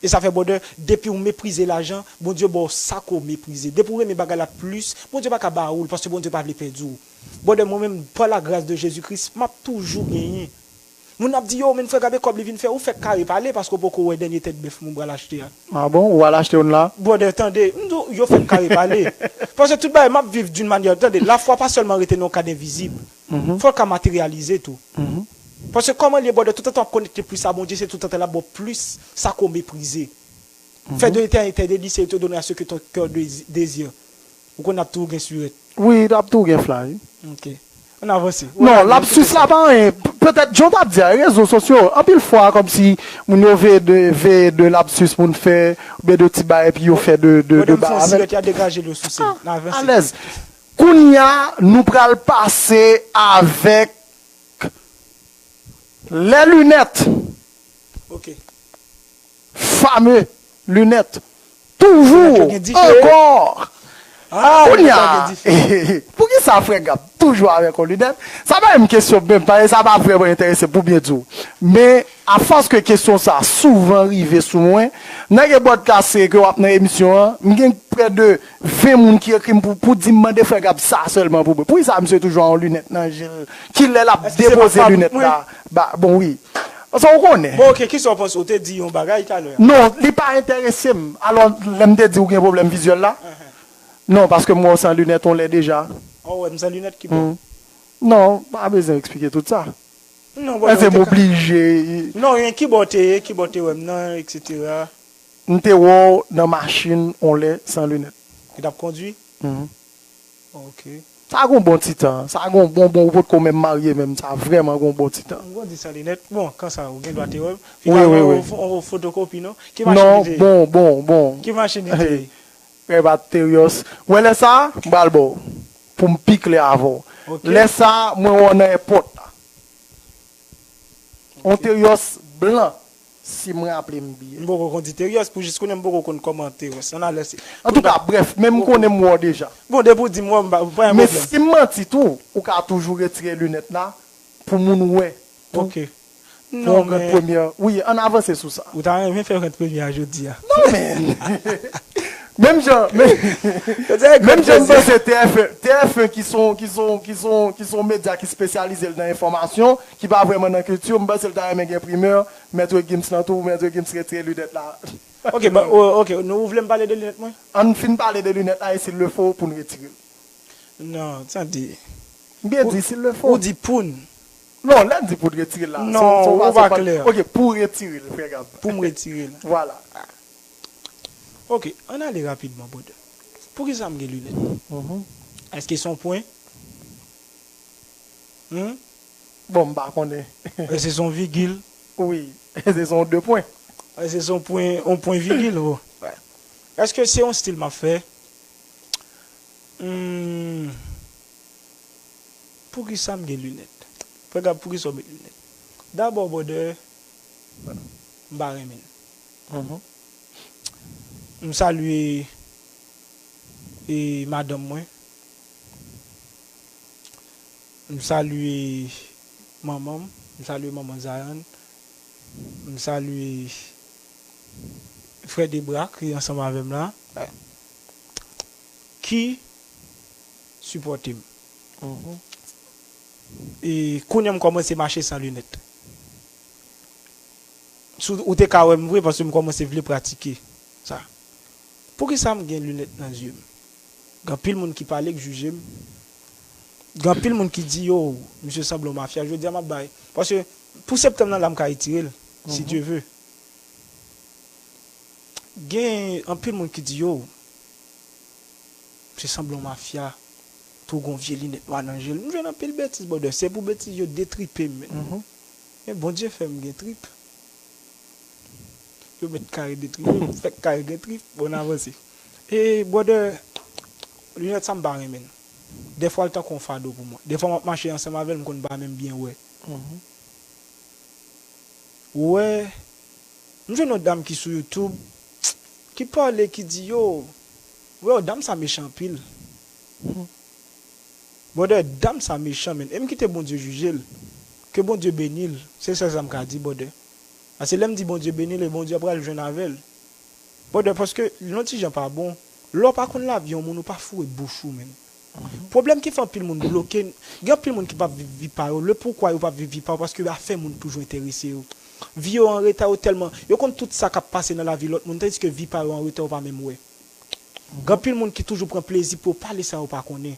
E sa fè, brother, depi w meprize lajan, Bondye ba w sa ke w meprize. Depi w renmen bagay la plis, Bondye pa ka ba ou l, paske Bondye pa vle pèdi w. Brother, mwen menm, pa la gras de Jezi Kris, m ap toujou genyen. Moun ap di, yo, men frè, gade kòb li vin fè, ou fèk kare pale, paske w poko wè dènye tèt bèf mwen pral achte a. Ah bon? Ou al achte youn la? Brother, tande, m di w, yo fèk kare pale. Paske tout bagay, m ap viv d'une manière, tande, lafwa pa sèlman rete nan yon kad envizib. Fò l ka materyalize tou. Paske kòman l ye, brother, toutan w ap konekte plis a Bondye, se toutan l ap ba w plis sa ke w meprize. Fais de l'éternité des lycées et te donner à ce que ton cœur dési- désire. Ou konn ap tou gen surèt. Wi, l ap tou gen fly. Ok. Ann avanse. Non, lapsus la pa anyen. P- Petèt, jan w t ap di a, rezo sosyo, anpil fwa, kòmsi moun yo veye de, veye de lapsus moun fè, oubyen de ti bagay, epi yo fè de, de, de bagay avèl. Sirèt ya degaje l yo souse. Ann avanse. Alèz. Kounye a, nou pral pase avèk lè linèt. Ok. Fame linèt. Toujou. Ankò. Ah, kounye a, poukisa frè Gab toujou avèk yon linèt? Sa pa menm kesyon menm, paske sa pa vrèman enterese m pou byen di w. Men, afòs ke kesyon sa souvan rive sou mwen, nan gen bòdkas ke w ap nan emisyon an, m gen prè de ven moun ki ekri m pou, pou di m mande frè Gab sa sèlman pou mwen. Poukisa misye toujou an yon linèt nan je l? Kilè l ap depoze linèt la? Ba, bon, wi. Sa w konnen. Bon, ok, kisa w panse? Ou te di yon bagay talè a. Non, li pa enterese m. Alò, lè m te di w gen pwoblèm vizyèl la? Non, paske m wè w san linèt yon lè deja. Oh, wè m san linèt ki bò? Non, pa bezwen eksplike tout sa. Non, bon, se m oblije. Non, yon ki bò te ye, ki bò te wè m nan, et cetera. M te wè w nan machin yon lè san linèt. Ki t ap kondwi? Ok. Sa gon bon ti tan. Sa gon bon, bon, ou potko menm marye menm. Sa vrèman gon bon ti tan. M grandi san linèt. Bon, kansa, ou gen dwa te wè m. Wi, wi, wi. Finalman, ou fo- ou fotokopi, non? Ki machin li te ye? Non, bon, bon, bon. Ki machin li te ye? Rèbat Terios. Wè lè sa, m pral ba w. Pou m pi klè avè w. Ok. Lè sa, mwen wè w nan èpòt la. On Terios blan, si m raple m byen. M poko kondi Terios, pou jis kounye a m poko konn kòman Terios. Ann alèse. Antouka, brèf, men m konnen m wè w deja. Bon, depi w di m wè w, m pa, pa gen pwoblèm. Men si m manti tou, ou ka toujou retire linèt la pou moun wè tou. Ok. Pou yon rant premyè. Wi, ann avanse sou sa. Ou ta renmen fè rant premyè a jodi a? Non, men. Menm jan, men, menm jan m panse T F un, T F un ki son, ki son, ki son, ki son medya ki espesyalize l nan enfòmasyon, ki pa vrèman nan kilti, m panse l ta renmen gen primè, Mèt Gims nan tou, Mèt Gims retire linèt la. Ok, ba, o- ok, nou, ou vle m pale de linèt mwen? Ann fin pale de linèt la, e s'il le faut, pou n retire l. Non, tande. M byen di, s'il le faut. Ou di pou n. Non, lè m di pou n retire l la. Non, ou pa klè. Ok, pou w retire l, frè Gab. Pou m retire l. Vwala. Ok, ann ale rapidman, brother. Poukisa m gen linèt? Èske se yon pwen? Hmm? Bon, m pa konnen. Èske se yon vigil? Wi, èske se yon de pwen? Èske se yon pwen, yon pwen vigil, o? Èske se yon stil m ap fè? Hmm. Poukisa m gen linèt? Frè Gab, poukisa w met linèt? Dabò, brother, m pa renmen l. M salye, e, madanm mwen. M salye manman m. M salye manman Zayan. M salye frè Debra ki ansanm avè m la. Ki sipòte m. E kounye a m kòmanse mache san linèt. Si w te ka wè m vre, paske m kòmanse vle pratike sa. Poukisa m gen linèt nan zye m? Gen anpil moun ki pale, k jije m. Gen anpil moun ki di, yo, misye sanble yon mafya. Jodi a, m ap bay. Paske pou septanm nan la, m ka retire l, si Dye ve. Gen anpil moun ki di, yo, misye sanble yon mafya, tou gon vye linèt nwa nan je l. M jwenn anpil betiz, brother. Se pou betiz yo detripe m, men. Men Bondye fè m gen trip. Yo met kare detripe m, fèk kare gen trip. Bon, n avanse. E, brother, linèt sa m pa renmen l. Dèfwa l tankou yon fado pou mwen. Dèfwa m ap mache ansanm avè l, m konn pa menm byen wè. Ou wè, m jwenn yon dam ki sou YouTube, ki pale, ki di, yo, wè, dam sa mechan anpil. Brother, dam sa mechan, men. E m kite Bondye jije l. Ke Bondye beni l. Se sèl sa m ka di, brother. Paske lè m di Bondye beni l, e Bondye pral jwenn avè l. Brother, paske yon ti jan pa bon. Lè w pa konn lavi yon moun, ou pa foure bouch ou, menn. Pwoblèm ki fè anpil moun bloke, gen anpil moun ki p ap viv vi pa yo. Le poukwa yo p ap viv vi pa yo, paske afè moun toujou enterese yo. Vi yo an reta, yo tèlman, yo konn tout sa k ap pase nan lavi lòt moun, tandiske vi pa yo an reta, yo pa menm wè. Gen anpil moun ki toujou pran plezi pou yo pale sa yo pa konnen.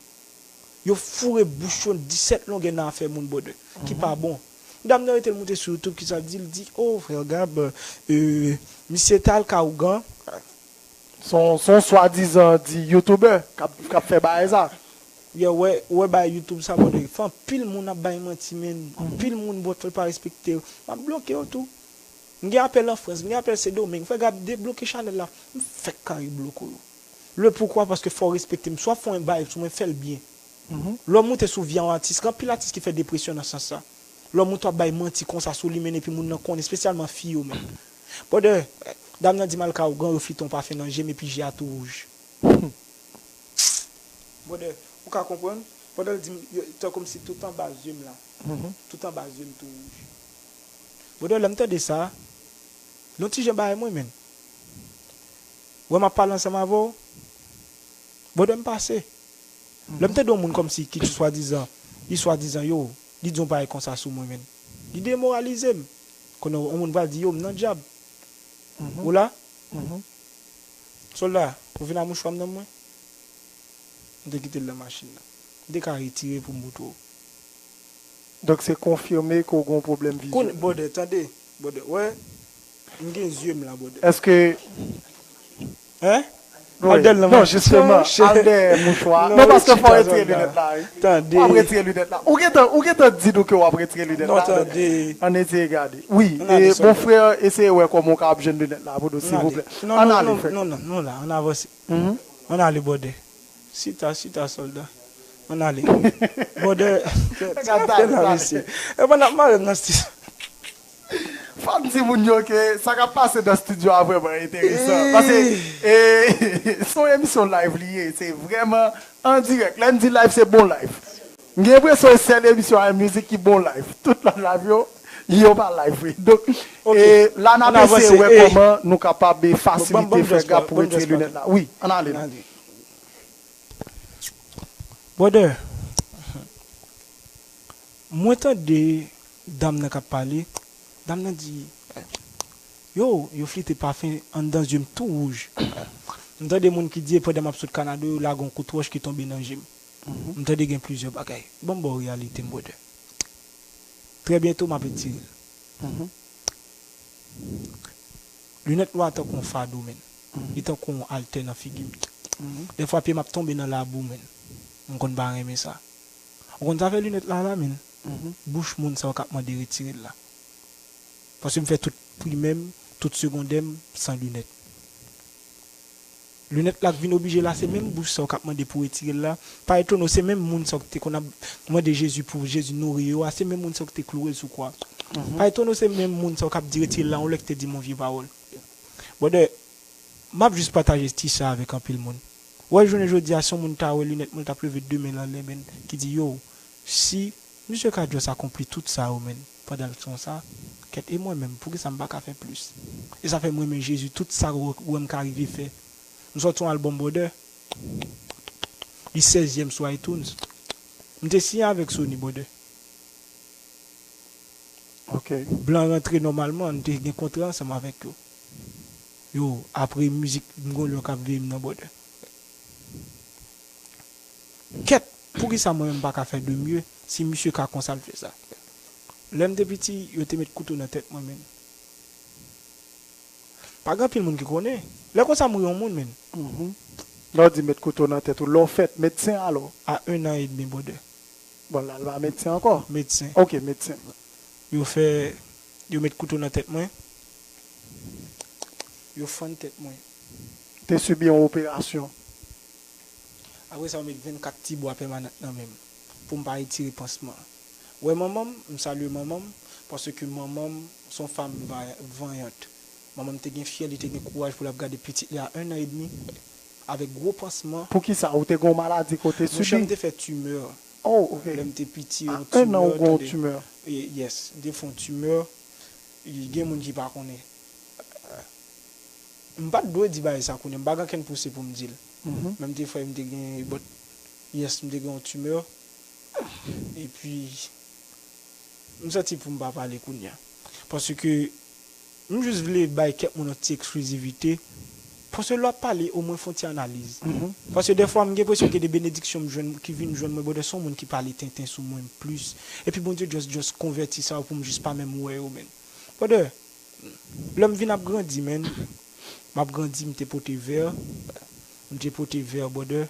Yo foure bouch yo disèt longè nan afè moun, brother, ki pa bon. Dam nan rete l moute sou YouTube, ki sa l di? L di, "Oh, frè Gab, euh, misye t al ka ougan." Se yon, se yon swadizan di youtubè k ap, k ap fè bagay sa. Yo, wè, wè bagay YouTube sa, brother. Fè anpil moun ap bay manti, menn. Anpil moun, bòt, fè l pa respekte yo. M ap bloke yo tou. M gen apèl an Frans, m gen apèl Sendomeng. Frè Gab, debloke chanèl la. M fèk kare bloke yo. Le poukwa, paske fò w respekte m. Si w ap fè yon bagay sou mwen, fè l byen. Lè w moute sou vi a yon atis, gen anpil atis ki fè depresyon nan sans sa. Lè w moute w ap bay manti konsa sou li, menn, epi moun nan konnen, espesyalman fi yo, menn. Brother, dam nan di m al ka ougan, yo flite yon pafen nan je m, epi je a tou wouj. Brother, ou ka konprann? Pandan l di m, yo, tankou m si tout anba zye m la. Tout anba zye m tou wouj. Brother, lè m tande sa, yon ti jan bagay mwen, menn. Wè m ap pale ansanm avè w. Brother, m pase. Lè m tande yon moun kòmsi ki swadizan, li swadizan, yo, li di yon bagay konsa sou mwen, menn. Li demoralize m. Konnen yon moun pral di, yo, m nan dyab. Ou la? Sòlda, ou vin a mouchwa m nan mwen? M te kite l nan machin nan. M te ka retire pou m montre w. Donk, se konfime ke w gen yon pwoblèm vizyon. Brother, tande. Brother, wè, m gen zye m la, brother. Èske Hein? Al dèyè l nan, non, jisteman, al dèyè mouchwa. Non, paske fò w retire linèt la, wi. Tande. W ap retire linèt la. Ou gentan, ou gentan di nou ke w ap retire linèt la. Non, tande. Ann eseye gade. Wi, e, bon frè, eseye wè kòman w kapab jwenn linèt la pou nou, silvouplè. Ann ale, frè. Non, non, non, la, ann avanse. Ann ale, brother. Chita, chita, sòlda. Ann ale. Brother, fè la, mesye. E pandan ap mare m nan stil. Fò m di moun yo ke sa k ap pase nan estidyo a vrèman enteresan. Paske, e, se yon emisyon live li ye, se vrèman an dirèk. Lè m di live, se bon live. M gen enpresyon se sèl emisyon Art Music ki bon live. Tout lòt live yo, yo pa live vre. Donk, e, la n ap eseye wè kòman nou kapab, e, fasilite frè Gab pou retire linèt la. Wi, ann ale la. Brother, mwen tande dam nan k ap pale, dam nan di, yo, yo flite pafen anndan zye m tou wouj. M tande moun ki di, e pandan m ap sot Kanada, yo lage yon kout wòch ki tonbe nan je m. M tande gen plizyè bagay. Ban m ba w reyalite m, brother. Trè byento, m ap retire l. Linèt nwa tankou yon fado, menn. Li tankou yon altè nan figi m. Dèfwa, pye m ap tonbe nan labou, menn. M konn pa renmen sa. Ou konn sa fè linèt la la, menn? Bouch moun sa yo k ap mande retire l la. Paske m fè tout primè m, tout segondè m san linèt. Linèt la k vin oblije la, se menm bouch sa yo k ap mande pou retire l la. Pa etone w, se menm moun sa yo ki te konn ap mande Jezi pou Jezi nouri yo a, se menm moun sa yo ki te kloure l sou kwa. Pa etone w, se menm moun sa yo k ap di retire l la, yon lè ki te di m yon vye pawòl. Brother, m ap jis pataje ti sa avèk anpil moun. Wè, jounen jodi a, si yon moun ta wè linèt mwen, l t ap leve de men l anlè, menn, ki di, yo, si misye ka just akonpli tout sa yo, menn, pandan l konsa, kèt, e mwen menm, poukisa m pa ka fè plis? E sa fè m renmen Jezi, tout sa w wè m ka rive fè. M sòti yon albòm, brother. Li sèzyèm sou iTunes. M te siyen avèk Sony, brother. Ok. Blan rantre nòmalman, m te gen kontra ansanm avèk yo. Yo, apre mizik, m gon lyon k ap veye m nan, brother. Kèt, poukisa mwen menm m pa ka fè de mye si misye ka konsa l fè sa? Lè m te piti, yo te met kouto nan tèt mwen, menn. Pa gen anpil moun ki konnen. Lè konsa mouri yon moun, menn. Lè w di met kouto nan tèt ou, lè w fèt, medsen alò? A un an edmi, brother. Bon, la, l pa medsen ankò? Medsen. Ok, medsen. Yo fè, yo met kouto nan tèt mwen. Yo fann tèt mwen. Te sibi yon operasyon. Apre sa, yo met vennkat ti bwa pèmanant nan men m pou m pa retire pansman. Wè manman m, m salye manman m, paske manman m se yon fanm va-, vanyant. Manman m te gen fyè, li te gen kouraj pou l ap gade pitit li a un an edmi, avèk gwo pansman. Poukisa? Ou te gen yon maladi ke w te sibi? Monchè, m te fè timè. Oh, ok. Lè m te piti, yon timè, tande. A un an, ou gen yon timè? E, yes, m te fè yon timè. E, gen moun ki pa konnen. M pa t dwe di bagay sa kounye a, m pa gen ankenn pouse pou m di l. Men m te fè, m te gen, but, yes, m te gen yon timè. Epi, m santi pou m pa pale kounye a. Paske, m jis vle bay kèk moun yon ti eksklizivite. Paske lè w ap pale, omwen fè yon ti analiz. Paske dèfwa, m gen enpresyon ke de benediksyon m jwenn, ki vin jwenn mwen, brother, se yon moun ki pale tenten sou mwen plis. Epi Bondye just, just konvèti sa pou m jis pa menm wè yo, men. Brother, lè m vin ap grandi, men, m ap grandi, m te pote vè, m te pote vè, brother.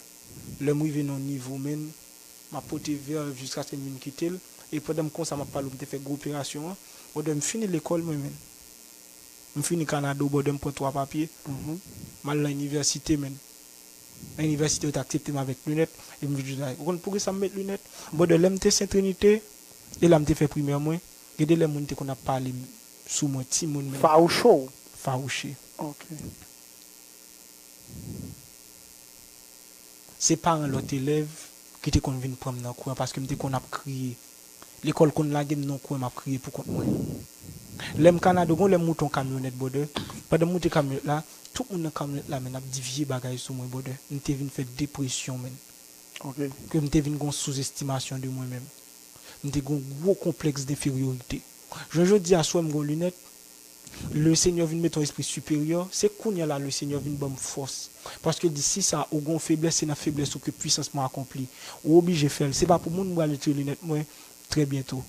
Lè m rive nan yon nivo, men, m ap pote vè jiskaske m vin kite l. E pandan m konsa, m ap pale w, m te fè gwo operasyon an. Brother, m fini lekòl mwen, men. M fini Kanada, brother, m pran twa papye. M al nan inivèsite, men. Nan inivèsite, yo te aksepte m avèk linèt. E m vin jis la. Ou konn poukisa m met linèt? Brother, lè m te Sen Trinite, e la m te fè primè mwen, gen de lè moun te konn ap pale m sou mwen, timoun menm. Fawouche w? Fawouche. Ok. Se paran lòt elèv ki te konn vin pran m nan kou an, paske m te konn ap kriye. Lekòl konn lage m nan kwen, m ap kriye poukont mwen. Lè m Kanada, gon lè m moute yon kamyonèt, brother. Pandan m moute kamyonèt la, tout moun nan kamyonèt la, men, ap di vye bagay sou mwen, brother. M te vin fè depresyon, men. Ok. Ke m te vin gon souzestimasyon de mwen menm. M te gon gwo konplèks denferyorite. Jan jodi a, si w wè m gon linèt, Lesenyè vin mete yon espri siperyè, se kounye a la Lesenyè vin ban m fòs. Paske l di, si sa ou gon feblès, se nan feblès ou ke pwisans mwen akonpli. Ou oblije fè l. Se pa pou moun m pral retire linèt mwen trè byento.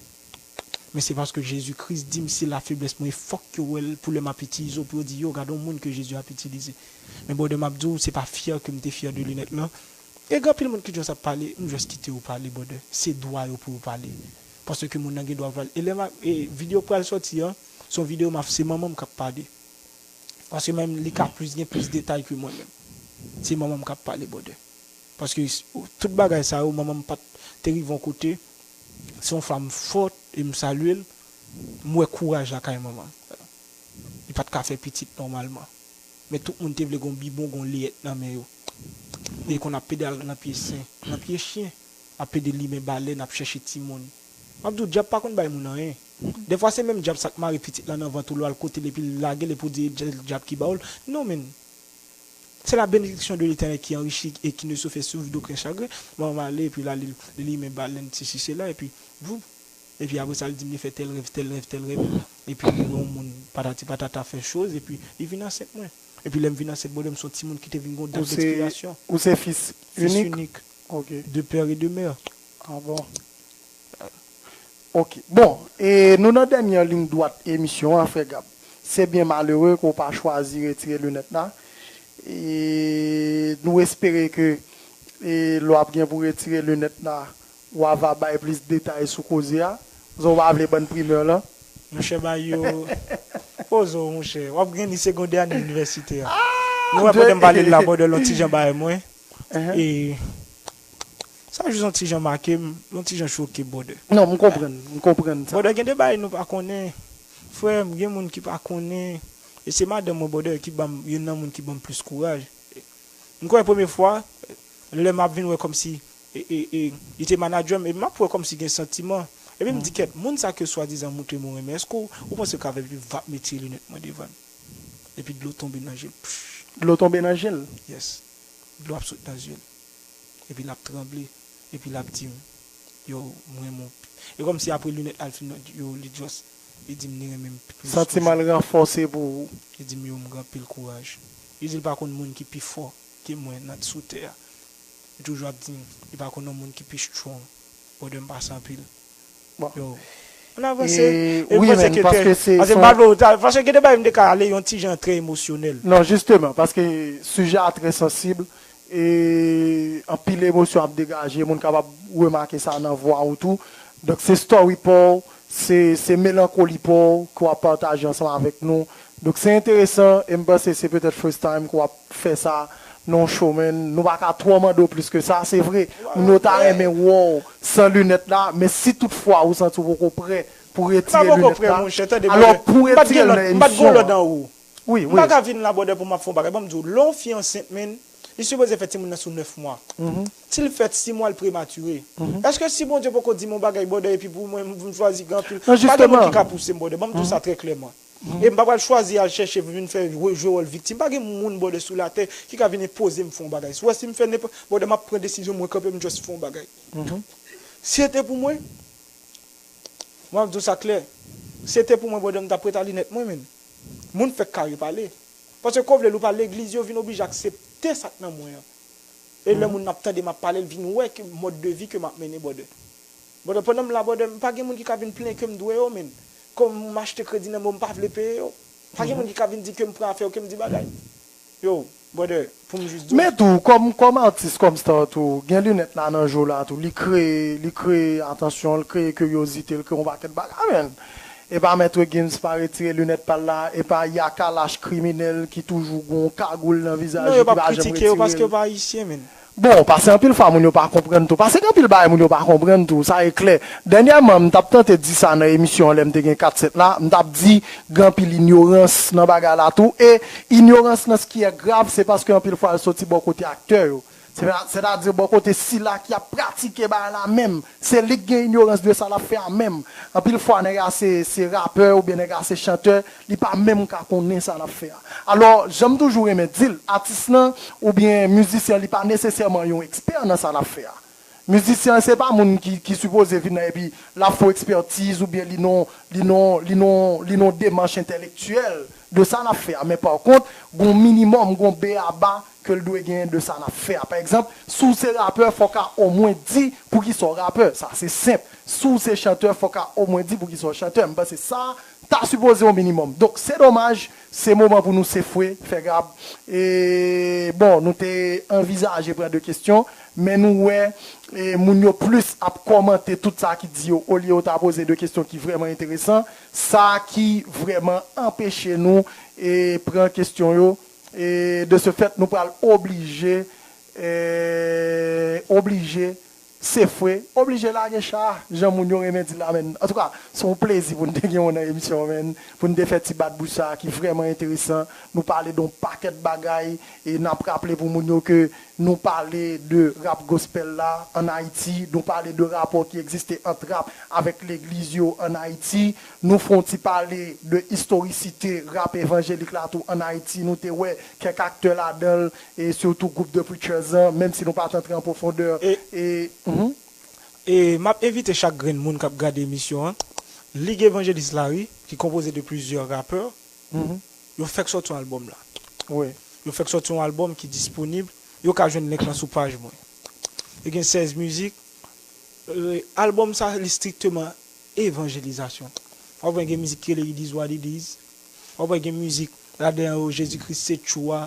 Men se paske Jezi Kris di m se la feblès mwen, e fòk yo wè l pou lè m ap itilize w, pou yo di, yo, gade yon moun ke Jezi ap itilize. Men brother, m ap di w, se pa fyè ke m te fyè de linèt lan. E gen anpil moun ki just ap pale, m just kite yo pale, brother. Se dwa yo pou yo pale. Paske moun nan gen dwa pale. E lè m ap, e videyo k pral sòti an, se yon videyo m ap, se manman m k ap pale. Paske menm li ka plis, gen plis detay ke mwen menm. Se manman m k ap pale, brother. Paske s-, tout bagay sa yo, manman m pa t te rive yon kote. Se yon fanm fòt e m salye l. M wè kouraj lakay manman m. Li pa t ka fè pitit nòmalman. Men tout moun te vle gon bibwon, gon leyèt nan men yo. Li konn ap pede al nan pye sen, nan pye chen, ap pede limen balèn, ap chèche timoun. M ap di w, dyab pa konn bay moun anyen. Dèfwa se menm dyab sa k mare pitit lan nan vant ou, lè w al kote l epi l lage l epi w di e dyab ki ba w l. Non, men. C'est la bénédiction de l'Éternel qui enrichit et qui ne se fait suivre d'aucun chagrin. Manman m ale, epi la, li, li limen balèn, sesi, sela, epi, voup. Epi apre sa, li di m li fè tèl rèv, tèl rèv, tèl rèv. Epi li wè yon moun patati patata fè choz, epi li vin ansent mwen. Epi lè m vin ansent, brother, m se yon timoun ki te vin gon dat dekspirasyon. Ou se fis inik? Fis inik. Ok. De père et de mère. Ah bon? Ok. Bon, e nou nan dènye liy dwat emisyon an, frè Gab. Se byen malere ke w pa chwazi retire linèt la. E nou espere ke, e lè w ap gen pou retire linèt la, w a va bay plis detay sou koze a. Paske w pa vle bann primè lan. Monchè, bay yo. Poze w, monchè. W ap gen li segondè ane inivèsite a. Nou wè pandan m pale la, brother, l yon ti jan bay mwen. E sa jis yon ti jan make m, yon ti jan choke, brother. Non, m konprann, m konprann sa. Brother, gen de bagay nou pa konnen. Frè m, gen moun ki pa konnen. E se madanm mwen, brother, ki ban m, youn nan moun ki ban m plis kouraj. M kwè premye fwa, lè m ap vin wè kòmsi, e, e, e, li te manadjè m, e m ap wè kòmsi gen santiman. Epi m di, kèt, moun sa ke swadizan montre m ou renmen, èske w, ou panse l ka fè epi vap m retire linèt mwen devan l? Epi dlo tonbe nan je l. Psh. Dlo tonbe nan je l? Yes. Dlo ap sot nan zye l. Epi l ap tranble. Epi l ap di m, yo, m renmen w. E kòmsi apre linèt la, l fin, yo, li just, li di m li renmen m plis toujou. Santiman l ranfòse pou ou. Li di m, yo, m gen anpil kouraj. Li di l pa konn moun ki pi fò ke mwen nan, sou tè a. Li toujou ap di m, li pa konn yon moun ki pi strong. Brother, m pase anpil. Bon. Yo. Ann avanse. E, e wi, men, paske se, paske m pa vle w ta, paske gen de bagay m te ka ale yon ti jan trè emosyonèl. Non, jisteman, paske sijè a trè sansib, e anpil emosyon ap degaje, moun kapab remake sa nan vwa w tou. Donk, se story pa w, se, se melankoli pa w ke w ap pataje ansanm avèk nou. Donk, se enteresan, e m panse se petèt first time ke w ap fè sa nan yon show, men nou pa ka twò mande w plis ke sa. Se vre, moun yo ta renmen wè w san linèt la, men si toutfwa ou santi w poko prè pou retire linèt la, alò pou retire l nan emisyon an. Wi, wi. M pa ka vin la, brother, pou m ap fè yon bagay. Ban m di w, lè yon fi ansent, men, li sipoze fè timoun nan sou nèf mwa. Si l fèt sis mwa, l prematire. Èske si Bondye poko di m yon bagay, brother, epi pou mwen, m chwazi gen anpil, pa gen moun ki ka pouse m, brother. Ban m di w sa trè klèman. E m pa pral chwazi al chèche vin fè jwe wòl viktim. Pa gen moun, brother, sou latè ki ka vin enpoze m fè yon bagay. Si w wè si m fè nenpòt, brother, m ap pran desizyon, mwen kanpe, m just fè yon bagay. Si se te pou mwen, mwen ap di w sa klè. Si se te pou mwen, brother, m t ap ret a linèt mwen, menm. Moun fèk kare pale. Paske ko vle l ou pa, legliz yo vin oblije aksepte sa k nan mwen an. E lè moun ap tande m ap pale, l vin wè ke mòd de vi ke m ap mennen, brother. Brother, pandan m la, brother, m pa gen moun ki ka vin plenyen ke m dwe yo, menm. Kòm m achte kredi nan men w, m pa vle peye yo. Pa gen moun ki ka vin di ke m pran afè yo, ke m di bagay. Yo, brother, pou m jis di w. Men tou, kòm, kòm atis, kòm star tou, gen linèt la nan je w la tou, li kreye, li kreye atansyon, li kreye kiryozite, li kreye yon pakèt bagay, menm. E pa Mèt Gims pa retire linèt pa l la, e pa Yaka lach kriminèl ki toujou gon kagoul nan vizaj li ki pa janm retire l. Non, yo pa kritike yo paske yo pa ayisyen, menm. Bon, paske anpil fwa moun yo pa konprann tou. Paske gen anpil bagay moun yo pa konprann tou, sa e klè. Dènyèman, m t ap tante di sa nan emisyon an lè m te gen kat sèt la, m t ap di gen anpil inyorans nan bagay la tou. E inyorans nan ce qui est grave, se paske anpil fwa l soti bò kote aktè yo. Sètadi bò kote sila ki ap pratike bagay la menm. Se li k gen inyorans de sa l ap fè a menm. Anpil fwa nèg la se, se rapè oubyen nèg la se chantè, li pa menm ka konnen sa l ap fè a. Alò, jan m toujou renmen di l, atis lan oubyen mizisyen an, li pa nesesèman yon ekspè nan sa l ap fè a. Mizisyen an se pa moun ki, ki sipoze vin nan epi l ap fè w ekspètiz oubyen li nan, li nan, li nan, li nan demach entèlektyèl de sa l ap fè a. Men pa kont, gon minimòm, gon beyaba ke l dwe genyen de sa l ap fè a. Pa egzanp, si w se rapè, fòk a omwen di poukisa w rapè. Sa se senp. Si w se chantè, fòk a omwen di poukisa w chantè. M panse sa ta sipoze yon minimòm. Donk, se domaj, se moman pou nou sefwe, fè gab. E, bon, nou te anvizaje pran de kesyon, men nou wè, e, moun yo plis ap kòmante tout sa ki di yo, olye yo ta poze de kesyon ki vrèman enteresan. Sa ki vrèman anpeche nou, e, pran kesyon yo. E, de ce fait, nou pral oblije, e, oblije sefwe, oblije lage cha, jan moun yo renmen di la, menm. Antouka, se yon plezi pou n te gen w nan emisyon an, menm, pou n te fè ti bat bouch sa a ki vrèman enteresan. Nou pale de yon pakèt bagay, e n ap raple pou moun yo ke nou pale de rap gospel la ann Ayiti, nou pale de rapò ki egziste ant rap avèk legliz yo ann Ayiti, nou fè yon ti pale de istorisite rap evanjelik la tou ann Ayiti, nou te wè kèk aktè ladan l, e sitou gwoup The Preachers lan, menm si nou pa t antre an pwofondè. E, e, mhm. E m ap envite chak grenn moun k ap gade emisyon an, Lig Evanjelis Lari, ki konpoze de plizyè rapè, mhm, yo fèk sòti yon albòm la. Wi. Yo fèk sòti yon albòm ki disponib, yo ka jwenn link lan sou paj mwen. Li gen sèz mizik. E, albòm sa, li strikteman evanjelizasyon. W ap wè gen mizik ki rele It is what it is. W ap wè gen mizik ladan yo, Jezi Kris se tchou a.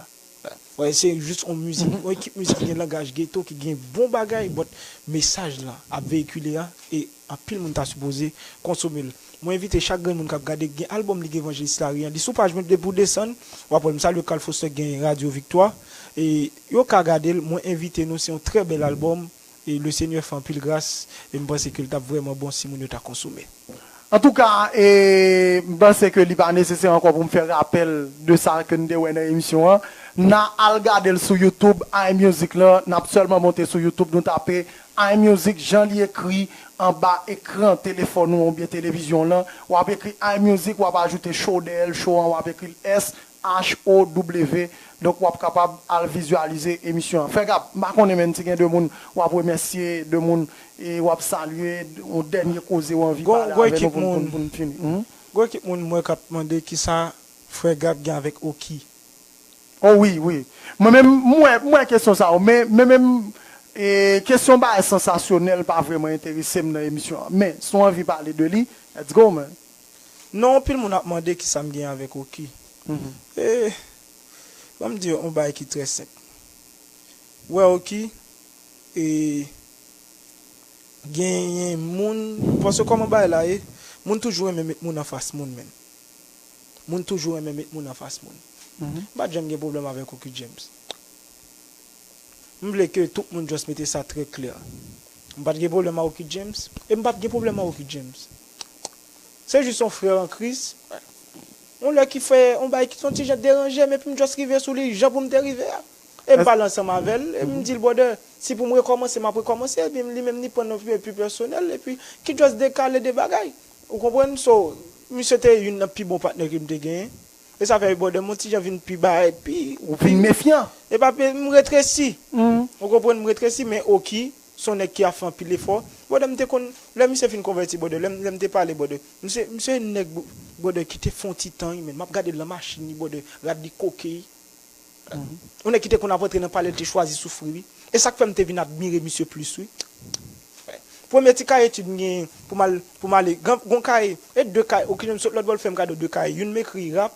Wè, se jis yon mizik, yon ekip mizik ki gen langaj geto, ki gen bon bagay, but mesaj lan ap veyikile a, e anpil moun ta sipoze konsome l. Mwen envite chak grenn moun k ap gade, gen albòm Lig Evanjelis Lari an, li sou paj mwen depi w desann, w ap wè l. M salye Carl Foster, gen Radio Victoire, e yo ka gade l. Mwen envite nou, se yon trè bèl albòm, e Lesenyè fè anpil gras, e m panse ke l t ap vrèman bon si moun yo ta konsome. Antouka, e, m panse ke li pa nesesè ankò pou m fè rapèl de sa ke n te wè nan emisyon an. N a al gade l sou YouTube, iMusic lan, n ap sèlman monte sou YouTube, nou tape iMusic, jan li ekri anba ekran telefòn ou oubyen televizyon w lan, w ap ekri iMusic, w ap ajoute show dèyè l, show an, w ap ekri l S H O W. Donk, w ap kapab al vizyalize emisyon an. Frè Gab, m pa konnen, menm si gen de moun w ap remèsye, de moun, e w ap salye, yon dènye koze w anvi pale avè nou pou n, pou n, pou n fini. Mhm. Gwo ekip moun m wè k ap mande kisa Frè Gab gen avèk Oki. Oh wi, wi. Mwen menm, m wè, m wè kesyon sa yo, men, men menm, e, kesyon bagay sansasyonèl pa vrèman enterese m nan emisyon an. Men, si w anvi pale de li, let's go, man. Non, anpil moun ap mande kisa m gen avèk Oki. Mhm. E, ban m di yo yon bagay ki trè senp. Wè Oki, e, genyen moun, paske kòman bagay la ye, moun toujou renmen met moun anfas moun, menm. Moun toujou renmen met moun anfas moun. Mhm. M pa t janm gen pwoblèm avèk Oki James. M vle ke tout moun just mete sa trè klè. M pa t gen pwoblèm a Oki James, e m p ap gen pwoblèm a Oki James. Se jis yon frè an Kris. Yon lè ki fè yon bagay ki son ti jan deranje m, epi m just rive sou li jan pou m te rive a. E m pale ansanm avè l, e m di l, brother, si pou m rekòmanse, m ap rekòmanse, epi li menm li pran l pi, pi pèsonèl, epi ki just dekale de bagay. Ou konprann? So, Misye te youn nan pi bon patnè ke m te genyen. E sa fè, brother, m on ti jan vin pi bagay, pi, ou vin mefyan. E pa pe, m retresi. Ou konprann, m retresi, men Oki, se on nèg ki ap fè anpil efò. Brother, m te konn, lè misye fin konvèti, brother, lè m, lè m te pale, brother, misye, misye nèg, brother, ki te fè on ti tan, wi, men m ap gade l nan machin li, brother, rad li koke, on nèg ki te konn ap antre nan palè, l te chwazi soufri, wi. E sa k fè m te vin admire misye plis, wi. Premye ti kaye etid m genyen pou m al, pou m ale, gen, gon kaye, e de kaye, Oki, m sot lòt bò, l fè m kado de kaye. Youn m ekri rap,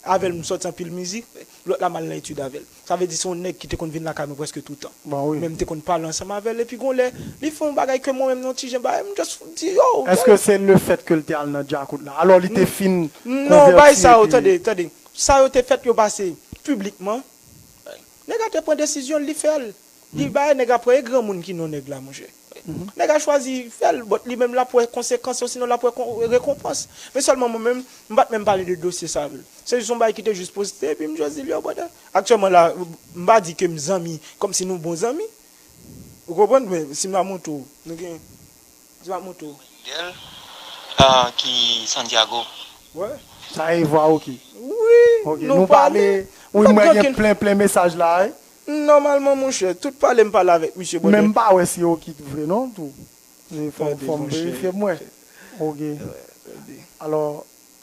avè l m sòti anpil mizik, lòt la m al nan etid avè l. Sa vle di se yon nèg ki te konn vin lakay mwen prèske toutan. Bon, wi. Men m te konn pale ansanm avè l, epi gon lè, li fè yon bagay ke mwen menm nan ti jan bagay, m just di, yo, Èske se le fèt ke l te al nan Djakout la? Alò, li te fin konvèti. Non, bagay sa yo, tande, tande. Sa yo te fèt, yo pase piblikman. Nèg la te pran desizyon l, li fè l. Li bay nèg la pran, e granmoun ki non nèg la, monchè. Nèg la chwazi fè l, but li menm l ap wè konsekans yo, sinon l ap wè kon-, rekonpans. Men sèlman mwen menm, m pa t menm pale de dosye sa avè l. Se jis yon bagay ki te jis poste, epi m just di l, yo, brother. Aktyèlman la, m pa di ke m zanmi, kòmsi nou bon zanmi. Ou konprann? Men si m ap montre w, nou gen, si m ap montre w. Miguel, ah, ki Santiago. Wè. Sa e vwa, Oki. Wi, ok, nou pale. Wi, mwen gen plen, plen mesaj la, wi. Nòmalman, monchè, tout pale m pale avèk misye, brother. Men m pa wè si Oki vre non, tou. Fò, fò m verifye m wè. Ok. Alò,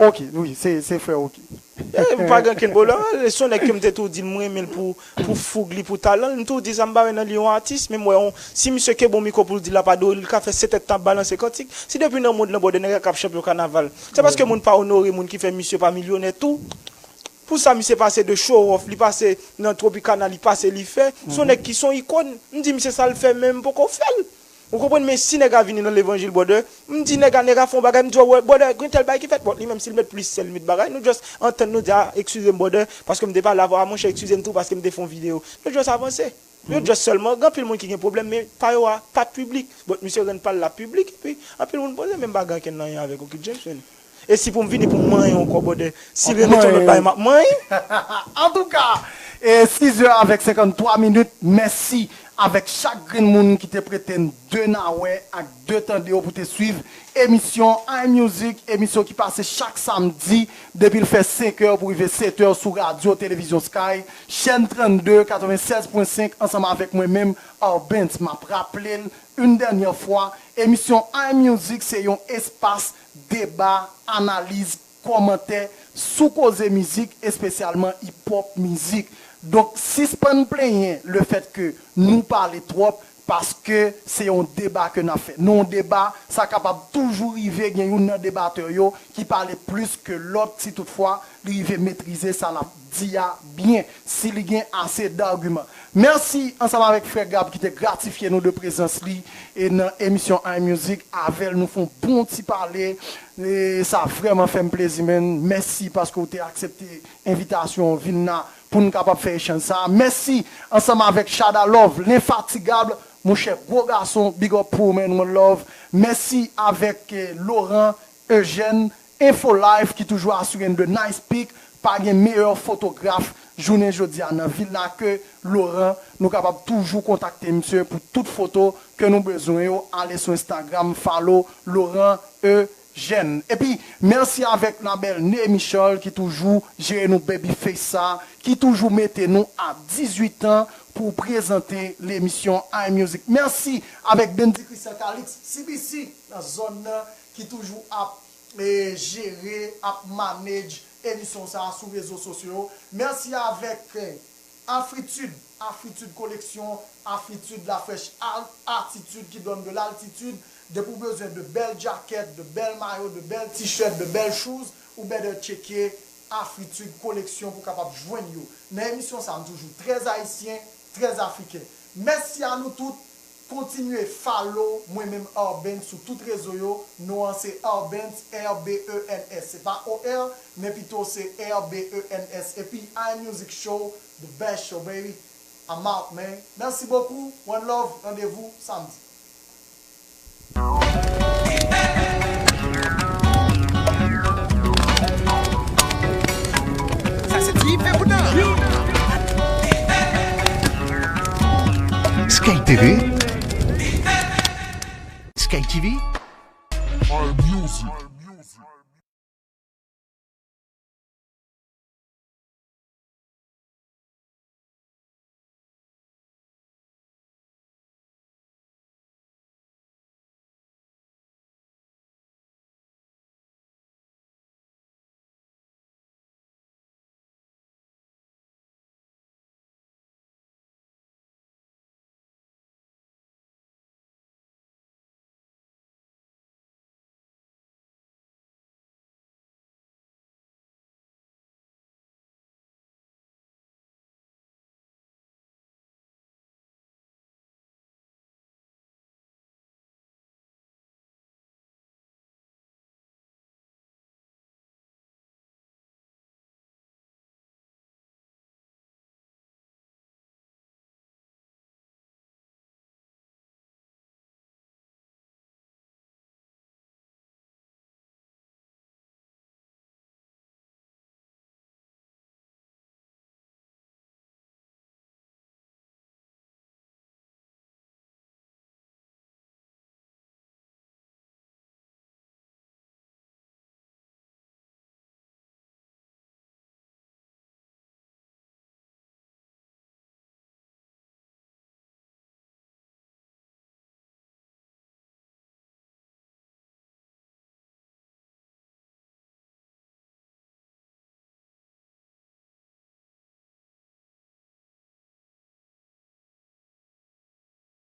ok, wi, se, se frè Oki. Eh, m pa gen okenn pwoblèm. Se yon nèg ke m te tou di l m renmen l pou, pou foug li, pou talan l. M tou di sa, m pa wè nan li yon atis, men m wè yon, si misye kenbe yon mikwo pou l di l ap adore, li ka fè sèt èdtan ap balanse kantik. Si depi nan mond lan, brother, nèg la k ap chanpyon kanaval, se paske moun pa onore moun ki fè misye pa milyonè tou. Pou sa, misye pase de show off, li pase nan Tropicana, li pase, li fè. Se yon nèg ki se yon ikòn. M di misye sa l fè, men m poko fè l. Ou konprann, men si nèg la vini nan levanjil, brother, m di nèg la, nèg la fè yon bagay, m di, wè, brother, gen tèl bagay ki fèt, bon, li menm si l met plis sèl, li met bagay, nou just antann, nou di, ah, eskize m, brother, paske m te pale avè w, ah, monchè, eskize m tou, paske m te fè yon videyo. Nou just avanse. Yo just sèlman, gen anpil moun ki gen pwoblèm, men pa yo a, pa piblik. But misye rann pa l la piblik, epi anpil moun poze, men m pa gen ankenn anyen avèk Oki James, men. E si pou m vini pou m manyen ankò, brother, si l remete yon lòt bagay, m ap manyen. Antouka, e sis zè avèk senkanntwa minit, mèsi avèk chak grenn moun ki te prete n de nawè ak de tande yo pou te swiv emisyon iMusic, emisyon ki pase chak samdi depi l fè senk è pou rive sèt è sou radyo televizyon Sky, chèn trannde, katrevennsèz pwen senk, ansanm avèk mwen menm, Arbens. M ap raple l yon dènyè fwa, emisyon iMusic se yon espas deba, analiz, kòmantè sou koze mizik, espesyalman hip-hop mizik. Donk, sispann plenyen lefètke nou pale twòp, paske se yon deba ke n ap fè. Nan yon deba, sa kapab toujou rive gen youn nan debatè yo ki pale plis ke lòt, si toutfwa li rive metrize sa l ap di a byen, si li gen ase dagiman. Mèsi ansanm avèk frè Gab ki te gratifye nou de prezans li e nan emisyon iMusic. Avè l, nou fè yon bon ti pale. E sa vrèman fè m plezi, man. Mèsi paske w te aksepte envitasyon an, vin la pou n kapab fè echanj sa a. Mèsi ansanm avèk Shada Love, lenfatigab, monchè, gwo gason, big up pou ou, man, one love. Mèsi avèk, eh, Laurent Eugène, Info Life ki toujou asire n de nice pic. Pa gen meyè fotograf jounen jodi a nan vil la ke Laurent. Nou kapab toujou kontakte misye pou tout foto ke nou bezwen yo. Ale sou Instagram, follow Laurent Eugène. Epi, mèsi avèk la bèl Ne Michel ki toujou jere nou baby face sa, ki toujou mete nou a dizuit an pou prezante lemisyon iMusic. Mèsi avèk Bendy Christian Calix, C B C, nan zòn nan, ki toujou ap, e, jere, ap manage emisyon sa a sou rezo sosyo yo. Mèsi avèk, e, Afritude, Afritude Collection, Afritude La Fraîche Ar-, Attitude qui donne de l'altitude. Depi w bezwen de bèl djakèt, de bèl mayo, de bèl t-shirt, de bèl shoes, ou better tcheke Afritude Collection pou w kapab jwenn yo. Nan emisyon sa a, m toujou trè ayisyen, trè afriken. Mèsi a nou tout. Kontinye follow mwen menm Arbens sou tout rezo yo. Non an se Arbens, R B E N S. Se pa O R, men pito se R B E N S. Epi iMusic Show, the best show, baby. I'm out, man. Mèsi bokou. One love. Randevou samdi. Sa se ti pè pou dan. Sky T V. Sky T V. Our music.